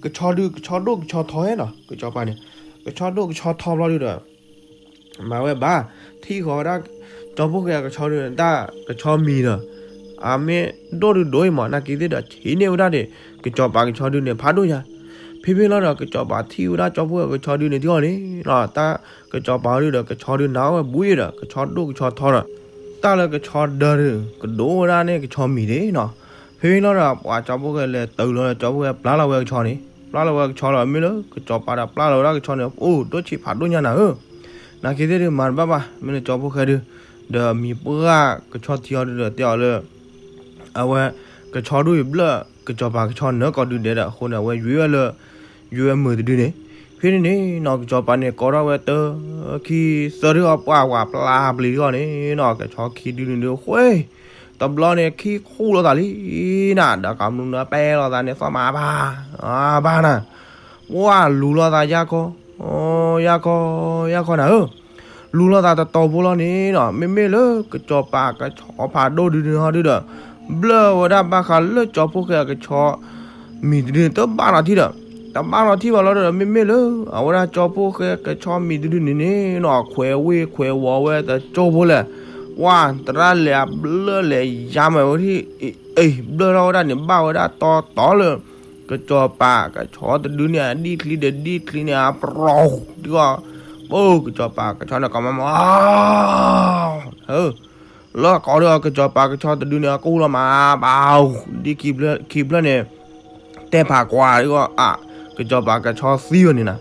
ကဆီဒုးကဆီဒိၣ်ကဆီထီဟဲနီၤ ကစီၤပၤန့ၣ်, ကဆီဒိၣ်ကဆီထီဘျီဒုဒီး မၤဝဲဘၣ်, ထံၣ်ဃီၤဝဲဒၣ်, ကၠီဖိဃဲအကဆီဒုးန့ၣ် တၢ်ကဆီမံၤဒီး, အမ့ၢ်ဒိၣ်ဒုးဒိၣ်အံၤမး နာ်က့ၤသ့ၣ်ဒီး ဆံးန့ၢ်ဝဲဒၣ်န့ၣ် ကစီၤပၤကဆီဒုးန့ၣ် ဖးဒိၣ်ညါ, ဖဲဖဲလီၤဒီး ကစီၤပၤထံၣ်ဝဲဒၣ်ကၠီဖိဃဲကဆီဒုးန့ၣ် ထံၣ်အီၤန့ၣ်, တၢ်ကစီၤပၤဒုးဒီး ကဆီဒုးနၤအီၣ်ဝဲဘူးယံၤဒီး ကဆီဒိၣ်ကဆီထီဒီး, တၢ်လၢကဆီဒုးဒီး ကဒိၣ်ဝဲဒၣ်န့ၣ်ကဆီမံၤဒၣ်နီၤ, ဖဲဖဲလီၤဒီး ပှၢ်ကၠီဖိဃဲလဲၤတုၤလီၤဒီး ကၠီဖိဃဲပျၢ်လီၤဝဲကဆီန့ၣ်, ပျၢ်လီၤဝဲကဆီလီၤ မ့ၢ်လၢကစီၤပၤဒီးပျၢ်လီၤဝဲဒၣ်ကဆီန့ၣ် အိၣ်ဒိၣ်ဆံးဖးဒိၣ်ညါနၤဧၢ, နာ်က့ၤသ့ၣ်ဒုးမၤတဘၣ်ဘၣ် မ့ၢ်လၢကၠီဖိဃဲဒုး, ဒီးမံၤပှၢ်ကဆီထံအီၤဒုးဒီးတဲအီၤလၢ အဝဲ, ကဆီဒုးအံၤဘျၢၣ် ကစီၤပၤကဆီနၢၤကိးဒုဒဲးဒီး အဃိန့ၣ် အဝဲယွ့ဝဲလၢ, ယွ့ဝဲမုာ်တဒုန့ၣ်, ဖဲန့ၣ်န့ၣ်နီၤ ကစီၤပၤန့ၣ် ကိးထီၣ်ဝဲတၢ်, ခံ, သၢထံၣ်အီၤ ပှၢ်ဝၤပျၢ်ပျံၤထီၣ်န့ၣ်နီၤ ကဆီခံဒုန့ၣ်ဒုးဃ့, တဘျီန့ၣ် ခံခူၣ်လိာ်သးလံနၤ ဒီးကမျၢၢ်နၢၤပဲလိာ်သးန့ၣ် သီၣ်မၤဘၣ်, ဘၣ်နၤ ပှၢ်လူၤလိာ်သးယါခီ, ယါခီ, ယါခီနၤဧၢ, လူၤလိာ်သးတတီၤဖိလီၤန့ၣ်နီၤ မ့မ့ၢ်လၢကစီၤပၤကဆီဖးဒိၣ်ဒုန့ၣ်ဟီဒုဒီး, ဘျၢၣ်ဝဲဒၣ်ဘၣ်ဃးလၢကၠီဖိဃဲအကဆီမံၤတဒုန့ၣ် တဘၣ်နီၣ်ထံၣ်ဒီး, တဘၣ်နီၣ်ထံၣ်ဘၣ်လီၤဒီး မ့မ့ၢ်လၢ အဝဲဒၣ်ကၠီဖိဃဲကဆီမံၤတဒုန့ၣ်န့ၣ်နီၤ ခွဲးဝ့ၢ်ခွဲးဝီၤဝဲတကၠိဖိလဲၣ်, ပှၢ် သရၣ်လဲၤအဘျၢၣ်လဲၤယါမးဝဲထံၣ်, အ့ၣ် ဘျၢၣ်ထီၣ်ဝဲဒၣ်န့ၣ် ဘၣ်ဝဲဒၣ်တီတီလၢ ကစီၤပၤကဆီတဒုန့ၣ် အဒံၣ်ချံဒီးဒံၣ်ချံန့ၣ် အပြီ, ဒ်ဂီၤ, ပှၢ် ကစီၤပၤကဆီန့ၣ် ကမၤမၤ လၢကိးဒီးကစီၤပၤကဆီတဒုန့ၣ် အကူၣ်လီၤမး ဘၣ်, ဒ်ခံဖျၢၣ်န့ၣ် တဲဖးကွၢ်ဒ်ဂီၤ အါ, ကစီၤပၤကဆီသံဝဲန့ၣ်နၤ,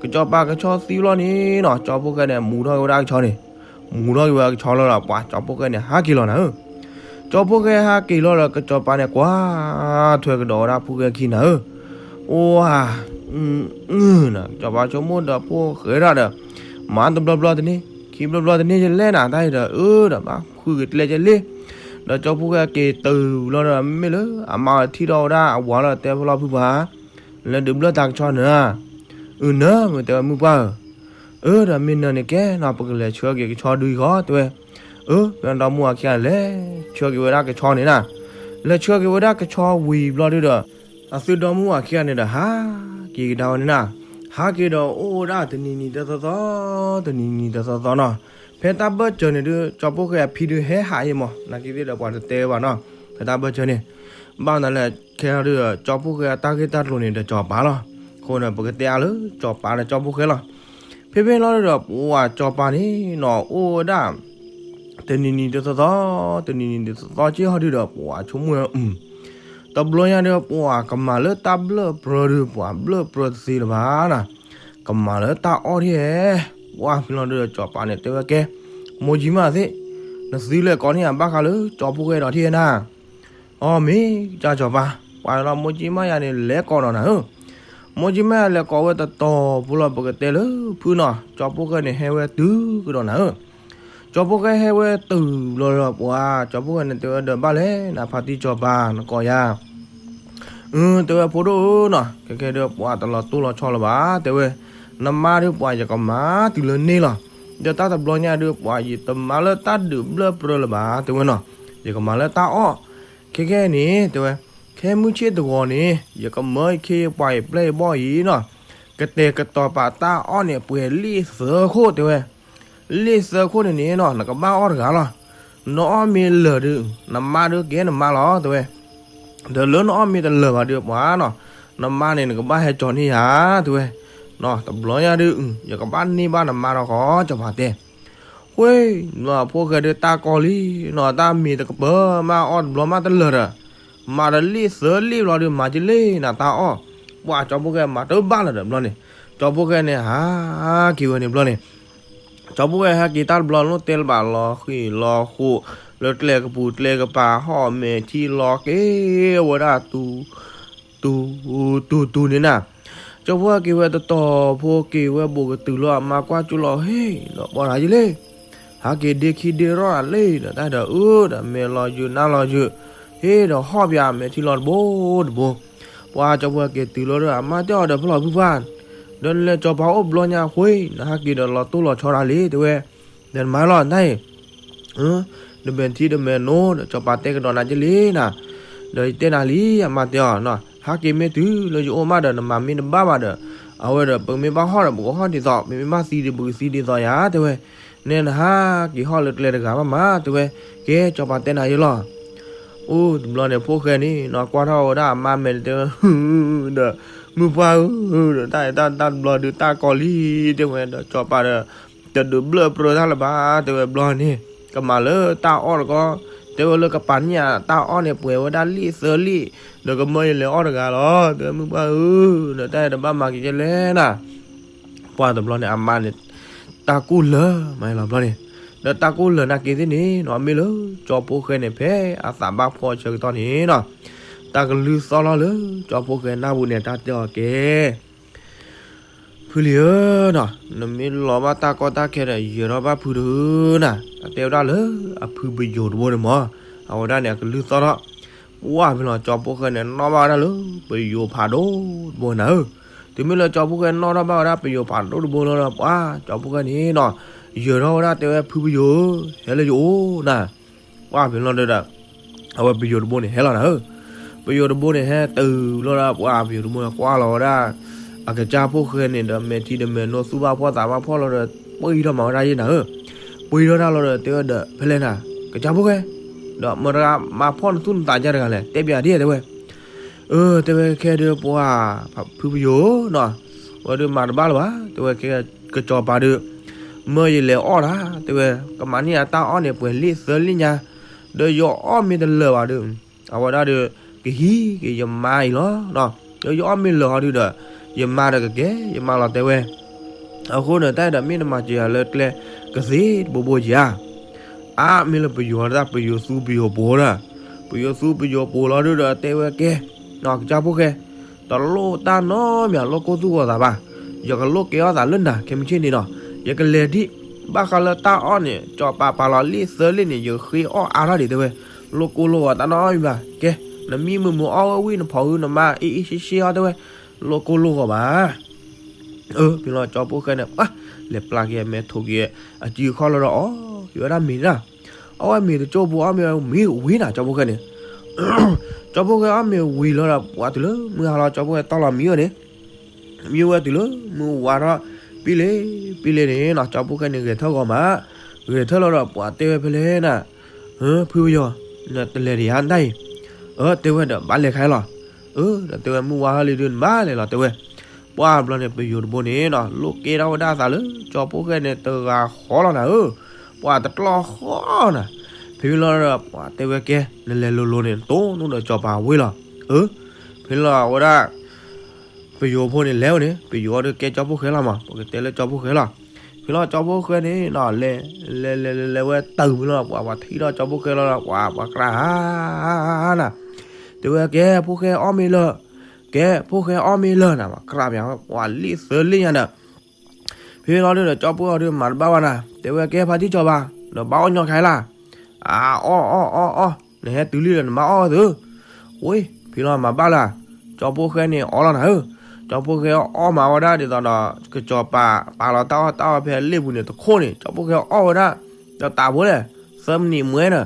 ကစီၤပၤကဆီသံလီၤန့ၣ်နီၤ ကၠီဖိဃဲန့ၣ် မူၤထီၣ်က့ၤဝဲဒၣ်ကဆီန့ၣ်, မူၤထီၣ်က့ၤဝဲကဆီလီၤဒီး ပှၢ် ကၠီဖိဃဲန့ၣ် ဟးက့ၤလီၤနၤဧၢ, ကၠီဖိဃဲဟးက့ၤလီၤဒီး ကစီၤပၤန့ၣ် ကွၢ်ထွဲကဒီးဝဲဒၣ်ဖိၣ်ဃဲခံနၤဧၢ, အိၣ်ဧါ နၤ ကစီၤပၤဆိကမိၣ်ဒီးဖိၣ်ဃဲဒၣ်ဒီး, မၤတဘျီဘျီတန့ၢ် ခံဘျီဘျီတန့ၢ်ယလဲၣ်နၤ တၢ်အံၤဒီး အၢ ဒီးဘၣ်ဃုကကျဲကလ့, ဒီးကၠီဖိဃဲက့ၤတုၤလီၤဒီး မ့မ့ၢ်လၢအမါအီၤထံၣ်ထီၣ်ဝဲဒၣ်အဝၤလီၤ တဲဖဲလီၤဖုပှၢ်, လဲၤဒုးဘျၢၣ်တၢ်ကဆီနၤ, အၢ နၢ မ့ၢ်တဲဝဲမုၣ်ပှၢ်ဧၢ, အၢ ဒီးမ့ၢ်နၢန့ၣ်ကဲနီၤ ပကလဲၤဆှၢက့ၤကဆီဒုအံၤဃီ တဲဝဲ, အၢ မ့ၢ်ဒီမါဝၤခံဂၤလဲၤဆှၢက့ၤဝဲဒၣ်ကဆီန့ၣ်နၤ, လဲၤဆှၢက့ၤဝဲဒၣ်ကဆီဝံၤဘျီဒုဒီး အသုဒီမါဝၤခံဂၤန့ၣ်ဒီး ဟးက့ၤကဒါဝဲန့ၣ်နၤ, ဟးက့ၤဒီးအိၣ်ဝဲဒၣ်တနံၤနံၤတသီသီ, တနံၤနံၤတသီသီနီၤ, ဖဲတၢ်ဘၢၣ်စၢၤန့ၣ်ဒုး ကၠီဖိဃဲအဖံဒုးဟဲဟးအံၤမး နာ်က့ၤသ့ၣ်ဒီးပှၤတတဲဘၣ်နီၤ, ဖဲတၢ်ဘၢၣ်စၢၤန့ၣ်, ဘၣ်နၤလဲၣ် ခဲအံၤဒုး ကၠီဖိဃဲအတၢ်ဂ့ၢ်တၢ်ကျိၤန့ၣ်ဒီးစီၤပၤလီၤ, အဃိန့ၣ် ပကတဲအါလၢစီၤပၤဒီးကၠီဖိဃဲလီၤ, ဖဲဖဲလီၤဒုဒီး ပှၤစီၤပၤန့ၣ်နီၤ အိၣ်ဝဲဒၣ် တနံၤနံၤတသီသီ, တနံၤနံၤတသီသီက့ဟီဒုဒီး ပှၤဆိကမိၣ်, တဘျီညါဒီး ပှၤကမၤလၢတၢ်ဘျၢၣ်ပြၢဒုး ပှၤဘျၢၣ်ပြၢတသ့လၢၤဘၣ်နၤ, ကမၤလၢတၢ်အီၣ်ထံၣ်ဧဲ, ပှၢ်ဖဲလီၤဒုဒီး စီၤပၤန့ၣ်တဲဝဲကဲ, မိၢ်ကၠံမးသ့ၣ်, နသံလဲၤကိးန့ၢ်အဘၣ်ဃးလၢကၠီဖိဃဲဒီးထံၣ်ဧဲနၤ အီ မ့ၢ်ကၢ်စီၤပၤ, ပှၤလီၤမိၢ်ကၠံမးယၤန့ၣ် လဲၤကိးဒီးနၤဧၢ, မိၢ်ကၠံမးယၤလဲၤကိးဝဲတတီၤဖိလီၤ ပကတဲလၢဖုနီၤ, ကၠီဖိဃဲန့ၣ် ဟဲဝဲတုၤကဒီးနၤဧၢ, ကၠီဖိၣ်ဃဲဟဲဝဲတုၤလီၤဒီးပှၤ ကၠီဖိၣ်ဃဲန့ၣ် တဲဝဲဒီး ဘၣ်လဲၣ် နဖါတံၢ်စီၤပၤ နကိးယၤ အၢ တဲဝဲ ဖိဒိၣ်ဧၢနီၤ, ခဲကဲဒီးပှၤ တလီၤတိၢ်လီၤဆီလၢၤဘၣ် တဲဝဲ, နမါဒီးပှၤ ယကမၤတုၤလၢန့ၣ်လီၤ. ဒီးတၢ်တဘျီညါဒီးပှၤ ယတမၤလၢတၢ်ဒုးဘျၢၣ်ပြၢလၢၤဘၣ် တဲဝဲနီၤ, ယကမၤလၢတၢ်အီၣ်. ခဲကဲန့ၣ် တဲဝဲ, ခဲမုၢ်ဆ့ၣ်တဂီၤန့ၣ် ယကမၢယခ့ယပှၤ ယပျဲၢ်ယဘီၣ်အံၤနီၤ, ကတဲာ်ကတီၤပာ်တၢ်အီၣ်န့ၣ် ပှဲၤလံာ်သၢခိၣ် တဲဝဲ လံာ်သၢခိၣ်န့ၣ်န့ၣ်နီၤ နကဘၣ်အီၣ်တဂၤလီၤ. နအီၣ်မ့ၢ်လၢာ်ဒီး နမါဒီးကဲနမါလီၤ တဲဝဲ, ဒီးလၢနအီၣ်မ့ၢ်တလၢာ်ဘၣ်ဒီးပှၤနီၤ, နမါန့ၣ် နကဘၣ်ဟဲကၠီၤန့ၢ်ယၤ တဲဝဲ, တဘျီညါဒီး ယကဘၣ်န့ၢ်ဘၣ်နမါဒီးဃီ စီၤပၤတဲ ဃိ ဖိၣ်ဃဲဒီးတၢ်ကီလံနီၤ, တၢ်မ့ၢ်တကပၤမး အီၣ်တဘျီမးတလၢာ်ဒီး, မၤဒီးလံာ်သၢလံာ်ဘျီဒီး မၤကလ့ၢ်နၤတၢ်အီၣ်. ပှၤကၠီဖိၣ်ဃဲမၤတဘၣ်လၢၤဒီးဘျီန့ၣ်, ကၠီဖိၣ်ဃဲန့ၣ် ဟးက့ၤဝဲန့ၣ်ဘျီန့ၣ်, ကၠီဖိၣ်ဃဲဟဲက့ၤတၢ်တဘျီ လိၣ်တဲလၢၤဘၣ်လီၤဃံၤလီၤဃိး လၢကျဲကပူၤကျဲကပၤ ဟီၣ်မဲာ်ထံလီၤက့ၤဝဲဒၣ် တူတူတူန့ၣ်နၤ, ကၠီဖိၣ်ဃဲက့ၤဝဲတတီၤဖိ က့ၤဝဲဘူးကတုၤလီၤ အမါကွၢ်ကၠူလီၤ ဟ့ၣ်ဒီး ဘီၣ်တၢ်ယလ့ၣ်, ဟးက့ၤဒ့ခံဒ့ရီၣ်တၢ်လ့ၣ်ဒီး တၢ်ဒီးအၢဒီး မဲာ်လီၤယုာ်နါလီၤယုာ်, ဟ့ၣ်ဒီးဟီၣ်ပၠးမဲာ်ထံလီၤတဘိတဘိ. ပှၤကၠီဖိၣ်ဃဲက့ၤတုၤလီၤဒီး အမါတဲအီၤဒီး ဖဲလီၤဖုပှၢ်, ဒီးနလဲၤကၠီၤပၤအိၣ်ဘျီညါဃိ နဟးက့ၤဒီးလီၤတိၢ်လီၤဆီတၢ်လံ တဲဝဲ, ဒီးနမၤလီၤနတၢ်အံၤ နမဲာ်ထံဒီးမဲာ်နိဒီး ကၠီၤပၤတဲကဒီးနၤကလ့ၢ်နၤ, ဒီးယတဲနၤလံ အမါတဲအီၤ, ဟးက့ၤမ့ၢ်တုၤလၢယအိၣ်မးဒီး နမၤမ့ၢ်တဘၣ်ဘၣ်ဒီး, အဝဲဒီး ပမ့ၢ်ဘၣ်ဟီၣ်ဒီး ပကဟီၣ်ဒ်သိး, ပမ့ၢ်ဘၣ်သံဒီး ပကသံဒ်သိးယၤ တဲဝဲ, နဲနဟးက့ၤဟီၣ်လၢကျဲတဂၤဘၣ်မး တဲဝဲ, ကဲ ကၠီၤပၤတဲနၤယလီၤ. အိၣ်တဘျီန့ၣ် ဖိၣ်ဃဲန့ၣ်နီၤ ကွၢ်ထီၣ်ဝဲဒၣ်အမါမဲာ်န့ၣ် တဲဝဲ ဒီး မုၢ်ပှၢ်ဧၢ, ဒီးတၢ်တၢ်တဘျီဒုးတၢ်ကီလံ တဲဝဲ, ဒီးကၠီၤပၤဒီး တဒုးဘျၢၣ်ပြၢတၢ်လၢၤဘၣ် တဲဝဲဘျီန့ၣ်, ကမၤလၢတၢ်အီၣ်တကီ, တဲဝဲလၢကပာ်န့ၢ်ယၤတၢ်အီၣ်န့ၣ် ပှဲၤဝဲဒၣ်လံာ်သၢလံာ်, ဒီးကမၢယလဲၤအီၣ်တဂၤလီၤ တဲဝဲ မုၢ်ပှၢ်ဧၢ, ဒီးတၢ်တဘၣ်မၤက့ၤကလဲၣ်နၤ. ပှၤတဘျီန့ၣ် အမါန့ၣ် တၢ်ကူၣ်လၢာ်မးလီၤဘျီန့ၣ်, ဒီးတၢ်ကူၣ်လၢာ်နာ်က့ၤသ့ၣ်န့ၣ်နီၤ မ့ၢ်လၢကၠီၤဖိၣ်ဃဲန့ၣ် ဖဲအသးဘၣ်ဖှီၣ်ဆၢကတီၢ်န့ၣ်နီၤ, တၢ်ကလုၢ်သီၣ်လီၤလၢကၠီၤဖိၣ်ဃဲနၢ်ပူၤန့ၣ် တၢ်တဲအီၤကဲ ဖုလံၤဧၢနီၤ, နမ့ၢ်လီၤဘၣ်တၢ်ကီတၢ်ခဲဒီး ယၢၤထီၣ်ဘၣ်ဖုတဂ့ၤနၤ, တၢ်တဲဝဲဒၣ်လၢအဖုပယိၤတဘိန့ၣ်မး, အဝဲဒၣ်န့ၣ် အကလုၢ်သီၣ်ထီၣ်, ပှၢ်ဖဲလီၤကၠီၤဖိၣ်ဃဲန့ၣ် နီၣ်ဘၣ်ဝဲဒၣ်လၢပယိၤဖးဒိၣ်တဘိနၤဧၢ, တုၤမ့ၢ်လၢကၠီၤဖိၣ်ဃဲနီၣ်ထီၣ်ဘၣ်ဝဲဒၣ်ပယိၤဖးဒိၣ်တဘိလီၤဒီး ပှၢ်ကၠီၤဖိၣ်ဃဲန့ၣ်နီၤ, ယၢၤထီၣ်ဝဲဒၣ်တဲဝဲ ဖုပယိၤဧၢ, ဟဲလၢယအိၣ်နၤ ပှၢ်ဖဲလီၤဒီး အဝဲပယိၤတဘိန့ၣ်ဟဲလီၤနၤဧၢ, ပယိၤတဘိန့ၣ်ဟဲတုၤလီၤဒီး ပှၢ်ပယိၤတဘိန့ၣ်ကွၢ်လီၤဝဲဒၣ် အကစၢ်ဖိၣ်ဃဲန့ၣ်ဒီး မဲာ်ထံဒီးမဲာ်နိသူၣ်ဘၣ်ဖှီၣ်သးဘၣ်ဖှီၣ်လီၤဒီး ပှံၢ်ထီၣ်မၤဝဲဒၣ်ယဲနၤဧၢ, ပှံၢ်ထီၣ်တၢ်လီၤဒီး တဲဝဲဒီး ဖဲလဲၣ်နၤ ကစၢ်ဖိၣ်ဃဲ, ဒီးမတၤတဂၤမၤဖှီၣ်နသူၣ်နသးကါတဂၤလဲၣ် တဲပၠးဒ်တဲဝဲ အၢ တဲဝဲခဲဒုးပှၢ်ဖုပယိၤနီၤ, ဝဲဒုးမၤတဘၣ်လၢၤဘၣ် တဲဝဲခဲကစီၤပၤဒုး, မၢယလဲၤအီၣ်တၢ် တဲဝဲ, ကမၤန့ၢ်အတၢ်အီၣ်န့ၣ် ပှဲၤလံာ်သၢလံာ်ညါ, ဒီးယအီၣ်မ့ၢ်တလၢာ်ဘၣ်ဒီး, အဝဲဒၣ်ဒီး, ကဟံးက့ၤယမါအံၤလီၤ, ဒီးယအီၣ်မ့ၢ်လၢာ်ဟီဒုးဒီး, ယမါဒီးကကဲယမါလီၤတဲဝဲ အဃိန့ၣ် တၢ်အဲၣ်ဒိးမ့ၢ်နမၤစၢၤယၤလၢကျဲကသ့တဘိဘိဧါ, အါမ့ၢ်လၢပယိၤတၢ်ပယိၤသူပယိၤပိၤတၢ်, ပယိၤသူပယိၤပိၤလီၤဒုးဒီးတဲဝဲကဲ, ကစၢ်ဖိၣ်ဃဲ, တလိၣ်တၢ်နီတမံၤ လိၣ်ကိၢ်သူၣ်ဂီၤသးဘၣ်, ယကလိၣ်ကဲအီၣ်သးလၢနၤခဲမုၢ်ဆ့ၣ်န့ၣ်ဒီး, ယကလဲၤဒံး, ဘၣ်ဃးလၢတၢ်အီၣ်န့ၣ် ကစီၤပၤပာ်လီၤလံာ်သၢလံာ်န့ၣ် ယဃ့အီၣ်အါထီၣ်ဒံးတဲဝဲ, လိၣ်ကိၢ်လိၣ်ဂီၤတၢ်နီတမံၤဘၣ်, ကဲ, နမံမုာ်မုာ်အီၣ်ဝဲဝံၤ နဖီၣ်ဟုနမါအ့အ့ရှ့ရှ့အီၣ်တဲဝဲ, လိၣ်ကိၢ်လိၣ်ဂီၤဘၣ် အၢ ဖဲလီၤကၠီဖိၣ်ဃဲန့ၣ် ပှၤလဲၤပျၢ်က့ၤအမဲာ်ထိၣ်က့ၤအစုအခီၣ်လီၤဒီး အီၣ်က့ၤဝဲဒၣ်မ့ၤန့ၣ်, အီၣ်ဝဲမ့ၤတကၠိၢ်ဘိ အီၣ်မ့ၤဝံၤနၤ ကၠီဖိၣ်ဃဲန့ၣ်, ကၠီဖိၣ်ဃဲအီၣ်မ့ၤဝံၤလီၤဒီး ပှၤတုၤလၢမုၢ်ဟါလီၤ ကၠီဖိၣ်ဃဲတီၢ်လီၤမံဝဲန့ၣ်, မံဝဲတုၤလၢမုၢ်ဝါထီၣ်, ပံလ့ပံလ့န့ၣ်နီၤ ကၠီဖိၣ်ဃဲန့ၣ် ဂဲၤထၢၣ်ဂီၤမး, ဂဲၤထၢၣ်လီၤဒီး ပှၤတဲဝဲဖဲလဲၣ်နၤ ဖုပယီၤ, နတလဲၤဒံးဧါနတၢ်အံၤ, အၢ တဲဝဲဒီး ဘၣ်လဲၤခါအံၤလီၤ, အၢ ဒီးတဲဝဲ မုၢ်ဝါထီၣ်လံဒုး နဘၣ်လဲၤလီၤ တဲဝဲ, ပှၢ်ဘျီန့ၣ် ပယိၤတဘိန့ၣ်နီၤ လိၣ်ကဲထီၣ်ဝဲဒၣ်သးလၢ ကၠီဖိၣ်ဃဲန့ၣ် တဂၤဃီလီၤနၤဧၢ, ပှၤတကျီဃီနၤ, ဖဲလီၤဒီး ပှၤတဲဝဲကဲ နလဲၤလိၤလိၤန့ၣ် နတိၢ်နီၣ်ဒီးစီၤပၤဝ့ၢ်လီၤ, အၢ ဖဲလီၤဝဲဒၣ် ပယိၤဖိန့ၣ်လဲၤဝဲန့ၣ် ပယိၤအီၤဒီးကဲကၠီဖိၣ်ဃဲလီၤမး ပကတဲလၢကၠီဖိၣ်ဃဲလီၤ, ဖဲလီၤကၠီဖိၣ်ဃဲန့ၣ်နီၤ လဲၤ လဲၤ လဲၤ လဲၤ လဲၤဝဲတၢ်မုာ်လီၤ ပှၤ ပှၤထံၣ်ထီၣ်ကၠီဖိၣ်ဃဲလီၤဒီး ပှၤ ပှၤကြၢးဟါ ဟါ နၤ, တဲဝဲကဲ ဖိၣ်ဃဲအီၣ်မ့ၤလၢာ်, ကဲ ဖိၣ်ဃဲအီၣ်မ့ၤလၢာ်နၤ ပှၤကြၢးပှၤ ပှၤလံာ်သၢလံာ်ညါဒီး ဖဲလီၤဒုးဒီး ကၠီဖိၣ်ဃဲအီၤဒုး မၤတဘၣ်ဘၣ်နၤ တဲဝဲကဲ ဖါတံၢ်စီၤပၤ နဘၣ်အီၣ်ညီခါလၢ်. အအီၣ်အီၣ်အီၣ်အီၣ်, နဟဲတုၤလံဒီးနဘၣ်အီၣ်သု. ဝ့ၢ် ဖဲလီၤမၤဘၣ်လၢ်. ကၠီဖိၣ်ဃဲန့ၣ်အီၣ်လီၤနၤဧၢ. ကၠီဖိၣ်ဃဲအီၣ်မၤဝဲဒၣ်ဒ်သိးဒီး ကစီၤပၤပာ်လီၤတၢ်အီၣ်တၢ်အီဖဲအလ့ၣ်ပူၤန့ၣ်တခိၣ်န့ၣ် ကၠီဖိၣ်ဃဲအီၣ်ဝဲဒၣ် ဒီးတၢ်ဖိလဲၣ်, သၢမံးနံးမွဲဒီး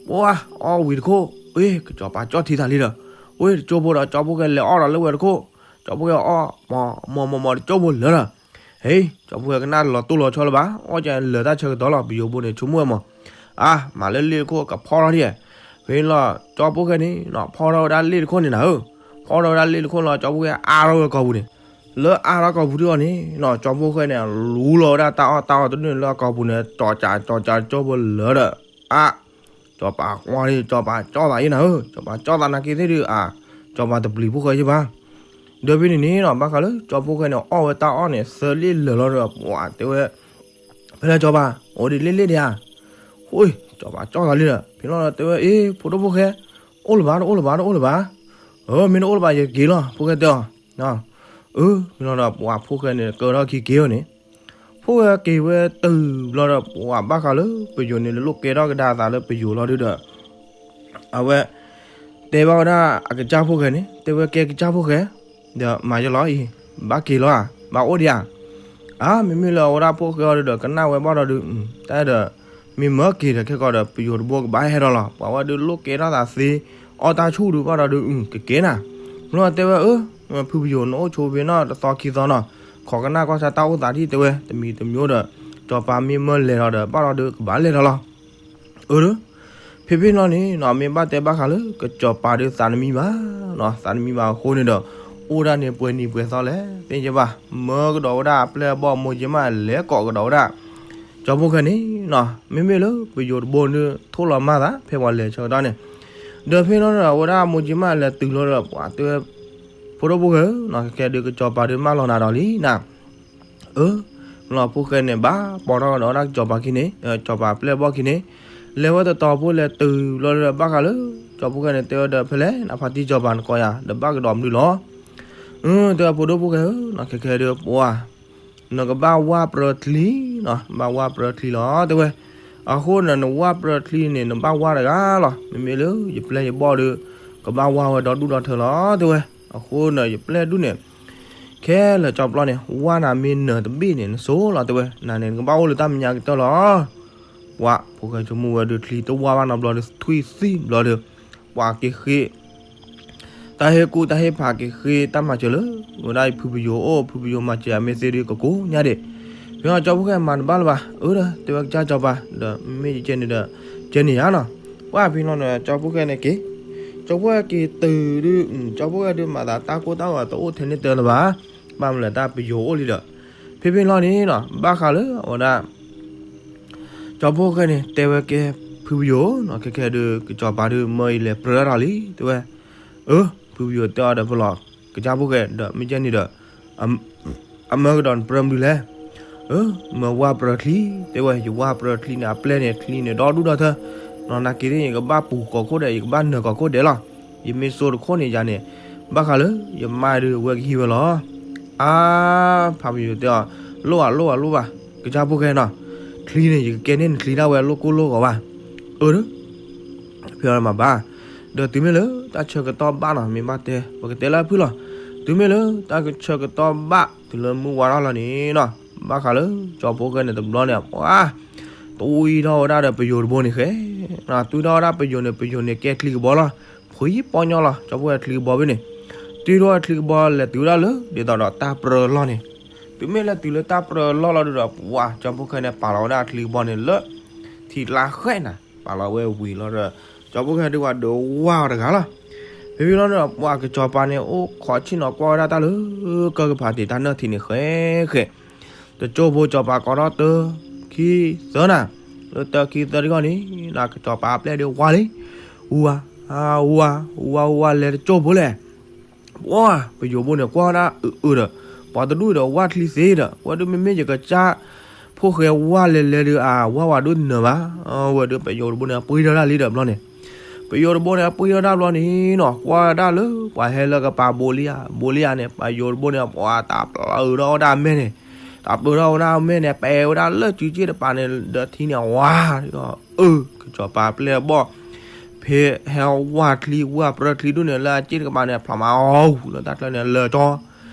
ပှၤအီၣ်ဝံၤတခိၣ်, အ့ ကစီၤပၤကၠီၣ်ထံသးလံဒီး ဝ့ၢ် တကၠိဖိဒီး ကၠီဖိၣ်ဃဲလဲၤအီၣ်ဒီးလၢဝဲတခိၣ်, ကၠီဖိၣ်ဃဲအီၣ် မီၤမီၤမီၤ တကၠိဖိလၢာ်ဒီး ဟ့ ကၠီဖိၣ်ဃဲကနၣ်လီၤတိၢ်လီၤဆီလၢၤဘၣ်, အီၣ်ကလၢာ်တၢ်ဆၢကတီၢ်လီၤ, ပယိၤဘိန့ၣ် ဆိကမိၣ်ဝဲမး, အါ မၤလၢလ့ၣ်တခိၣ်ကဖီထီၣ်ဒံး, ဖဲန့ၣ်လီၤ ကၠီဖိၣ်ဃဲန့ၣ် ဖီထီၣ်ဝဲဒၣ်လ့ၣ်တခိၣ်န့ၣ်နၤဧၢ, ဖီထီၣ်ဝဲဒၣ်လ့ၣ်တခိၣ်လီၤ ကၠီဖိၣ်ဃဲအါထီၣ်ဝဲကီၢ်ပူၤန့ၣ်, လၢအါထီၣ်ကီၢ်ပူၤဒံးအီၤန့ၣ် ကၠီဖိၣ်ဃဲန့ၣ် လူလီၤဝဲဒၣ်တၢ်အီၣ်တၢ်အီတဒူၣ်န့ၣ်လၢအကီၢ်ပူၤန့ၣ် ကၠီၤကၠးကၠီၤကၠးကၠိဖိလၢာ်ဒီး အါ ကၠီၤပၤကွၢ်လံ ကၠီၤပၤကၠီၣ်သးအံၤနၤဧၢ, ကၠီၤပၤကၠီၣ်သးနာ်က့သ့ၣ်ဒုး အါ ကၠီၤပၤတပျံၤဖိၣ်ဃဲယ့ၢ်ဘၣ်, ဒီးဖဲန့ၣ်န့ၣ်နီၤ ဘၣ်ဃးလၢ ကၠီဖိၣ်ဃဲန့ၣ် အီၣ်ဝဲတၢ်အီၣ်န့ၣ် သၢလ့ၣ်လၢာ်လီၤဒီး ပှၤတဲဝဲ ဖဲလဲၣ်ကၠီၤပၤ အိၣ်ဒ်လ့ၣ်လ့ၣ်ဒံးဧါ, ဃိ ကၠီၤပၤကၠီၣ်သးလံဒီး ဖဲလီၤတဲဝဲ အ့ ဖိဒိၣ်ဖိၣ်ဃဲ အိၣ်လၢၤဘၣ် တအိၣ်လၢၤဘၣ် တအိၣ်လၢၤဘၣ်, အၢ မ့ၢ်တအိၣ်လၢၤဘၣ် ယက့ၤလီၤ ဖိၣ်ဃဲတဲအီၤ, အၢ ဖဲလီၤဒီး ပှၤဖိၣ်ဃဲန့ၣ် ကၢထီၣ်ခံက့ၤအီၤန့ၣ် ဖိၣ်ဃဲက့ၤဝဲတုၤဘျီဒီး ပှၤဘၣ်ဃးလၢပယိၤန့ၣ် လၢလိၣ်ကဲထီၣ်ကဒါအသးလၢပယိၤလီၤဒုဒီး အဝဲ တဲဘၣ်ဝဲဒၣ်အကစၢ်ဖိၣ်ဃဲန့ၣ် တဲဝဲကဲကစၢ်ဖိၣ်ဃဲ ဒီးမၤယလီၤအံၤ ဘၣ်က့ၤလီၤဧါ ဘၣ်အိၣ်ဒံးဧါ, အါ မ့မ့ၢ်လၢအဝဲဒၣ်ဖိၣ်ဃဲအီၤဒုဒီး ကနၣ်ဝဲဘၣ်ဒီးဒုး တၢ်ဒီး မ့ၢ်မၢက့ၤဒီးခဲကီးဒီး ပယိၤတဘိကဘၣ်ဟဲဒီးလီၤ ပှၤဝဲဒုးလိၣ်ကဲထီၣ်သးသ့ အီၣ်တၢ်ဆူၣ်ဒုးဘၣ်ဒီးဒုး ကကဲနၤ, မ့ၢ်တဲဝဲအၢ ဖုပယိၤ နအိၣ်ဆိဖဲနီၣ်တသီခံသီနီၤ, ခိးကနၣ်ကီၢ်ဆၣ်တၢ်အိၣ်သးဒ်တဲဝဲ တမံၤတမံၤဒီး ကၠီၤပၤမ့ၢ်မၢလဲၤဒီးဒီး ဘၣ်ဒီးဒုးကဘၣ်လဲၤဒီးလီၤ, အၢ ဖဲဖဲလီၤန့ၣ်နီၤ မ့ၢ်ဘၣ်တဲဘၣ်ဃးလၢ ကစီၤပၤဒုးသးနမံဘၣ်နီၤ, သးနမံဘၣ်အဃိန့ၣ်ဒီး အိၣ်ဒၣ်န့ၣ်ပှဲၤနံၤပှဲၤသီလဲၣ် သ့ၣ်ညါဘၣ်, မၢကဒီးဝဲဒၣ်အပျဲၢ်အဘီၣ်မိၢ်ကၠ့မးလဲၤကိးကဒီးဝဲဒၣ် ကၠီၤဖိၣ်ဃဲန့ၣ်နီၤ, မ့မ့ၢ်လၢပယိၤတဘိန့ၣ် ထိၣ်လီၤမၢ်သး ဖဲပှၤလဲၤဆၢကတီၢ်န့ၣ်, ဒီးဖဲလီၤဒီး အဝဲဒၣ်မိၢ်ကၠ့မးလဲၤတုၤလီၤဒီး ပှၤတဲဝဲ ဖိဒိၣ်ဖိၣ်ဃဲဧၢနီၤ, ခဲကဲဒုး ကစီၤပၤဒုးမၢလီၤနၤဒီးလံနၤ, အၢ လီၤဖိၣ်ဃဲန့ၣ် ဘၣ်ပိာ်ထီၣ်ကဒီးဝဲဒၣ်ကစီၤပၤခံန့ၣ်, ကစီၤပၤပျဲၢ်ဘီၣ်ခံန့ၣ်, လဲၤဝဲတတီၤဖိလဲၤတုၤလီၤဒီး ဘၣ်ဃးလၢ ကၠီၤဖိၣ်ဃဲန့ၣ်တဲဝဲဒီး ဖဲလဲၣ် နဖါတံၢ်ကစီၤပၤနကိးယၤ ဒီးဘၣ်ကဒီးမနုၤလီၤ အၢ တဲဝဲဖိဒိၣ်ဖိၣ်ဃဲဧၢနီၤ, ခဲကဲဒုးပှၤ နကဘၣ်ဝၢ်ပြၢချံနီၤ, ဘၣ်ဝၢ်ပြၢချံလီၤ တဲဝဲ, အဃိန့ၣ် နဝၢ်ပြၢချံန့ၣ် နဘၣ်ဝၢ်တဂၤလီၤ, မ့မ့ၢ်လၢယပျဲၢ်ယဘီၣ်ဒီး ကဘၣ်ဝၢ်ဝဲဒီဒူၣ်ဒီထၢလီၤ တဲဝဲ, အဃိန့ၣ် ယပျဲၢ်ဒူၣ်န့ၣ် ခဲလၢာ်ကၠီပျီန့ၣ် ဝၢ်နၤမ့ၢ်နၢၤတဘ့ၣ်န့ၣ် နစိၤလီၤ တဲဝဲ, နၤန့ၣ် နကဘၣ်အိၣ်လၢတၢ်မဲာ်ညါကတၢၢ်လီၤ ပှၤဖိၣ်ဃဲဆိကမိၣ်ဝဲဒုး ချံတဝၢ်ဘၣ်နီတဘျီဒီး ထွံၣ်သံၣ်ဘျီဒီး ပှၤက့ၤဃ့ တၢ်ဟ့ၣ်ကူၣ်တၢ်ဟ့ၣ်ဖးက့ၤဃ့တၢ်မၤစၢၤလၢ ဝဲဒၣ်ဖုပယိၤအိၣ် ဖုပယိၤမၤစၢၤအမ့ၢ်သ့ဒုးကကိးညါဒံး, ဖဲအီၤကၠီဖိၣ်ဃဲမၤတဘၣ်လၢၤဘၣ်, အၢ တဲဝဲကစၢ်ကၠီပၤ ဒီးမ့ၢ်ယကဲန့ၣ်ဒီး ကဲန့ၣ်ယါနီၤ, ပှၤဖဲလီၤန့ၣ် ကၠီဖိၣ်ဃဲန့ၣ်က့ၤ, ကၠီဖိၣ်ဃဲက့ၤတုၤဒုး ကၠီဖိၣ်ဃဲဒုးမၤသးတၢ်ကိၢ်တၢ်ဂီၤတအိၣ်ထဲန့ၣ်တၢၢ်လၢၤဘၣ်, ဘၣ်မနုၤလဲၣ်တၢ်ပယိၤအိၣ်လံဒီး, ဖဲဖဲလီၤန့ၣ်နီၤ ဘၣ်ဃးလၢအဝဲဒၣ် ကၠီဖိၣ်ဃဲန့ၣ် တဲဝဲကဲ ဖုပယိၤနီၤ ခဲခဲဒုး ကစီၤပၤဒုးမၢအံၤလဲၤပြၢတၢ်လံ တဲဝဲ, အၢ ဖုပယိၤတဲအီၤဒီး ပလီၢ်ကစၢ်ဖိၣ်ဃဲဒီး မ့ၢ်ကဲန့ၣ်ဒီး အမၢကဒီးနပြၢမနုၤလဲၣ်, အၢ မၢဝၢ်ပြၢချံ တဲဝဲ ယဝၢ်ပြၢချံန့ၣ် အပျဲၢ်န့ၣ် ချံန့ၣ် ဒီဒူၣ်ဒီထၢ, နီၢ်နၤက့ၤသ့ၣ်န့ၣ် ယကဘၣ်ပူၤကိးခိၣ်ဒဲး ယကဘၣ်နၢၤကိးခိၣ်ဒဲးလီၤ, ယမ့ၢ်စိတခိၣ်န့ၣ်ယၤန့ၣ်, ဘၣ်ဃးလၢ ယမါဒုးအဝဲကဟံးဝဲလီၤ, အါ ဖုပယိၤတဲအီၤ, လိၣ်ဧါ လိၣ်ဧါ လိၣ်ဘၣ်, ကစၢ်ဖိၣ်ဃဲနီၤ, ချံန့ၣ် ယကကဲန့ၢ်နချံဒၣ်ဝဲလိၣ်ကိၢ်လိၣ်ဂီၤဘၣ်, အၢ ဖဲအီၤမၤဘၣ်, ဒီးတုၤမ့ၢ်လၢတၢ်ဆၢကတီၢ်ဘၣ်နီၤ မ့ၢ်ဘၣ်တဲ ပကတဲလၢအဖုၣ်လီၤ, တုၤမ့ၢ်လၢတၢ်ဆၢကတီၢ်ဘၣ် တုၤလၢမုၢ်ဝါထီၣ်လီၤန့ၣ်နီၤ, ဘၣ်ဃးလၢကၠီဖိၣ်ဃဲန့ၣ်တဘျီန့ၣ် ပှၤ တွံထီၣ်ဝဲဒၣ်ဒီးပယိၤတဘိန့ၣ်ဃဲ, တွံထီၣ်ဝဲဒၣ်ပယိၤန့ၣ် ပယိၤန့ၣ်ကဲချံကဘီလီၤ, ဖှံပီညီလီၤ ကၠီဖိၣ်ဃဲချံကဘီဖဲန့ၣ်, တွံထီၣ်ဝဲချံကဘီလဲၤတုၤဝဲဒၣ်လၢ ဒ်သိးဒီးတၢ်ပြၢလီၢ်န့ၣ်, တုၤမ့ၢ်လဲၤတုၤလၢတၢ်ပြၢလီၢ်လီၤဒုးဒီး ပှၤကၠီဖိၣ်ဃဲန့ၣ် ပာ်လီၤဝဲဒၣ်ချံကဘီန့ၣ်လၢ ထံကျါဃဲနၤ ပာ်လီၤဝဲဝံၤလီၤဒီး ကၠီဖိၣ်ဃဲဒုးဝဲဒုးဝၢ်အီၤတဂၤလီၤ, ဖဲဖဲလီၤဒီး ပှၤကစီၤပၤန့ၣ် အိၣ်ခိးဆ့ၣ်နီၤကွၢ်ဝဲဒၣ်တၢ်လၢ ကၢၢ်ကဖးတံာ်တၢ်နၢၢ်ထံးန့ၣ်ဃဲဃဲ တကၠိဖိကၠီၤပၤကိးထီၣ်တၢ ခံ သၢနၤ, လၢတၢခံသၢတဂီၢ်န့ၣ် နကစီၤပၤအပျဲၢ်ဒုးဝါလံ, ဝါ ဝါ ဝါ ဝါ လဲၤတကၠိဖိလဲၣ်, ပှၤ ပယိၤဘိန့ၣ် ကွၢ်ဝဲဒၣ်အုးအုးဒီး ပှၤတဒူၣ်ဒီးဝါချံသ့ဒီး ဝဲဒုးမ့မ့ၢ်ယကစၢ်ဖိၣ်ဃဲဝါလဲၤလဲၤဒုး အဝါဝၤဒိၣ်နၢၤဘၣ်, ဝဲဒုးပယိၤတဘိန့ၣ် အပှ့ၤထီၣ်ဒၣ်လံဒီးဘျီန့ၣ်, ပယိၤတဘိန့ၣ် အပှ့ၤထီၣ်ဒၣ်ဘျီန့ၣ်နီၤ ကွၢ်ဝဲဒၣ်လၢ ပှၤဟဲလၢကပၤဘိလံဧါ ဘိလံဧါန့ၣ် ပယိၤတဘိန့ၣ် ပှၤတၢ်ပျၢ်အုးဒီးအီၣ်ဒၣ်အမဲာ်န့ၣ်, တၢ်ပၢထီၣ်ဝဲဒၣ်အမဲာ်န့ၣ် ပဲာ်ဝဲဒၣ်လၢစုစ့ၣ်တပၤန့ၣ် ဒီးထံန့ၣ်ဝါဒီး အၢ ကစီၤပၤအပျဲၢ်အဘီၣ် ဖဲဟဲဝါချံဝါပြၢချံဒိၣ်န့ၣ် လၢအစ့ၣ်တကပၤန့ၣ် ဖျိးမးအီၤဝူၤလၢတၢ်ချၢန့ၣ် လၢာ်ကၠီ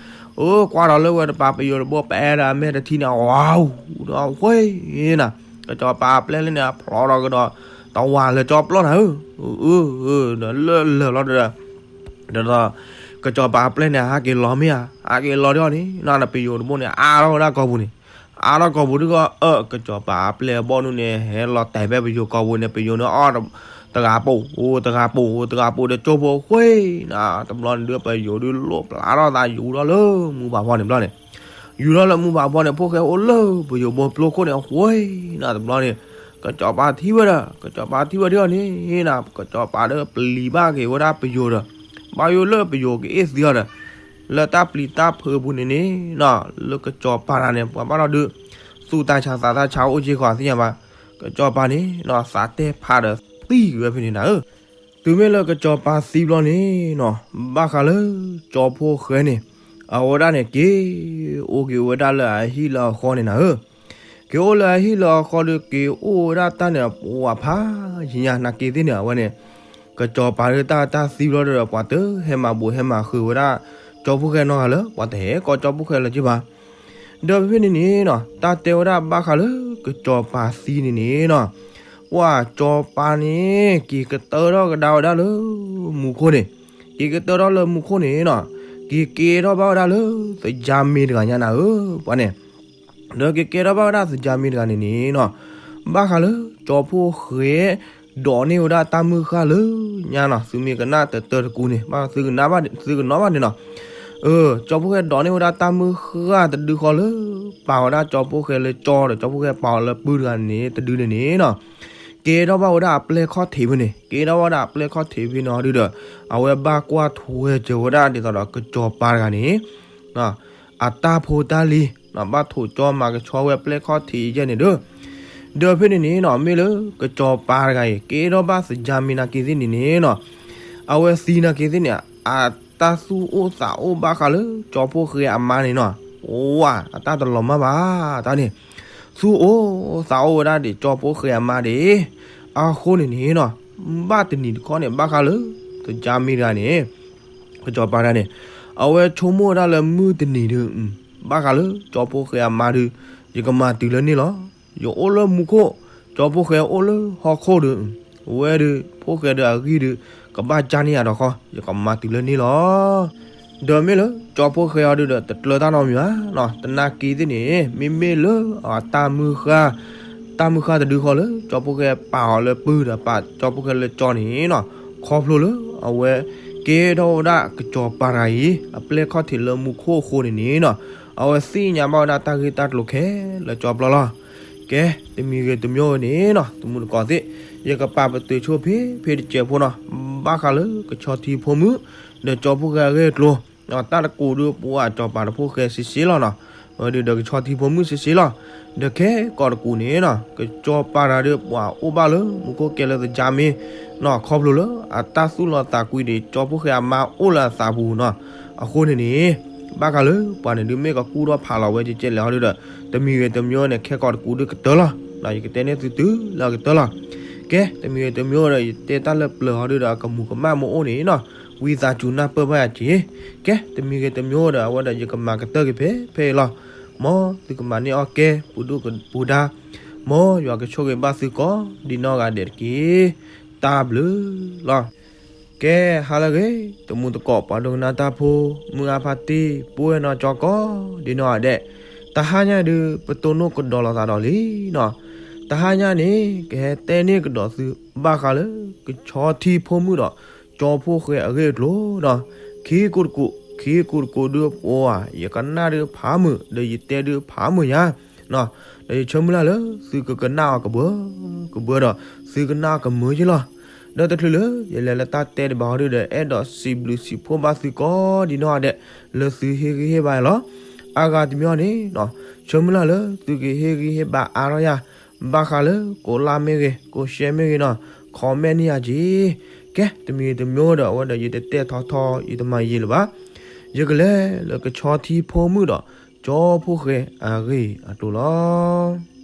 အၢ ကွၢ်ဒီးလၢဝဲတပၤပယိၤတဘိ ပဲာ်ဒီးအမဲာ်တထံန့ၣ် ဝါဝူၤဒီး ဝ့ၢ်နၤ ကစီၤပၤအပျဲၢ်လၢန့ၣ် ဖျိးဒီးကဒီး တဝၤလၢာ်ကၠီပျီနၤဧၢ, အၢ ဒီးလၢလၢာ်လီၤဒီး ဒီး ကစီၤပၤအပျဲၢ်န့ၣ် ဟးက့ၤလီၤမ့ၢ်ဧါ, ဟးက့ၤလီၤဒီးအီၤန့ၣ် နပယိၤတဘိန့ၣ် အါထီၣ်ဝဲဒၣ်ကီၢ်ပူၤန့ၣ်, အါထီၣ်ကီၢ်ပူၤဒုးကီး အၢ ကစီၤပၤအပျဲၢ်အဘီၣ်ဒုးန့ၣ် ဟဲလီၤတဲာ်ဖဲပယိၤကီၢ်ပူၤန့ၣ် ပယိၤန့ၣ်အီၣ် တဂၤပိာ် အိၣ်တဂၤပိာ် အိၣ်တဂၤပိာ်ဒီးကၠိဖိ ဝ့ၢ်နၤ တဘျီန့ၣ်ဒုး ပယိၤဒုးလိၣ်ဖျါထီၣ်သးယူၤထီၣ်လၢမူဘၣ်ဖီန့ၣ်ဘျီန့ၣ် ယူၤထီၣ်လၢမူဘၣ်ဖီန့ၣ် ဖိၣ်ဃဲအိၣ်လၢပယိၤဘိပျိခိၣ်န့ၣ် ဝ့ၢ်နၤ တဘျီန့ၣ် ကစီၤပၤထံၣ်ဝဲဒီး ကစီၤပၤထံၣ်ဝဲဒၣ်အီၤန့ၣ် ကစီၤပၤဒီးပျံၤဘၣ်က့ၤဝဲဒၣ်ပယိၤဒီး ဘၣ်ယိၣ်လၢပယိၤကအ့ၣ်သံအီၤဒီး လၢတၢ်ပျံၤတၢ်ဖုးအပူၤန့ၣ်န့ၣ်နီၤ လၢကစီၤပၤတဂၤန့ၣ် ပှၤဘၣ်ထီၣ်ဒုး သူၣ်တၢ်ဆါသးတၢ်ဆါအိၣ်က့ၤဃီသ့ၣ်ညါဘၣ်, ကစီၤပၤန့ၣ်နီၤ သးတဲဖးဒီးသံကွံာ်ဝဲဖဲန့ၣ်နၤဧၢ, တုၤမ့ၢ်လၢကစီၤပၤသံဘျီန့ၣ်နီၤ ဘၣ်ဃးလၢကၠီဖိၣ်ဃဲန့ၣ် အဝဲဒၣ်န့ၣ် က့ၤအိၣ်က့ၤဝဲဒၣ်လၢအဟံၣ်လၢအဃီန့ၣ်နၤဧၢ က့ၤအိၣ်လၢအဟံၣ်လၢအဃီဒီး က့ၤအိၣ်ဝဲဒၣ်တၢ်န့ၣ်ပှၤဖးယံာ်ညါနာ်က့သ့ၣ်န့ၣ် အဝဲန့ၣ် ကစီၤပၤဒုးတၢ်တၢ်သံဘျီဒီး ပှၤတဟဲမၤဘူးဟဲမၤဃုာ်ဝဲဒၣ် ကၠီဖိၣ်ဃဲနီတဂၤလၢ ပှၤတဟဲကိးကၠီဖိၣ်ဃဲလၢၤက့ၤဘၣ်. ဒီးဖဲဖဲန့ၣ်န့ၣ်နီၤ တၢ်တဲဝဲဒၣ်ဘၣ်ဃးလၢကစီၤပၤသံန့ၣ်န့ၣ်နီၤ ပှၤကၠီၤပၤန့ၣ် က့ၤကတၢထီၣ်ကဒါဝဲဒၣ်လၢမူခိၣ်န့ၣ်, က့ၤကတၢထီၣ်လၢမူခိၣ်န့ၣ်နီၤ က့ၤကဲထီၣ်ဘၣ်ဝဲဒၣ်လၢသယါမ့ၢ်တဂၤညါနၤဧၢ ပှၤန့ၣ် ဒီးက့ၤကဲထီၣ်ဘၣ်ဝဲဒၣ်သယါမ့ၢ်တဂၤန့ၣ်န့ၣ်နီၤ ဘၣ်ဃးလၢကၠီဖိၣ်ဃဲ ဒိးန့ၢ်ဝဲဒၣ်တၢ်မုၢ်ဃၢ်လၢညါနီၤ သုမ့ၢ်ကနၣ်တတၢတကူန့ၣ် ဘၣ်သုကနၣ်ဘၣ်န့ၣ်နီၤ ကၠီဖိၣ်ဃဲဒိးန့ၢ်ဝဲဒၣ်တၢ်မုၢ်ဃၢ်တဒုဃီလၢ ပာ်ဝဲဒၣ်ကၠီဖိၣ်ဃဲလၢကၠီဒီး ကၠီဖိၣ်ဃဲပာ်အီၤလၢပုၢ်တဂၤန့ၣ် တဒုန့ၣ်န့ၣ်နီၤ ကဲထီၣ်ဘၣ်ဝဲဒၣ်အပျဲၢ်ခီၣ်ထံးဖဲန့ၣ် ကဲထီၣ်ဘၣ်ဝဲဒၣ်အပျဲၢ်ခီၣ်ထံးဖဲန့ၣ်အီၤဒုးဒီး အဝဲဘၣ်ကွၢ်ထွဲစၢၤဝဲဒၣ်ဒ်သိးဒီးကစီၤပၤတဂၤန့ၣ် အတၢ်ဖိတၢ်လံၤ ဘၣ်ထိးကၠီမၤကဆှီဝဲအပျဲၢ်ခီၣ်ထံးယဲၢ်န့ၣ်ဒီး ဒီးဖဲန့ၣ်န့ၣ်နီၤ မ့ၢ်လၢကစီၤပၤတဂၤအံၤ ကဲထီၣ်ဘၣ်သယါမ့ၢ်နာ်က့သ့ၣ်န့ၣ်န့ၣ်နီၤ အဝဲသံနာ်က့သ့ၣ်န့ၣ် အတၢ်သူၣ်အိၣ်သးအိၣ်ဘၣ်ဃးလၢကၠီဖိၣ်ဃဲအမါန့ၣ်နီၤ ဝါ အတၢ်တလီၤမၢ်ဘၣ်တၢ်န့ၣ် သူၣ်အိၣ်သးအိၣ်ဝဲဒၣ်ဒံးကၠီဖိၣ်ဃဲအမါဒံး အဃိန့ၣ်န့ၣ်နီၤ ဘၣ်တနံၤတခီန့ၣ် ဘၣ်ဃးလၢသယါမ့ၢ်တဂၤန့ၣ် ကစီၤပၤတဂၤန့ၣ် အဝဲဆိကမိၣ်ဝဲဒၣ်လၢမုၢ်တနံၤဒုး ဘၣ်ဃးလၢကၠီဖိၣ်ဃဲအမါဒုး ယကမၤတုၤလၢန့ၣ်လီၤ. ယအိၣ်လၢမူခိၣ် ကၠီဖိၣ်ဃဲအိၣ်လၢဟီၣ်ခိၣ်ဒုး ဝဲဒုး ဖိၣ်ဃဲဒုးအဂံၢ်ဒုး ကဘၣ်ကၢ်န့ၢ်ယၤဒီးဃီ ယကမၤတုၤလၢန့ၣ်လီၤ. ဒီးမ့ၢ်လၢကၠီဖိၣ်ဃဲအီၤဒုးဒီး တကျၢၤတၢ်နီတမံၤဘၣ်နီၤ တနာ်က့သ့ၣ်န့ၣ် မ့မ့ၢ်လၢအတၢ်မုၢ်ဃၢ် တၢ်မုၢ်ဃၢ်တဒုဃီလၢ ကၠီဖိၣ်ဃဲပာ်အီၤလၢပုၢ်ဒီးပာ်ကၠီဖိၣ်ဃဲလၢကၠီန့ၣ်နီၤ ခီဖျိလၢအဝဲ ကဲထီၣ်ဝဲဒၣ်ကစီၤပၤတဂၤအံၤ အပျဲၢ်ခီၣ်ထံးလၢမူခိၣ်အဃိန့ၣ်န့ၣ်နီၤ အဝဲသ့ၣ်ညါဘၣ်ဝဲဒၣ်တၢ်ဂ့ၢ်တၢ်ကျိၤခဲလၢာ်ကၠီပျီလီၤ. ကဲ တမံၤဂ့ၤတမံၤဂ့ၤန့ၣ်နီၤ တမူတကိးသ့ၣ် ယကပာ်ပတုာ်ဆိဖဲဖဲတစဲးဖိနီၤ ဘၣ်ဃးလၢကဆီထံဖိမုၣ် ဒီးကၠီဖိၣ်ဃဲအဂ့ၢ်အကျိၤ တၢ်တကိးဒုးပှၤကၠီၤပၤတဖိၣ်ဃဲစ့ၢ်စ့ၢ်လီၤနီၤ ဝဲဒုးဒီးကဆီထံဖိမုၣ်စ့ၢ်စ့ၢ်လီၤ. ဒီးခဲကိးတကူးန့ၣ်နီၤ ကၠီၤပၤတဂၤဒုးပှၤအိၣ်ဘၣ်လၢမူခိၣ်ကဲလၢသယါမ့ၢ်နီၤ ခီဖျိလၢအတၢ်သူၣ်လီၤသးကွံဒံး ကၠီဖိၣ်ဃဲအမါအိၣ်လၢအသးပူၤနီၤ အဃိန့ၣ်န့ၣ် ဘၣ်ဃးလၢပှၤန့ၣ်ဒုးမ့ၢ်ကကူၣ်ထီၣ်ဖးလီၤဝဲကဲကဲလဲၣ်ဟီဒုးဒီး တမံၤဂ့ၤတမံၤန့ၣ် ခဲကိးတကူးဒုးကတၢၢ်လီၤ. ယကတဲန့ၢ်သုတုၤလၢအကတၢၢ်လီၤ. ကဲ တမံၤဂ့ၤတမံၤဒီး ယတဲတၢ်လၢပျၢၤဟီဒုးဒီး အကမူၤကမၣ်မ့ၢ်အိၣ်န့ၣ်နီၤ ဝံသးစူၤနၢ်ပၢၢ်ဘၣ်ယၤက့ၤ ကဲ တမံၤဂ့ၤတမံၤဒီး အဝဲဒီးယကမၤကတၢၢ်က့ၤဖဲဖဲအံၤလီၤ. မ်သုကမၤန့ၢ်အီၣ်ကဲ ပူၤဒိၣ်ပူၤဒါ မ်ယွၤကဆိၣ်ဂ့ၤဘၣ်သုကိးဒံးနီၢ်ဂၤဒဲးတက့ၢ်. တၢ်ဘျုးလီၤ. ကဲ ဟါလၢအဂ့ၤ တမူတကိးပှၤဒိကနၣ်တၢ်ဖိ မုၢ်အါဖါတံၢ် ပုၢ်ဝဲၢ်နီၢ်ကၠီကိးဒံးနီၢ်ဂၤဒဲး, တဟါညါဒုး ပတိၢ်နီၣ်ကဒီးလိာ်သးဒီးလံနီၤ. တဟါညါန့ၣ် ကဟဲတဲန့ၢ်ကဒီးသု ဘၣ်ဃးလၢ ကဆီထံဖိမုၣ်ဒီး ကၠီဖိဃဲအဂ့ၢ်အကျိၤနီၤ. ခံကူးတကူး ခံကူးတကူးဒုးပှၤ ယကနၣ်ဒုးဖးမုာ် ဒီးယတဲဒုးဖးမုာ်ညါ ဒီးယဆၢမုၢ်လၢ်လၢ သုကကနၣ်အီၤကဘၢကဘၢဒီး သုကနၣ်အီၤကမုာ်ယ့ၢ်လီၤ. ဒီးတချုးလၢ ယလဲၤလၢတၢ်တဲတဘၣ်ဟီဒုးဒီး အဲၣ်ဒိးစံးဘျုးစံးဖှိၣ်ဘၣ်သုကိးဒံးနီၢ်ဂၤဒဲး လၢသုဟ့ၣ်ဂံၢ်ဟ့ၣ်ဘါလီၤ. အါဂၤတမံၤန့ၣ် ဆၢမုၢ်လၢ်လၢ သုကဟ့ၣ်ဂံၢ်ဟ့ၣ်ဘါအါထီၣ်ယၤ ဘၣ်ဃးလၢ ကိးလၢ်မ့ၢ်ဂ့ၤ ကိးရှဲမ့ၢ်ဂ့ၤနီၤ comment န့ၢ်ယၤက့ၤ. ကဲ တမံၤတမံၤဒီး အဝဲဒီးယတတဲထီထီ ယတမၤယံာ်လၢၤဘၣ်. ယကလဲၤလၢကဆီထံဖိမုၣ်ဒီး ကၠီဖိၣ်ဃဲအဂ့ၢ်အကျိၤလီၤ.